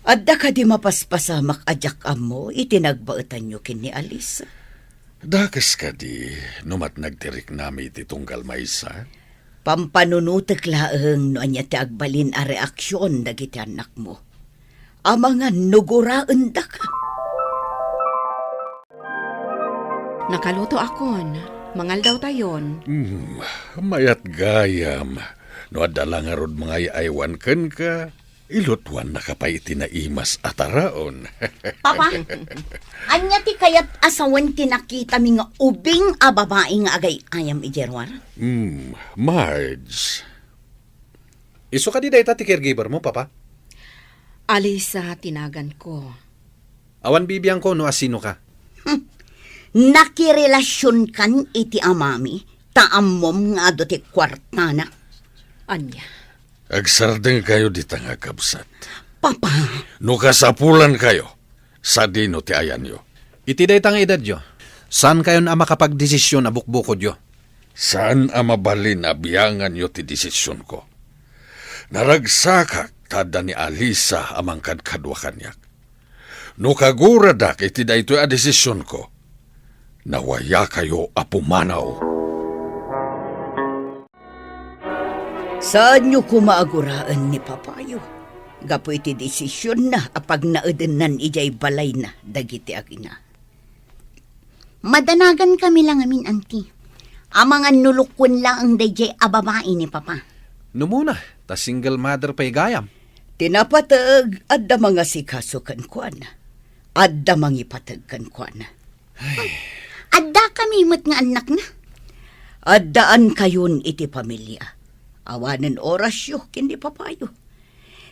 adda kadi mapaspasamak a diak ammo iti nagbaetanyo ken ni Alisa? Dakes kadi no matnag ti riknami iti tunggal maysa? Pampanunotek laeng no ania ti agbalin a reaksion dagiti annakmo. Amangan no guraendaka. Nakalutoakon, mangaldawtayon. Hmm, mayat gayam. No adda la ngarud mangay-aywan kenka, ilutuannaka pay iti naimas a taraon. Papa, ania ti kayat a sawen ti nakitami nga ubing a babai nga agay-ayam idiay ruar? Hmm, Marge. Isu kadi dayta ti caregiver mo, Papa? Alisa ti naganko. Awan bibiangko no asino ka. Hmm. Nakirelasionkan iti amami Ta ammom nga adu ti kuartana. Ania? Agsardengkayo dita nga agkabsat. Papa! No kasapulankayo, sadino ti ayanyo? Iti dayta nga edadyo, saankayon a makapagdesisyon a bukbukodyo. Saan a mabalin a bianganyo ti desisyonko. Naragsakak ta adda ni Alisa a mangkadkadua kaniak. No kaguradak iti daytoy a desisyonko, nawayakayo a pumanaw. Saanyo koma a guraen ni papayo gapu iti desisionna a pagnaedennan idiay balayna dagiti agina. Madanagankami la ngamin, Auntie. Amangan no lukuen laeng daydiay a babai ni Papa. Numuna, ta single mother pay gayam. Ti napateg, adda mangasikaso kenkuana. Adda mangipateg kenkuana. Ay. Addakami met nga annakna. Addaankayon iti pamilia. Awanen orasyo ken ni papayo.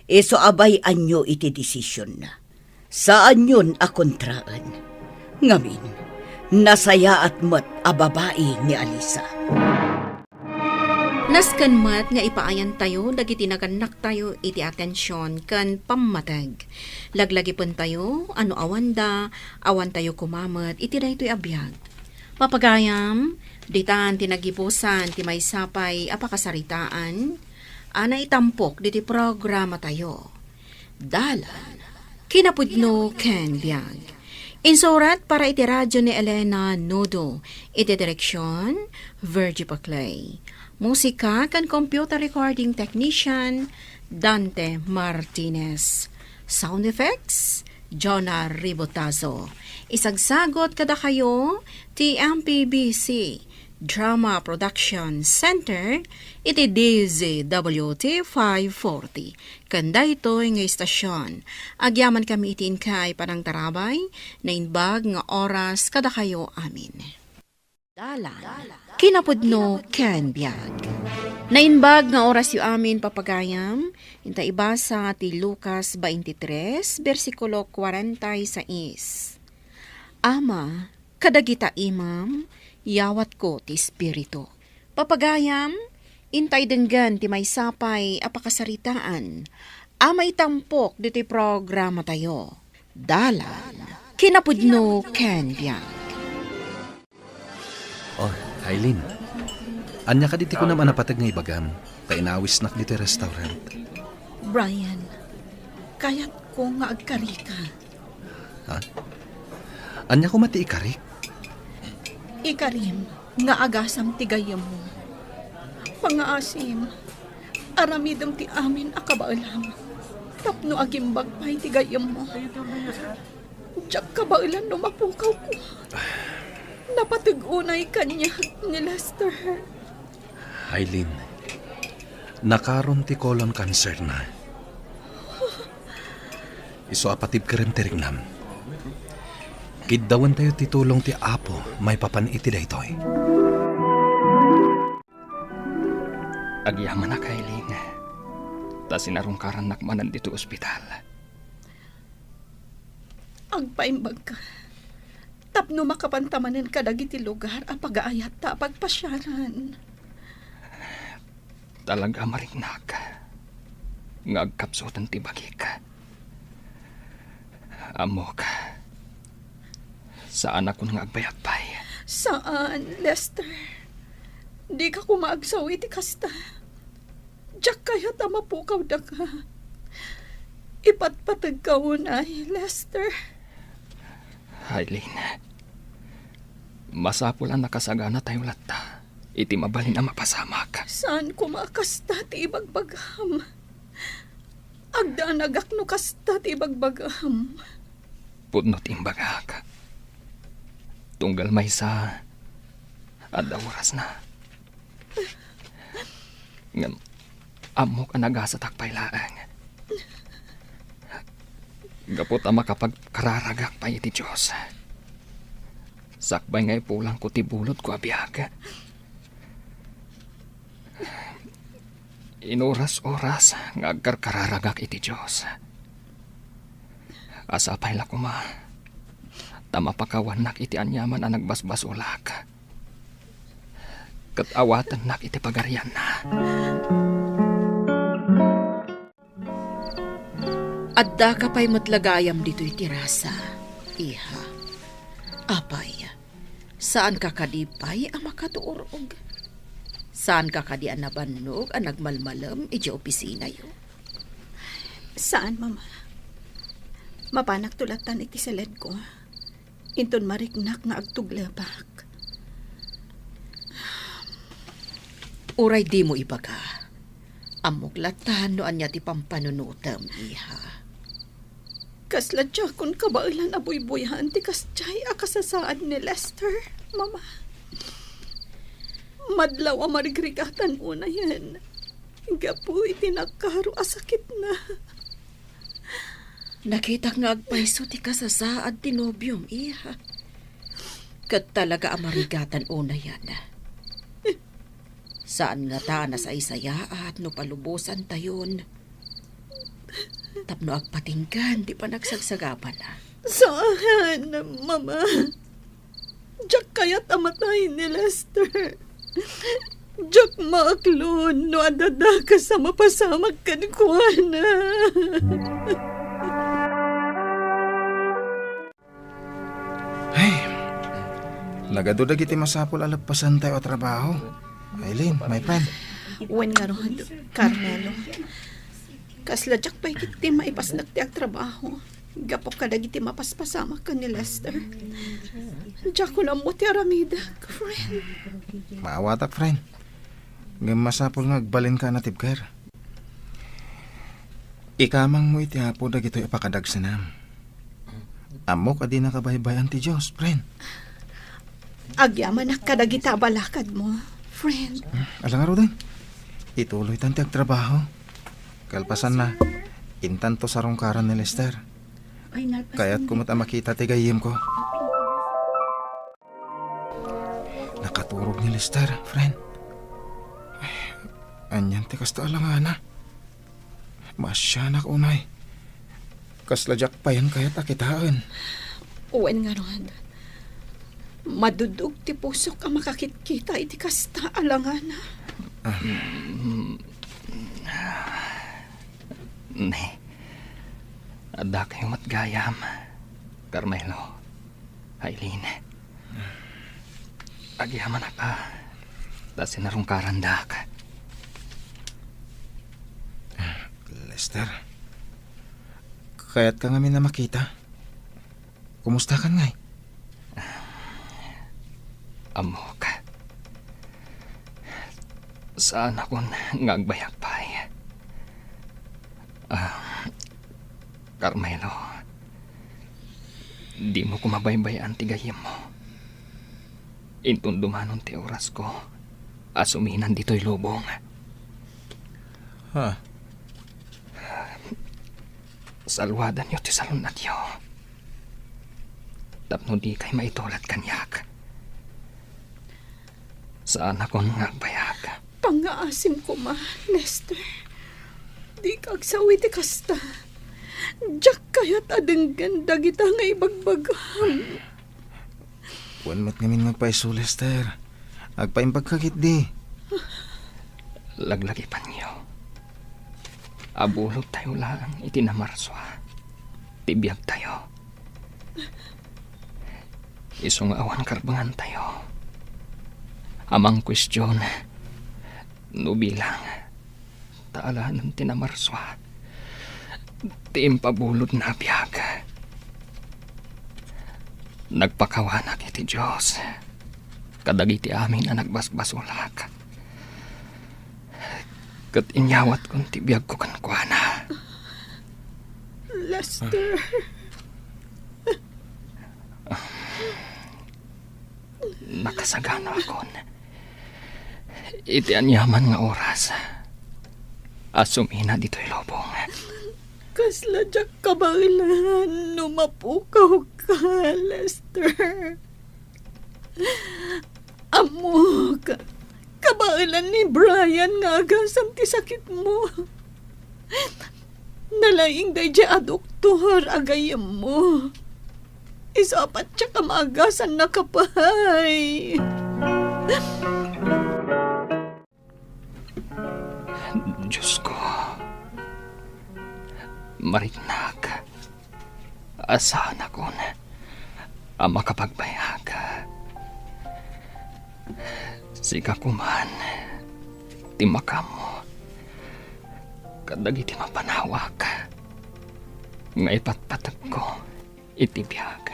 Isu a bay-anyo iti desisionna. Saanyon a kontraen. Ngamin, nasayaat met a babai ni Alisa. Nasken met nga ipaayantayo dagiti nagannaktayo iti atension ken pammateg. Laglagipentayo a no awanda, awantayo koma met iti daytoy a biag. Papagayam, ditan ti nagibusan ti maysa pay a pakasaritaan a naitampok diti programatayo. Dalan, kinapudno ken biag. Insurat para iti radyo ni Elena Nodo. Iti direksyon, Virgie Paclay. Musika ken computer recording technician, Dante Martinez. Sound effects, Jonah Ribotazo. Isagsagot kadakayo ti M P B C Drama Production Center iti D Z W T five forty. Ken daytoy nga istasion, agyamankami iti inkay panangtarabay, naimbag nga oras kadakayo amin. Dalan, kinapudno ken biag. Naimbag nga orasyo amin, papagayam, inta ibasa ti Lucas twenty-three, bersikulo forty-six. Ama, kadagita imam, yawatko ti Espiritu. Papagayam, intay denggen ti maysa pay a pakasaritaan a maitampok ditoy programatayo. Dalan, kinapudno ken biag. Oh, Aileen. Ania kadi ti kunam a napateg nga ibagam? Ta inawisnak ditoy restaurant. Brian, kayatko nga agkarika. Ha? Ania koma ti ikarik? Ikarim nga agasam ti gayyemmo. Pangaasim, aramidem ti amin a kabaelam tapno agimbag pay ti gayyemmo. Diak kabaelan no mapukawko. Napateg unay kaniak ni Lester. Aileen, nakaron ti colon cancer na. Isu a patibkerem ti riknam. Kiddawentayo ti tulong ti Apo maipapan iti daytoy. Agyamanak, Aileen, ta sinarungkarannak manen ditoy ospital. Agpaimbagka tapno makapanta manen kadagiti lugar a pagaayatta a pagpasiaran. Talaga a mariknak nga agkapsuten ti bagik. Ammok, saanakon nga agbayag pay. Saan, Lester. Dika koma agsao iti kasta. Diak kayat a mapukawdaka. Ipatpategka unay, Lester. Aileen, masapul a nakasaganatayo latta iti mabalin a mapasamak. Saan koma a kasta ti ibagbagam. Agdanagak no kasta ti ibagbagam. Pudno ti imbagak. Tunggal maysa, adda orasna. Ngem ammok a nagasatak pay laeng. Gapu ta makapagkararagak pay iti Dios. Sakbay nga ipulangko ti bulodko a biag. Inoras-oras nga agkarkararagak iti Dios. Asa pay la koma ta mapakawannak iti aniaman a nagbasbasolak. ket awatennak iti pagarianna. Addaka pay met la gayam ditoy ti rasa, iha. Apay, saanka kadi pay a makaturog? Saanka kadi a nabannog a nagmalmalem idiay opisinayo? Saan, Mama. Mapanakto lattan iti siledko. Inton mariknak nga agtuglebak. Uray dimo ibaga, ammok lattan no ania ti pampanunotem, iha. Kasla diakon kabaelan a buybuyaen ti kasdiay a kasasaad ni Lester, Mama. Madlaw a marigrigatan unayen gapu iti nakaro a sakitna. Nakitak nga agpayso ti kasasaad ti nobiom, iha. Ket talaga a marigatan unayen. Saan ngata a nasaysayaat no palubosantayon tapno agpatinggan ti panagsagsagabana. Saan, Mama. Diak kayat a matay ni Lester. Diak maaklon no adda dakes a mapasamak kenkuana. Ay, nagadu dagiti masapul a leppasantayo a trabaho. Aileen, my friend. Wen ngarud, Carmelo. Kasla diak pay ketdi maipasnek ti agtrabaho gapu kadagiti mapaspasamak ken ni Lester. Diakon ammo ti aramidek, friend. Maawatak, friend. Ngem masapul nga agbalinka a natibker. Ikamangmo iti Apo dagitoy a pakadagsenam. Ammok a dinaka baybay-an ti Dios, friend. Agyamanak kadagiti abalakadmo, friend. Hmm, ala ngaruden. Ituloytan ti agtrabaho. Kalpasanna, intanto sarungkaran ni Lester. Kayatko met a makita ti gayyemko. Nakaturog ni Lester, friend. Ay, anian ti kasta alangana? Maasianak unay. Kasla diak payen kayat a kitaen. Wen ngarud, madudog ti pusok a makakitkita iti kasta alangana. Ah. Ne, addakayo met gayam, Carmelo. Aileen, agyamanak a ta sinarungkarandak. Lester, kayatka ngamin a makita? Kumustakan ngay? Ammok. Saanakon nga agbayag pay. Ah, Carmelo, dimo koma baybay-an ti gayyemmo. Inton dumanon ti orasko a suminan ditoy lubong. Ha? Saluadanyo ti salun-atyo tapno dikay maitulat kaniak. Saanakon nga agbayag. Pangngaasim koma, Lester. Dika agsao iti kasta. Diak kayat a denggen dagita nga ibagbagam. Wen met ngamin nga agpayso, Lester. Agpaimbagka ketdi. Laglagipanyo. Abulodtayo laeng iti namarsua ti biagtayo. Isu nga awan karbengantayo a mangkuestion no bilang ta alaen ti namarsua ti impabulodna a biag. Nagpakawanak iti Dios kadagiti amin a nagbasbasolak, ket inyawatkon ti biagko kenkuana. Lester. Nakasaganakon iti aniaman nga oras a sumina ditoy lubong. Kasla diak kabaelan no mapukawka, Lester. Ammok, kabaelan ni Brian nga agasam ti sakitmo. Nalaing daydiay a doktor a gayyemmo. Isu a patiek a magasannaka pay. Diosko, mariknak a saanakon a makapagbayag. Sika koman ti makammo kadagiti mapanawak nga ipatpategko iti biag.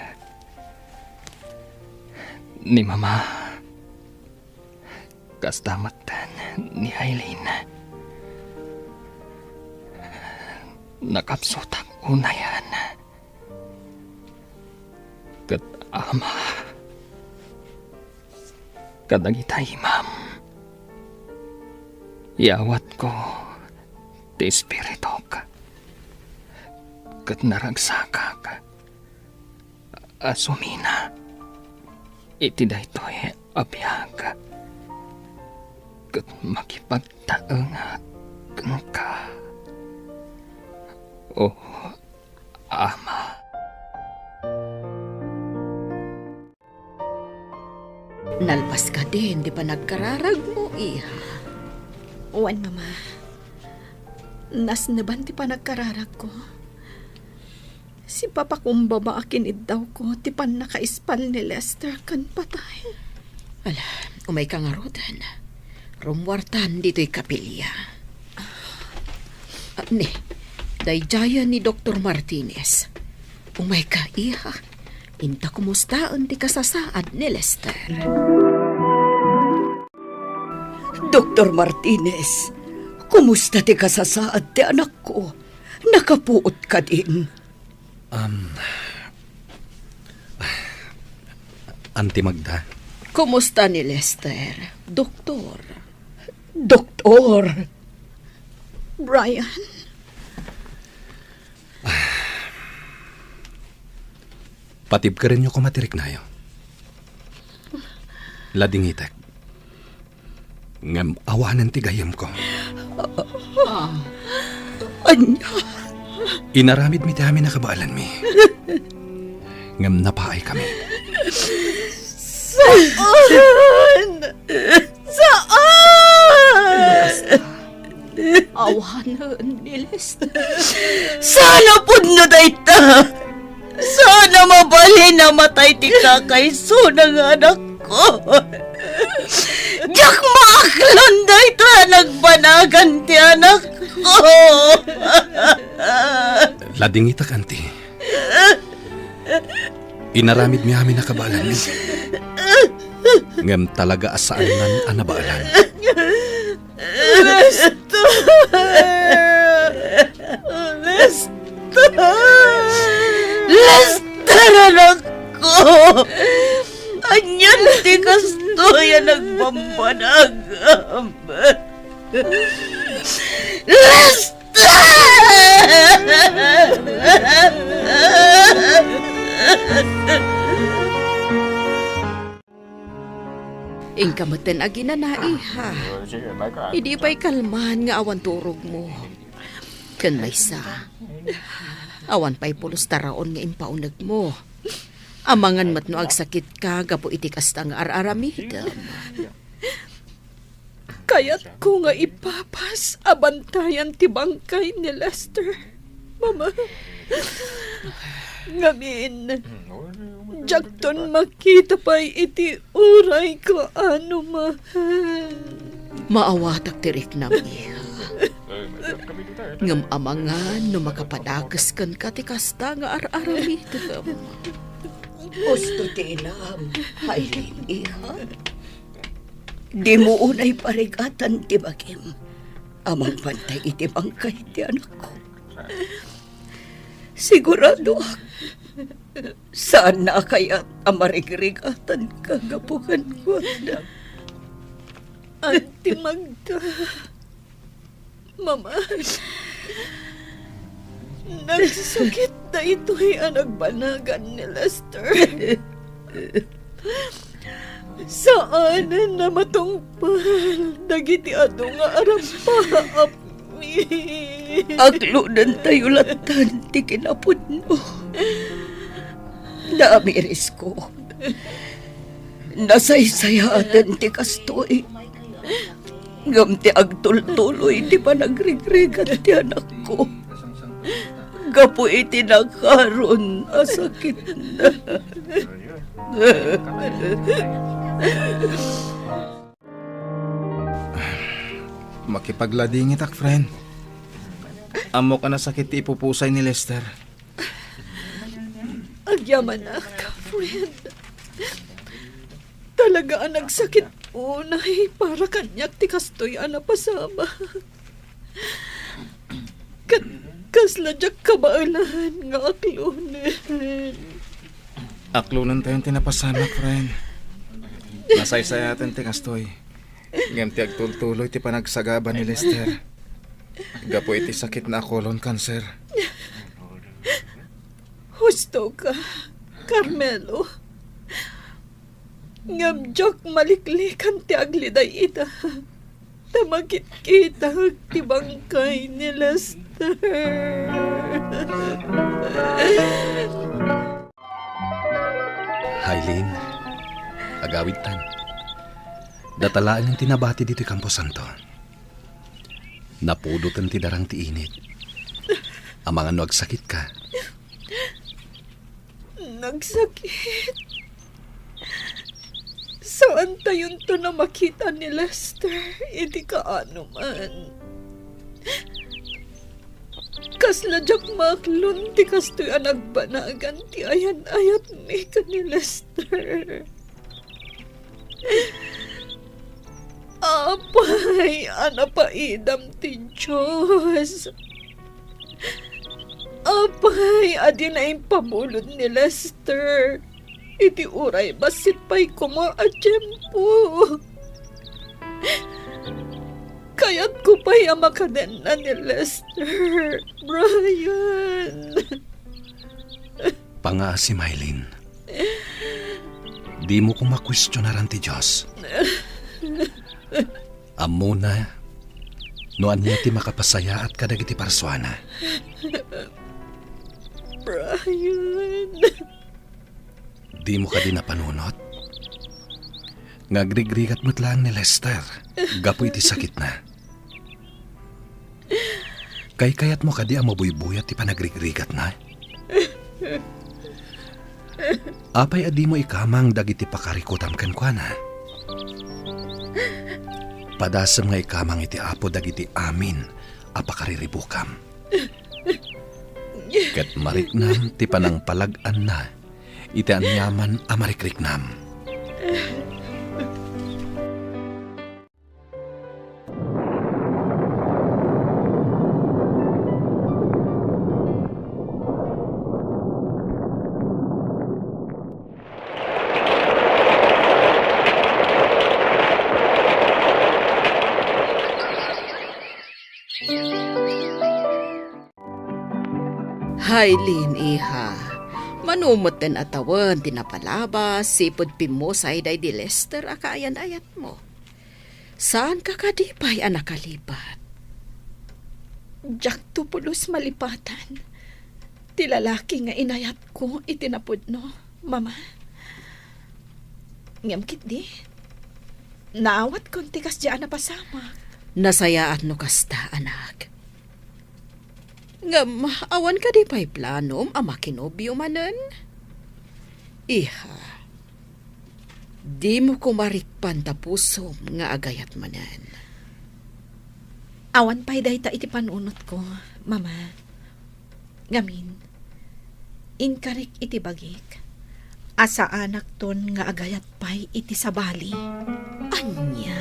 Ni Mama, kasta metten ni Aileen. Nakapsutak unayen. Ket Ama, kadagita imam, iyawatko ti espirituk, ket naragsakak a sumina iti daytoy a biag ket makipagtaenga kenka, O Ama. Nalpas kadin ti panagkararagmo, iha? Wen, Mama. Nasneban ti panagkararagko. Sipapakumbaba a kiniddawko ti pannakaispal ni Lester ken patay. Ala, umayka ngaruden. Rummuartan ditoy kapilya. Ah, ni, daydiayen ni Doktor Martinez. Umayka, iha. Inta kumustaen ti kasasaad ni Lester. Doktor Martinez, kumusta ti kasasaad ti anakko? Nakapuot kadin? Um, Anti Magda. Kumusta ni Lester, Doktor? Doktor! Brian? Patibkerenyo koma ti riknayo. Ladingitek. Ngem awanen ti gayyemko. Ania? Inaramidmi ti amin a kabaelanmi. Ngem napaaykami. Saan! Saan! Awanen ni Lester. Saan a pudno dayta? Saan a mabalin a matay ti kakaisuna nga anakko? Diak maaklon dayta a nagbanagan ti anakko. Ladingitak, anti. Inaramidmi amin a kabaelanmi. Ngem talaga a saannan a nabaelan. Lester! Lester! Lester, anakko! Anian ti kastoy a nagbambanagam? Lester! Inka metten aginana, iha. Idi pay kalman nga awan turogmo. Ken maysa, awan pay pulos taraon nga impaunegmo. Amangan met no agsakitka gapu iti kasta nga ar-aramidem. Kayatko nga ipapas a bantayan ti bangkay ni Lester, Mama. Ngamin, diakton makita pay iti uray kaano, mahal. Maawatak ti riknam, iha. Ngem amangan no makapadakes kenka ti kasta nga ar-aramidem. Usto ti inam, Aileen, iha. Dimo unay parigatan ti bagim a mangbantay iti bangkay ti anakko. Siguradoak, saanna a kayat a marigrigatanka gapu kenkuana. Anti Magda, Mama, nagsakit daytoy a nagbanagan ni Lester. Saanen a matungpal dagiti adu nga arapaapmi. Aklodentayo lattan ti kinapudno. Naamirisko. Nasaysayaaten ti kastoy. Ngem ti agtultuloy ti panagrigrigat ti anakko gapu iti nakaron a sakitna. Makipagladingitak, friend. Ammok a nasakit ti ipupusay ni Lester. Agyamanak, friend. Talaga a nagsakit unay para kaniak ti kastoy a napasamak. Ket kasla diak kabaelan nga aklonen. Aklonentayon ti napasamak, friend. Nasaysayaten ti kastoy. Ngem ti agtultuloy ti panagsagaba ni Lester gapu iti sakitna a colon cancer. Husto ka, Carmelo. Ngem diak maliklikan ti agliday ita. Ta makitkitak ti bangkay ni Lester. Hailin, agawidtan. Data laeng ti nabati ditoy kamposanto. Napudoten ti darang ti init. Amangan no agsakitka. Nagsakit. Saantayonton a makita ni Lester iti kaanoman. Kasla diak maaklon ti kastoy a nagbanagan ti ayan-ayatmi ken ni Lester. Apay a napaidam ti Dios. Apay a dina impamulod ni Lester iti uray bassit pay koma a tiempo. Kayatko pay a makadenna ni Lester, Brian. Pangaasi, Mylene. Dimo koma kuestionaran ti Dios. Ammona no ania ti makapasayaat kadagiti parsuana. Brian. Dimo kadi napanunot nga agrigrigat met laeng ni Lester gapu iti sakitna? Kaykayatmo kadi a mabuybuyat ti panagrigrigatna? Apay a dimo ikamang dagiti pakarikutam kenkuana? Padasem nga ikamang iti Apo dagiti amin a pakariribukam. Ket mariknam ti panangpalag-anna iti aniaman a marikriknam. Hailin, iha, mano metten a tawen ti napalabas sipud pimmusay daydi Lester a kaayan-ayatmo. Saanka kadi pay a nakalipat? Diakto pulos malipatan ti lalaki nga inayatko iti napudno, Mama. Ngem ketdi, naawatkon ti kasdiay a napasamak. Nasayaat no kasta, anak. Ngem awan kadi pay planom a makinobio manen? Iha, dimo koma rikpan ta pusom nga agayat manen. Awan pay dayta iti panunotko, Mama. Ngamin, inkarik iti bagik a saanakton nga agayat pay iti sabali. Ania?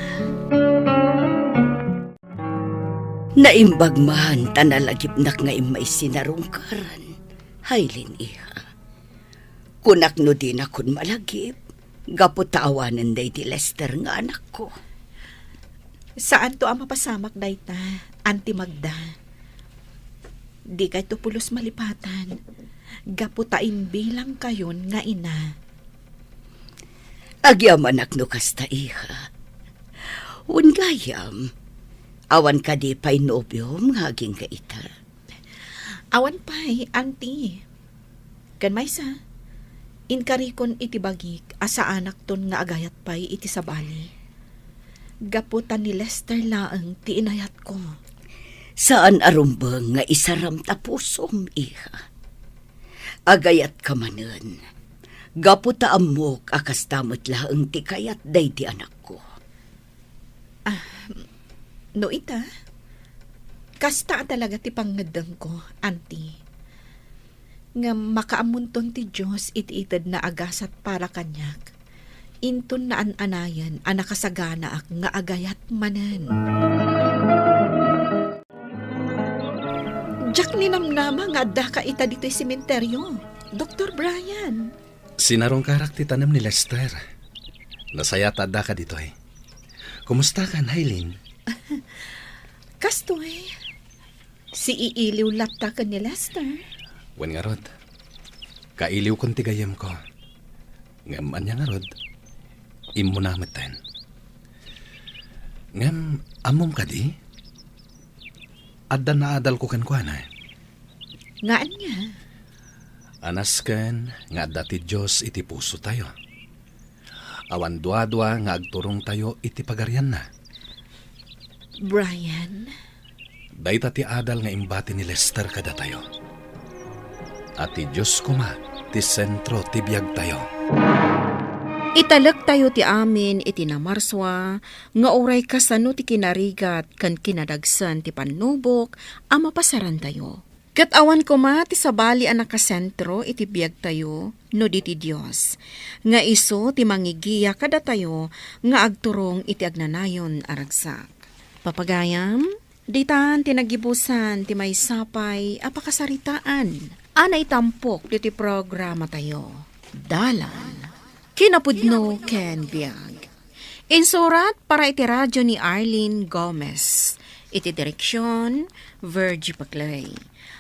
Naimbag man ta nalagipnak nga immay sinarungkaran, Hailin, iha. Kunak no dinakon malagip, gapu ta awanen daydi Lester nga anakko. Saanto a mapasamak dayta, Auntie Magda. Dikayto pulos malipatan, gapu ta imbilangkayon nga ina. Agyamanak no kasta, iha. Wen gayam, awan kadi pay nobiom nga agingga ita? Awan pay, Auntie. Ken maysa, inkarikon iti bagik a saanakton nga agayat pay iti sabali. Gapu ta ni Lester laeng ti inayatko. Saan a rumbeng nga isaram ta pusom, iha. Agayatka manen. Gapu ta ammok a kasta met laeng ti kayat daydi anakko. Ah, no ita, kasta a talaga ti pangngeddengko, Auntie. Ngem makaammonton ti Dios iti itedna a gasat para kaniak. Inton naan-anayen a nakasaganaak nga agayat manen. Diak ninamnama nga addaka ita ditoy sementeryo, Doktor Brian. Sinarungkarak ti tanem ni Lester. Nasayaat ta addaka ditoy. Kumustakan, Hailin? Kastoy, siiiliw latta ken ni Lester. Wen ngarud, kailiwkon ti gayyemko. Ngem ania ngarud, immuna metten. Ngem ammom kadi? Adda naadalko kenkuana. Nga ania? Anasken nga adda ti Dios iti pusotayo. Awan duadua nga agturongtayo iti pagarianna. Brian? Dayta ti adal nga imbati ni Lester kadatayo. A ti Dios koma ti sentro ti biagtayo. Italektayo ti amin iti namarsua nga uray kasano ti kinarigat ken kinadagsen ti pannubok a mapasarantayo. Ket awan koma ti sabali a nakasentro iti biagtayo no di ti Dios, nga isu ti mangigiya kadatayo nga agturong iti agnanayon a ragsak. Papagayam, ditan ti nagibusan ti maysa pay a pakasaritaan a naitampok ditoy programatayo. Dalan, kinapudno ken biag. Insurat para iti radio ni Arlene Gomez. Iti direksyon, Virgie Paclay.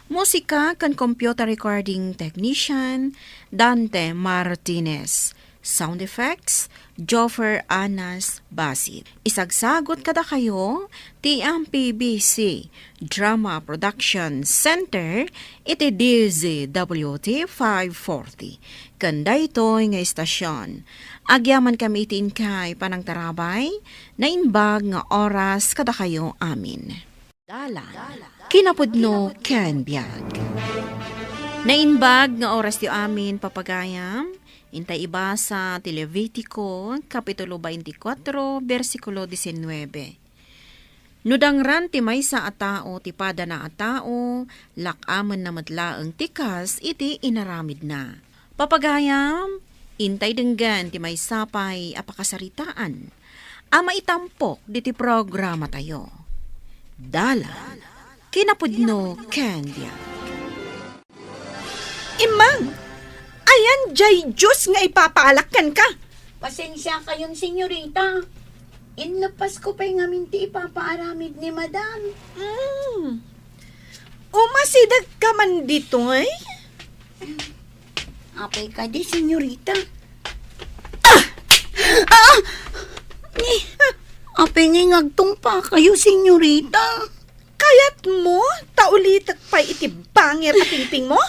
Musika ken computer recording technician, Dante Martinez. Sound effects, Joffer Anas Basit. Isagsagot kadakayo ti M P B C Drama Production Center iti D Z W T five forty. Ken daytoy nga istasyon, agyamankami iti inkay panangtarabay, naimbag nga oras kadakayo amin. Dalan, kinapudno ken biag. Naimbag nga oras ti amin, papagayam, intay ibasa ti Levitico, Kapitulo twenty-four, bersikulo diecinuebe. No dangran ti maysa a tao ti padana a tao, lak-amenna met laeng ti kas iti inaramidna. Papagayam, intay denggen ti maysa pay a pakasaritaan a maitampok diti programatayo. Dalan, kinapudno ken biag. Immang, ayan jay juice nga ipapaalak kenka? Pasensiakayon, senyorita. Inlepasko pay ngamin ti ipapaaramid ni Madam. Mm. Umasidegka man ditoy? Apay kadi, senyorita? Ah! Ah! Ni, apay nga agtungpakayo, senyorita? Kayatmo ta ulitek pay iti bangir a pingpingmo?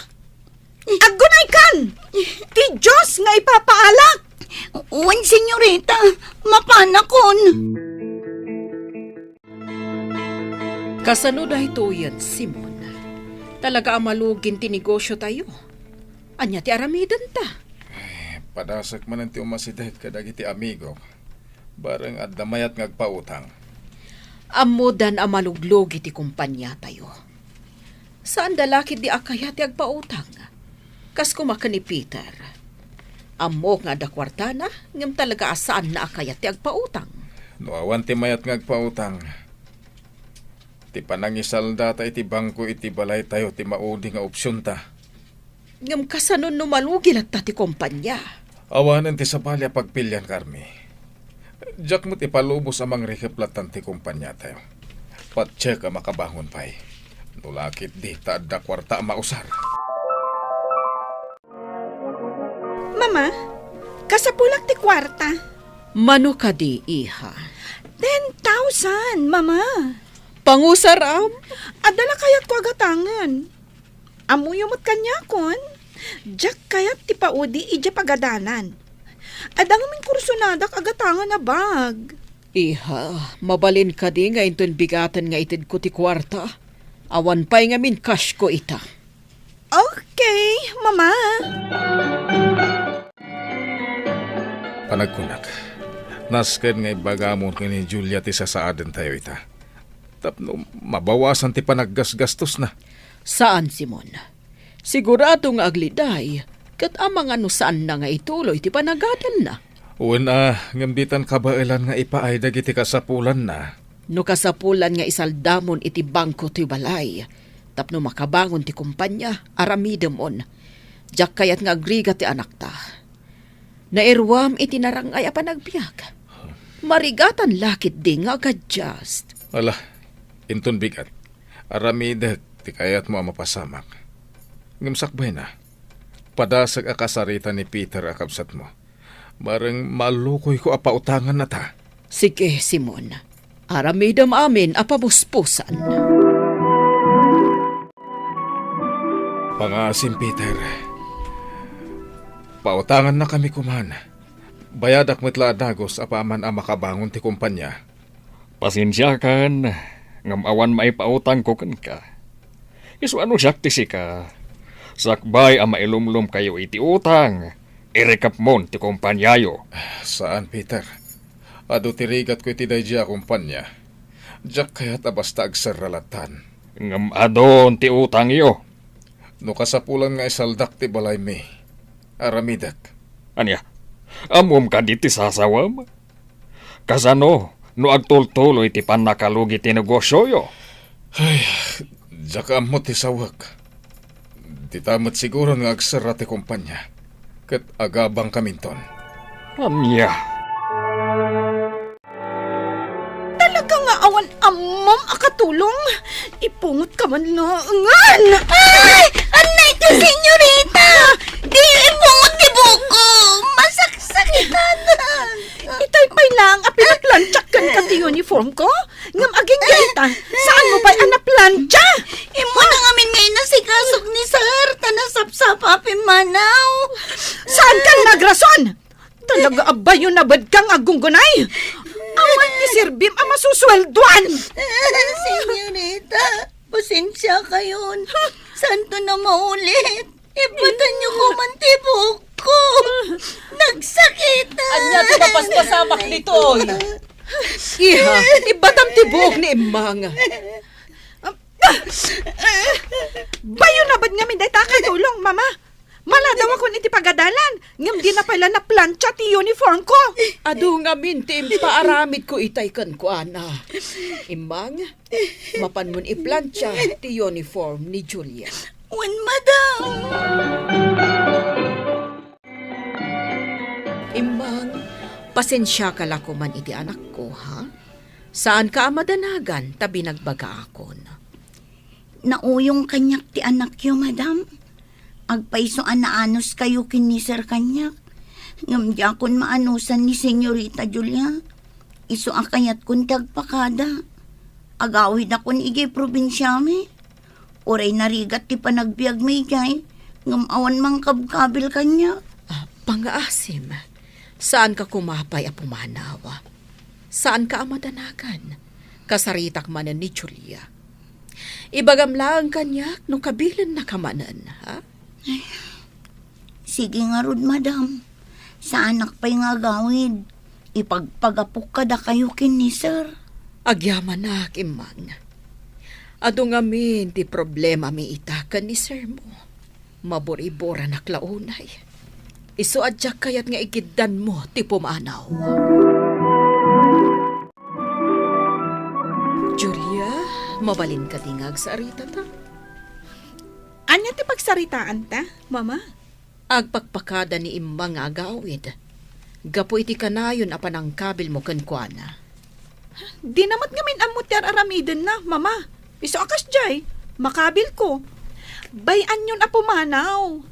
Aggunaykan! Ti Dios nga ipapaalak! Wen, senyorita, mapanakon. Kasano daytoyen, Simon? Talaga a malugin ti negosiotayo. Ania ti aramidenta? Ay, padasek manen ti umasideg kadagiti amigo. Bareng adda mayat nga agpautang. Ammodan a maluglugi ti kompaniatayo. Saanda la ketdi a kayat ti agpautang. Kas koma ken ni Peter. Ammok nga adda kuartana, ngem talaga a saanna a kayat ti agpautang. No awan ti mayat nga agpautang, ti panangisaldata iti bangko iti balaytayo ti maudi nga opsionta. Ngem kasano no malugi latta ti kompania? Awanen ti sabali a pagpilian, Carmi. Diak met ipalubos a mangrikep lattan ti kompaniatayo. Patiek a makabangon pay. No la ketdi ta adda kuarta a mausar. Mama, kasapulak ti kuarta. Mano kadi, iha? Ten thousand, Mama. Pangusaram? Adda la kayatko a gatangen. Ammoyo met kaniakon, diak kayat ti paudi idiay pagadanan. Adda ngamin kursonadak a gatangen a bag. Iha, mabalin kadi nga inton bigaten nga itedko ti kuarta? Awan pay ngamin cashko ita. Okay, Mama. Panagkunak, nasken nga ibagamon ken ni Julia ti sasaadentayo ita. Tapno mabawasan ti panaggasgastosna. Saan, Simon. Sigurado nga agliday, ket amangan no saanna nga ituloy ti panagadanna. Wen a, ngem ditan kabaelan nga ipaay dagiti kasapulanna. No kasapulan nga isaldamon iti bangko ti balay, tapno makabangon ti kumpanya, aramidemon. Diak kayat nga agrigat ti anakta. Nairuam iti narang-ay a panagbiag. Marigatan la ketdi nga ag-adjust. Ala, inton bigat. Aramidek ti kayatmo a mapasamak. Ngem sakbayna, padasek a kasarita ni Peter a kabsatmo. Bareng malukoyko a pautangannata. Sige, Simon. Aramidem amin a pabusbusan. Pangaasim, Peter. Pautangannakami koman. Bayadak met la a dagus apaman a makabangon ti kumpanya. Pasensiakan, ngem awan maipautangko kenka. Isu a no siak ti sika, sakbay a mailumlomkayo iti utang, irikepmon ti kumpaniayo. Saan, Peter. Adu ti rigatko iti daydiay a kumpanya. Diak kayat a basta agserra lattan. Ngem adun ti utangyo. No kasapulan nga isaldak ti balaymi, aramidek. Ania? Ammom kadi ti sasawem? Kasano no agtultuloy ti pannakalugi ti negosioyo? Ay, diak ammo ti sawek. Dita met siguron nga agserra ti kumpanya, ket agabangkaminton. Ania? Talaga nga awan ammom a katulong? Ipungotka man laengen! Ay! Annay ti senyorita! Di ipungot ti buokko! Masaksakitan! Itay pay laeng a pinaplantsak kenka ti uniform ko? Ngem agingga ita, saan mo pay a naplantsa? Immuna ngamin nga inasikasok ni Sir, ta nasapsapa a pimmanaw. Saan ka nagrason? Talaga a bayonabed ka nga aggunggunay! Awan ti serbim a masusueldoan! Senyorita, pasensiakayon. Saanton a maulit. Ipatanyo koman ti buokko. Nagsakitan. Ania ti mapaspasamak ditoy? Iha, ibatam ti buok ni Immang. Bayonabed ngamin dayta a katulong, Mama. Maladawakon iti pagadalan, ngem dina pay la naplantsa ti uniform ko. Adu ngamin ti impaaramidko itay kenkuana. Immang, mapanmon iplantsa ti uniform ni Julia. Wen, madam. Immang, pasensiaka la koman iti anakko, ha? Saanka a madanagan ta binagbaga akon. Nauyong kaniak ti anakyo, madam. Agpayso a naanuskayo ken ni Sir kaniak. Ngem diakon maanusan ni Senyorita Julia. Isu a kayatkon ti agpakada. Agawidakon idiay probinsiami. Uray narigat ti panagbiagmi idiay, ngem awan mangkabkabil kaniak. Ah, pangaasim, saanka koma pay a pumanaw. Saanka a madanagan. Kasaritak manen ni Julia. Ibagam laeng kaniak no kabilennaka manen, ha? Ay, sige ngarud, madam. Saanak pay nga agawid. Ipagpagapok kadakayo ken ni Sir. Agyamanak, Immang. Adu ngamin ti problemami ita ken ni Sir mo. Maburiburanak la unay. Isu a diak kayat nga igiddanmo ti pumanaw. Julia, mabalin kadi nga agsaritata? Ania ti pagsaritaanta, Mama? Agpakpakada ni Immang nga agawid gapu iti kanayon a panangkabilmo kenkuana. Dina met ngamin ammo ti ar-aramidenna, Mama. Isu a kasdiay, makabilko. Bay-anyon a pumanaw.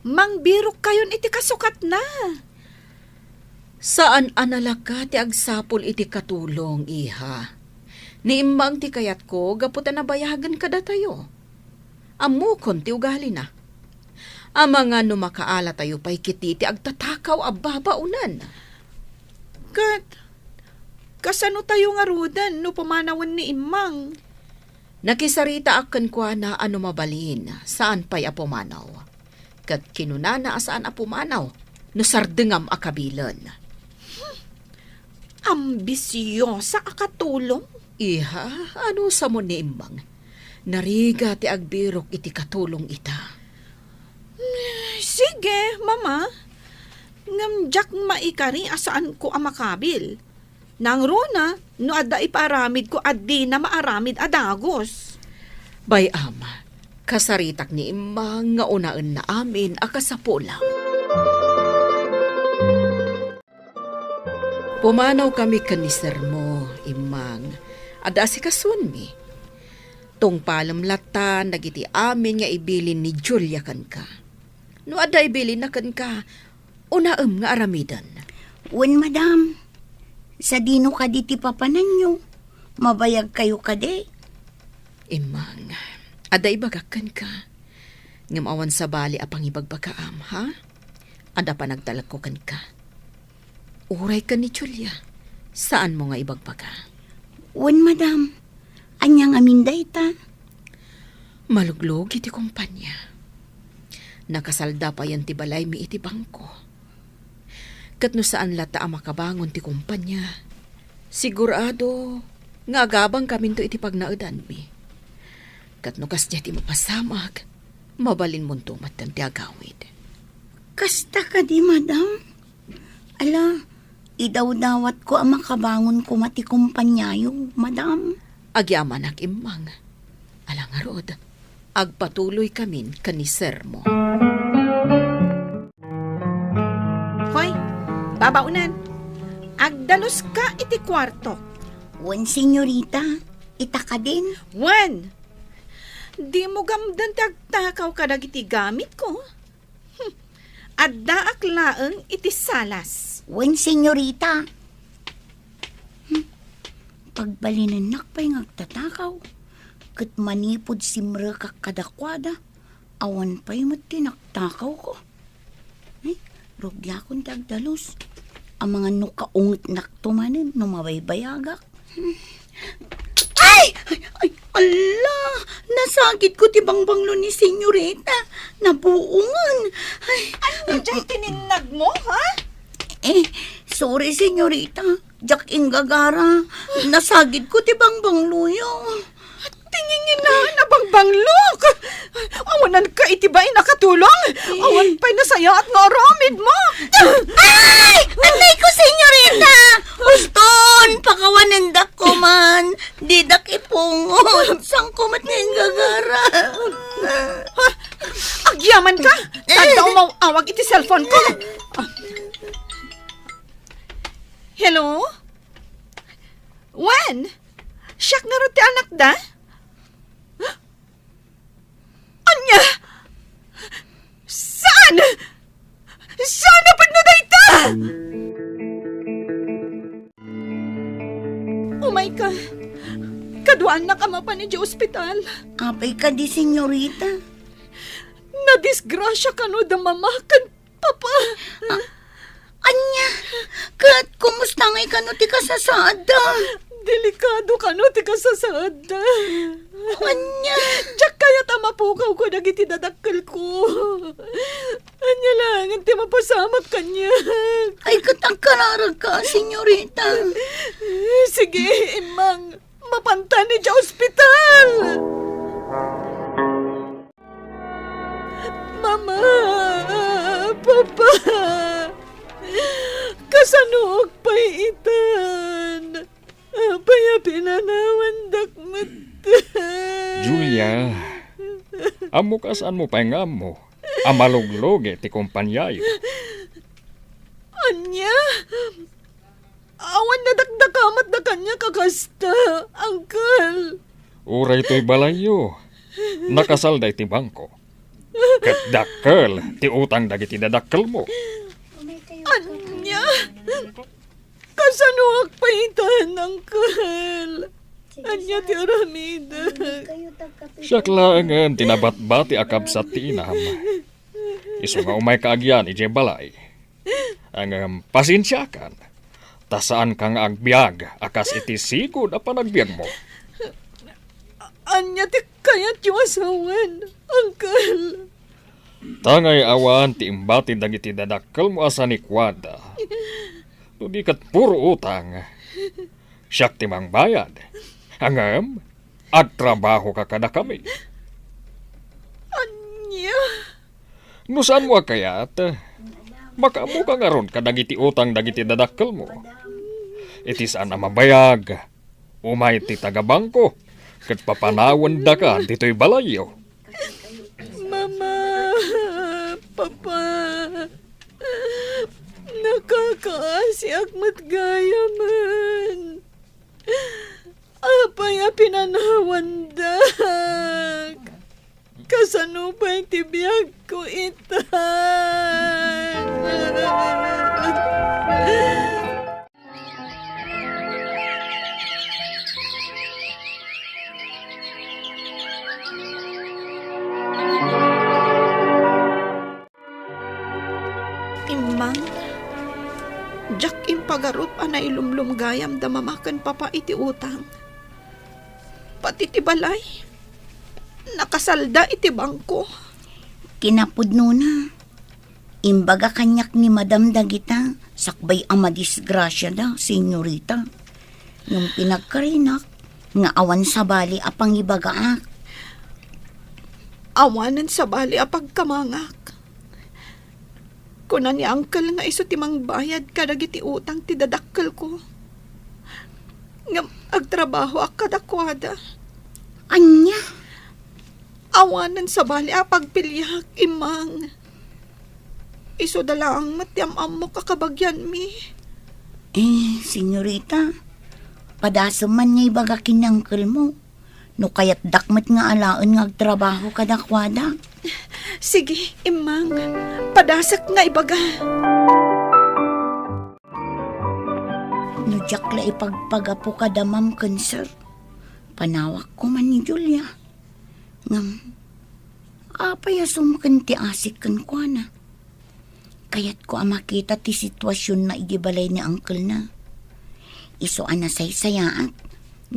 Mangbirokkayon iti kasukatna. Saan a nalaka ti agsapul iti katulong, iha. Ni Immang ti kayatko gapu ta nabayagen kadatayo. Ammokon ti ugalina. Amangan no makaalatayo pay ketdi ti agtatakaw a babaonan. Ket, Kasano tayo ngaruden no pumanawen ni Immang? Nakisaritaak kenkuana a no mabalin, saan pay a pumanaw. Ket kinunana a saan a pumanaw no sardengam a kabilen. Ambisiosa a katulong? Iha, anusam ni Immang? Narigat ti agbirok iti katulong ita. Sige, Mama. Ngem diak maikari a saanko a makabil. Nangruna, no adda ipaaramidko a dina maaramid a dagus. Bay-am, kasaritak ni Immang nga unaenna amin a kasapulam. Pumanawkami ken ni Sermo, Immang. Adda asikasuenmi. Tungpalem latta dagiti amin nga ibilin ni Julia kenka. No adda ibilinna kenka, unaem nga aramiden. Wen, madam. Sadino kadi ti papananyo? Mabayagkayo kadi? Immang, adda ibagak kenka. Ngem awan sabali a pangibagbagaam, ha? Adda panagtalekko kenka. Uray ken ni Julia, saanmo nga ibagbaga? Wen, madam. Ania ngamin dayta? Maluglugi ti kumpania. Nakasalda payen ti balaymi iti bangko. Ket no saan latta a makabangon ti kumpania, sigurado nga agabangkaminto iti pagnaedanmi. Ket no kasdiay ti mapasamak, mabalinmonto metten ti agawid. Kasta kadi, madam? Ala, idawdawatko a makabangon koma ti kumpaniayo, madam. Agyamanak, Immang. Ala ngarud, agpatuloykamin ken ni Sermo. Hoy, babaonan. Agdaluska iti kuarto. Wen, senyorita, ita kadin. Wen! Dimo gamden ti agtakaw kadagiti gamitko. Hmm. Addaak laeng iti salas. Wen, senyorita. Hmm. Pagbalinennak pay nga agtatakaw. Ket manipud simrekak kadakuada, awan pay met ti nagtakawko. Ay, rugiakon ti agdalus. Amangan no kaungetnakto manen no mabaybayagak. Ay! Ay! Ay! Ala! Nasagidko ti bangbanglo ni senyorita. Nabuongen. Ay! Ania diay tininnagmo, ha? Eh, sorry, senyorita. Diak inggagara. Nasagidko ti bangbangloyo. Tinginginaan a bangbanglok! Awananka iti bain a katulong! Eh. Awan pay nasayaat nga aramidmo! Ay! Atayko, senyorita! Uston, pakawanendakko man. Didak ipungot. Saanko met nga inggagara? Ha? Agyamanka? Tadda umaw-awag iti cellphone ko. Hello? Wen? Siak ngarud ti anakda? Ania? Saan? Saan a pudno dayta? Umayka. Kaduaannak a mapan idiay ospital. Apay kadi, senyorita? Nadisgrasia kano da mama ken papa. A-, ania? Ket kumusta ngay kano ti kasasaadda? Delikado kano ti kasasaadda. Ania? Diak kayat a mapukawko dagiti dadakkelko. Ania laengen ti mapasamak kaniak? Ay, ket agkararagka, senyorita. Sige, Immang. Mapantan idiay ospital! Mama! Papa! Kasanoak pay itan? Apay a pinanawandak met? Julia, ammok a saanmo pay nga ammo a maluglugi ti kompaniayo. Ania? Awan nadakdakamatda kaniak a kasta, Uncle. Uray toy balayyo, nakasalda iti bangko. Ket dakkel ti utang dagiti dadakkelmo. Ania? Kasanoak pay itan, Uncle? Ania ti aramidek? Siak laengen ti nabatbati a kabsat ti inam. Isu nga umayka agyan idiay balay. Ngem pasensiakan. Ta saanka nga agbiag a kas iti sigud a panagbiagmo. Ania ti kayatyo a sawen, Uncle? Ta ngay awan ti imbati dagiti dadakkelmo a sanikuada. No di ket puro utang. Siak ti mangbayad. Ngem, agtrabahoka kadakami. Ania? No saanmo a kayat, makaammoka ngarud kadagiti utang dagiti dadakkelmo. Iti saan a mabayag, umay ti taga-bangko, ket papanawendaka ditoy balayyo. Mama, Papa, nakakaasiak met gayamen. Apay a pinanawandak? Kasano pay ti biagko ita? Immang, diak impagarup a nailumlum gayam da mama ken papa iti utang. Pati ti balay, nakasalda iti bangko. Kinapudnona, imbaga kaniak ni Madam dagita sakbay a madisgrasiada, senyorita. Ngem pinagkarinak nga awan sabali a pangibagaak. Awanen sabali a pagkamangak. Kuna ni Uncle nga isu ti mangbayad kadagiti utang ti dadakkelko. Ngem agtrabahoak kadakuada. Ania? Awanen sabali a pagpiliak, Immang. Isuda laeng met ti am-ammok a kabagianmi. Eh, senyorita, padasem man nga ibaga ken ni Uncle mo. No kayatdak met nga alaen nga agtrabaho kadakuada. Sige, Immang. Padasek nga ibaga. No diak la ipagpagapu kada ma'am ken sir, panawakko man ni Julia. Ngem, apay a sumken ti asik kenkuana? Kayatko a makita ti situasionna idi balay ni uncle-na. Isu a nasaysayaat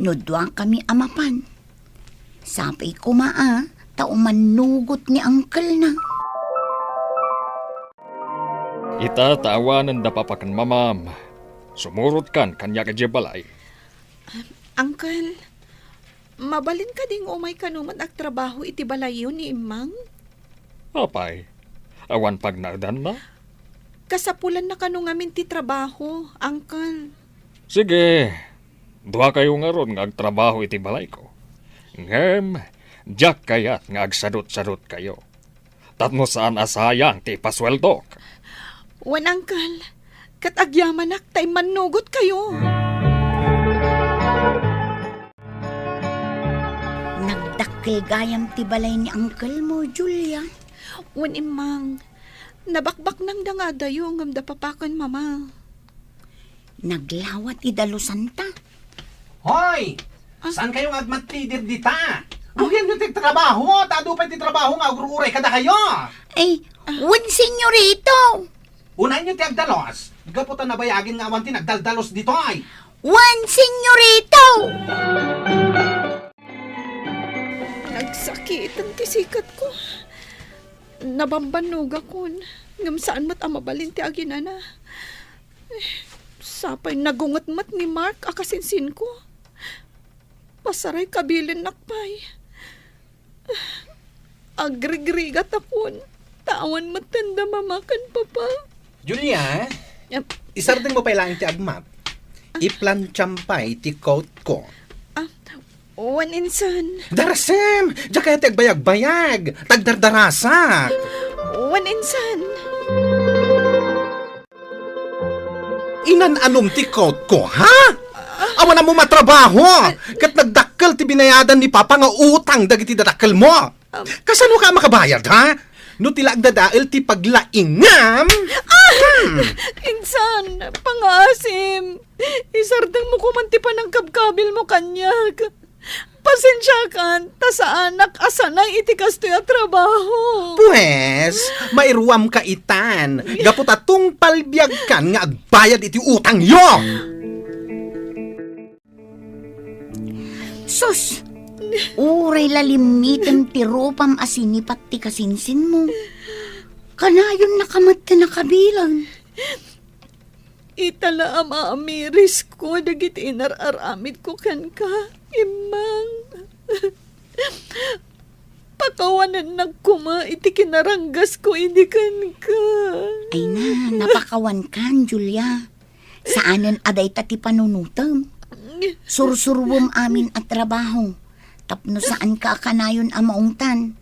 no duakami a mapan. Sapay koma a ta umannugot ni uncle-na. Ita ta awanen da papa ken mamam, sumurotkan kaniak idiay balay. Uncle, mabalin kadi nga umay kano met agtrabaho iti balayyo ni Immang? Apay, awan pagnaedanna? Kasapulanna kano ngamin ti trabaho, Uncle. Sige, duakayo ngarud nga agtrabaho iti balayko. Ngem, diak kayat nga agsadutsadutkayo. Tapno saan a sayang ti ipasueldok. Wen, Uncle, ket agyamanak ta immannugotkayo. Nagdakkel gayam ti balay ni uncle mo, Julia. Wen, Immang, nabakbaknangda nga adayo ngem da papa ken mama. Naglawa ti dalusanta. Hoy! Ah. Saan kayo nga agmatidir dita? Rugianyo ti trabaho, ta adu pay ti trabaho nga agruray kadakayo. Ay, ah. Wen, senyorito. Unaenyo ti agdalos, gapu ta nabayagen nga awan ti nagdaldalos ditoy. Wen, senyorito. Nagsakiten ti sikatko. Nabambannogakon, ngem saan met a mabalin ti aginana. Eh, sapay nagunget met ni Mark a kasinsinko. Pasaray kabilinnak pay. Agrigrigatakon, ta awan metten da mama ken papa. Julia, em, isardeng mo pay laeng ti agmat. Iplantiam pay ti coat ko. Ah, wen insan. Darasem! Diak kayat ti agbayagbayag, ta agdardarasak. Wen insan. Inan-anom ti coat ko, ha? Awan ammo matrabaho, ket nagdakkel ti binayadan ni Papa nga utang dagiti dadakkelmo. Kasano ka makabayad, ha? No ti la agdadael ti paglaingam. Ah! Hmm. Insan, pangaasim. Isardengmo koman ti panangkabkabilmo kaniak. Pasensiakan, ta saanak a sanay iti kastoy a trabaho. Pues, mairuamka itan, gapu ta tungpal biagkan nga agbayad iti utangyo. Sus! Uray la limmitem ti rupam a sinipat ti kasinsinmo. Kanayonnaka met ti nakabilang. Ita la a maamirisko dagiti inar-aramidko kenka, Immang. Pakawanennak koma iti kinaranggasko idi kenka. Ay na, napakawankan, Julia. Saanen a dayta ti panunotem. Sursuruem amin a trabaho tapno saanka a kanayon a maungtan.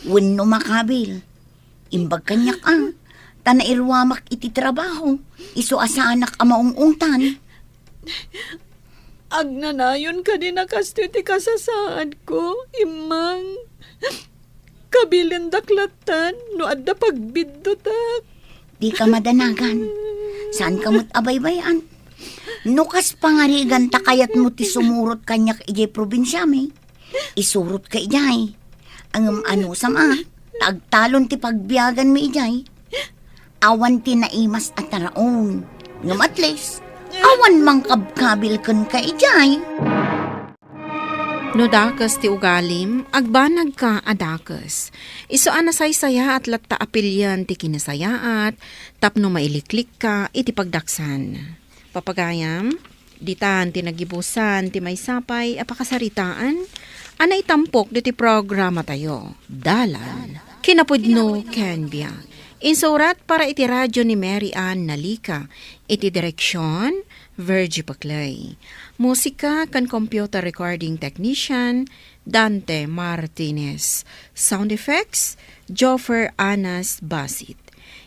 Wenno makabil, imbag kaniak a, ta nairuamak iti trabaho, isu a saanak a maung-ungtan. Agnanayon kadi a kastoy ti kasasaadko, Immang. Kabilindak lattan no adda pagbiddutak. Dika madanagan. Saanka met a baybay-an. No kas pangarigan ta kayatmo ti sumurot kaniak idiay probinsiami, isurotka idiay. Ngem anusam a, ta agtalon ti pagbiaganmi idiay. Awan ti naimas a taraon. Ngem at least, awan mangkabkabil kenka idiay. No dakes ti ugalim, agbanagka a dakes. Isu a nasaysayaat latta a pilien ti kinasayaat tapno mailiklikka iti pagdaksan. Papagayam, ditan ti nagibusan ti maysa pay a pakasaritaan a naitampok diti programatayo, Dalan. Kinapudno ken biag. Insurat para iti radyo ni Mary Ann Nalica. Iti direksion, Virgie Paclay. Musika ken computer recording technician, Dante Martinez. Sound effects, Joffer Anas Basit.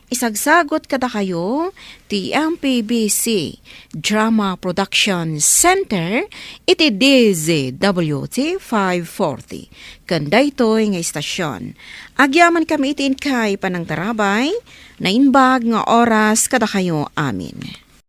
Isagsagut kadakayo ti M P B C Drama Production Center iti D Z W T five forty. Ken daytoy nga istasion, agyamankami iti inkay panangtarabay, naimbag nga oras kadakayo amin.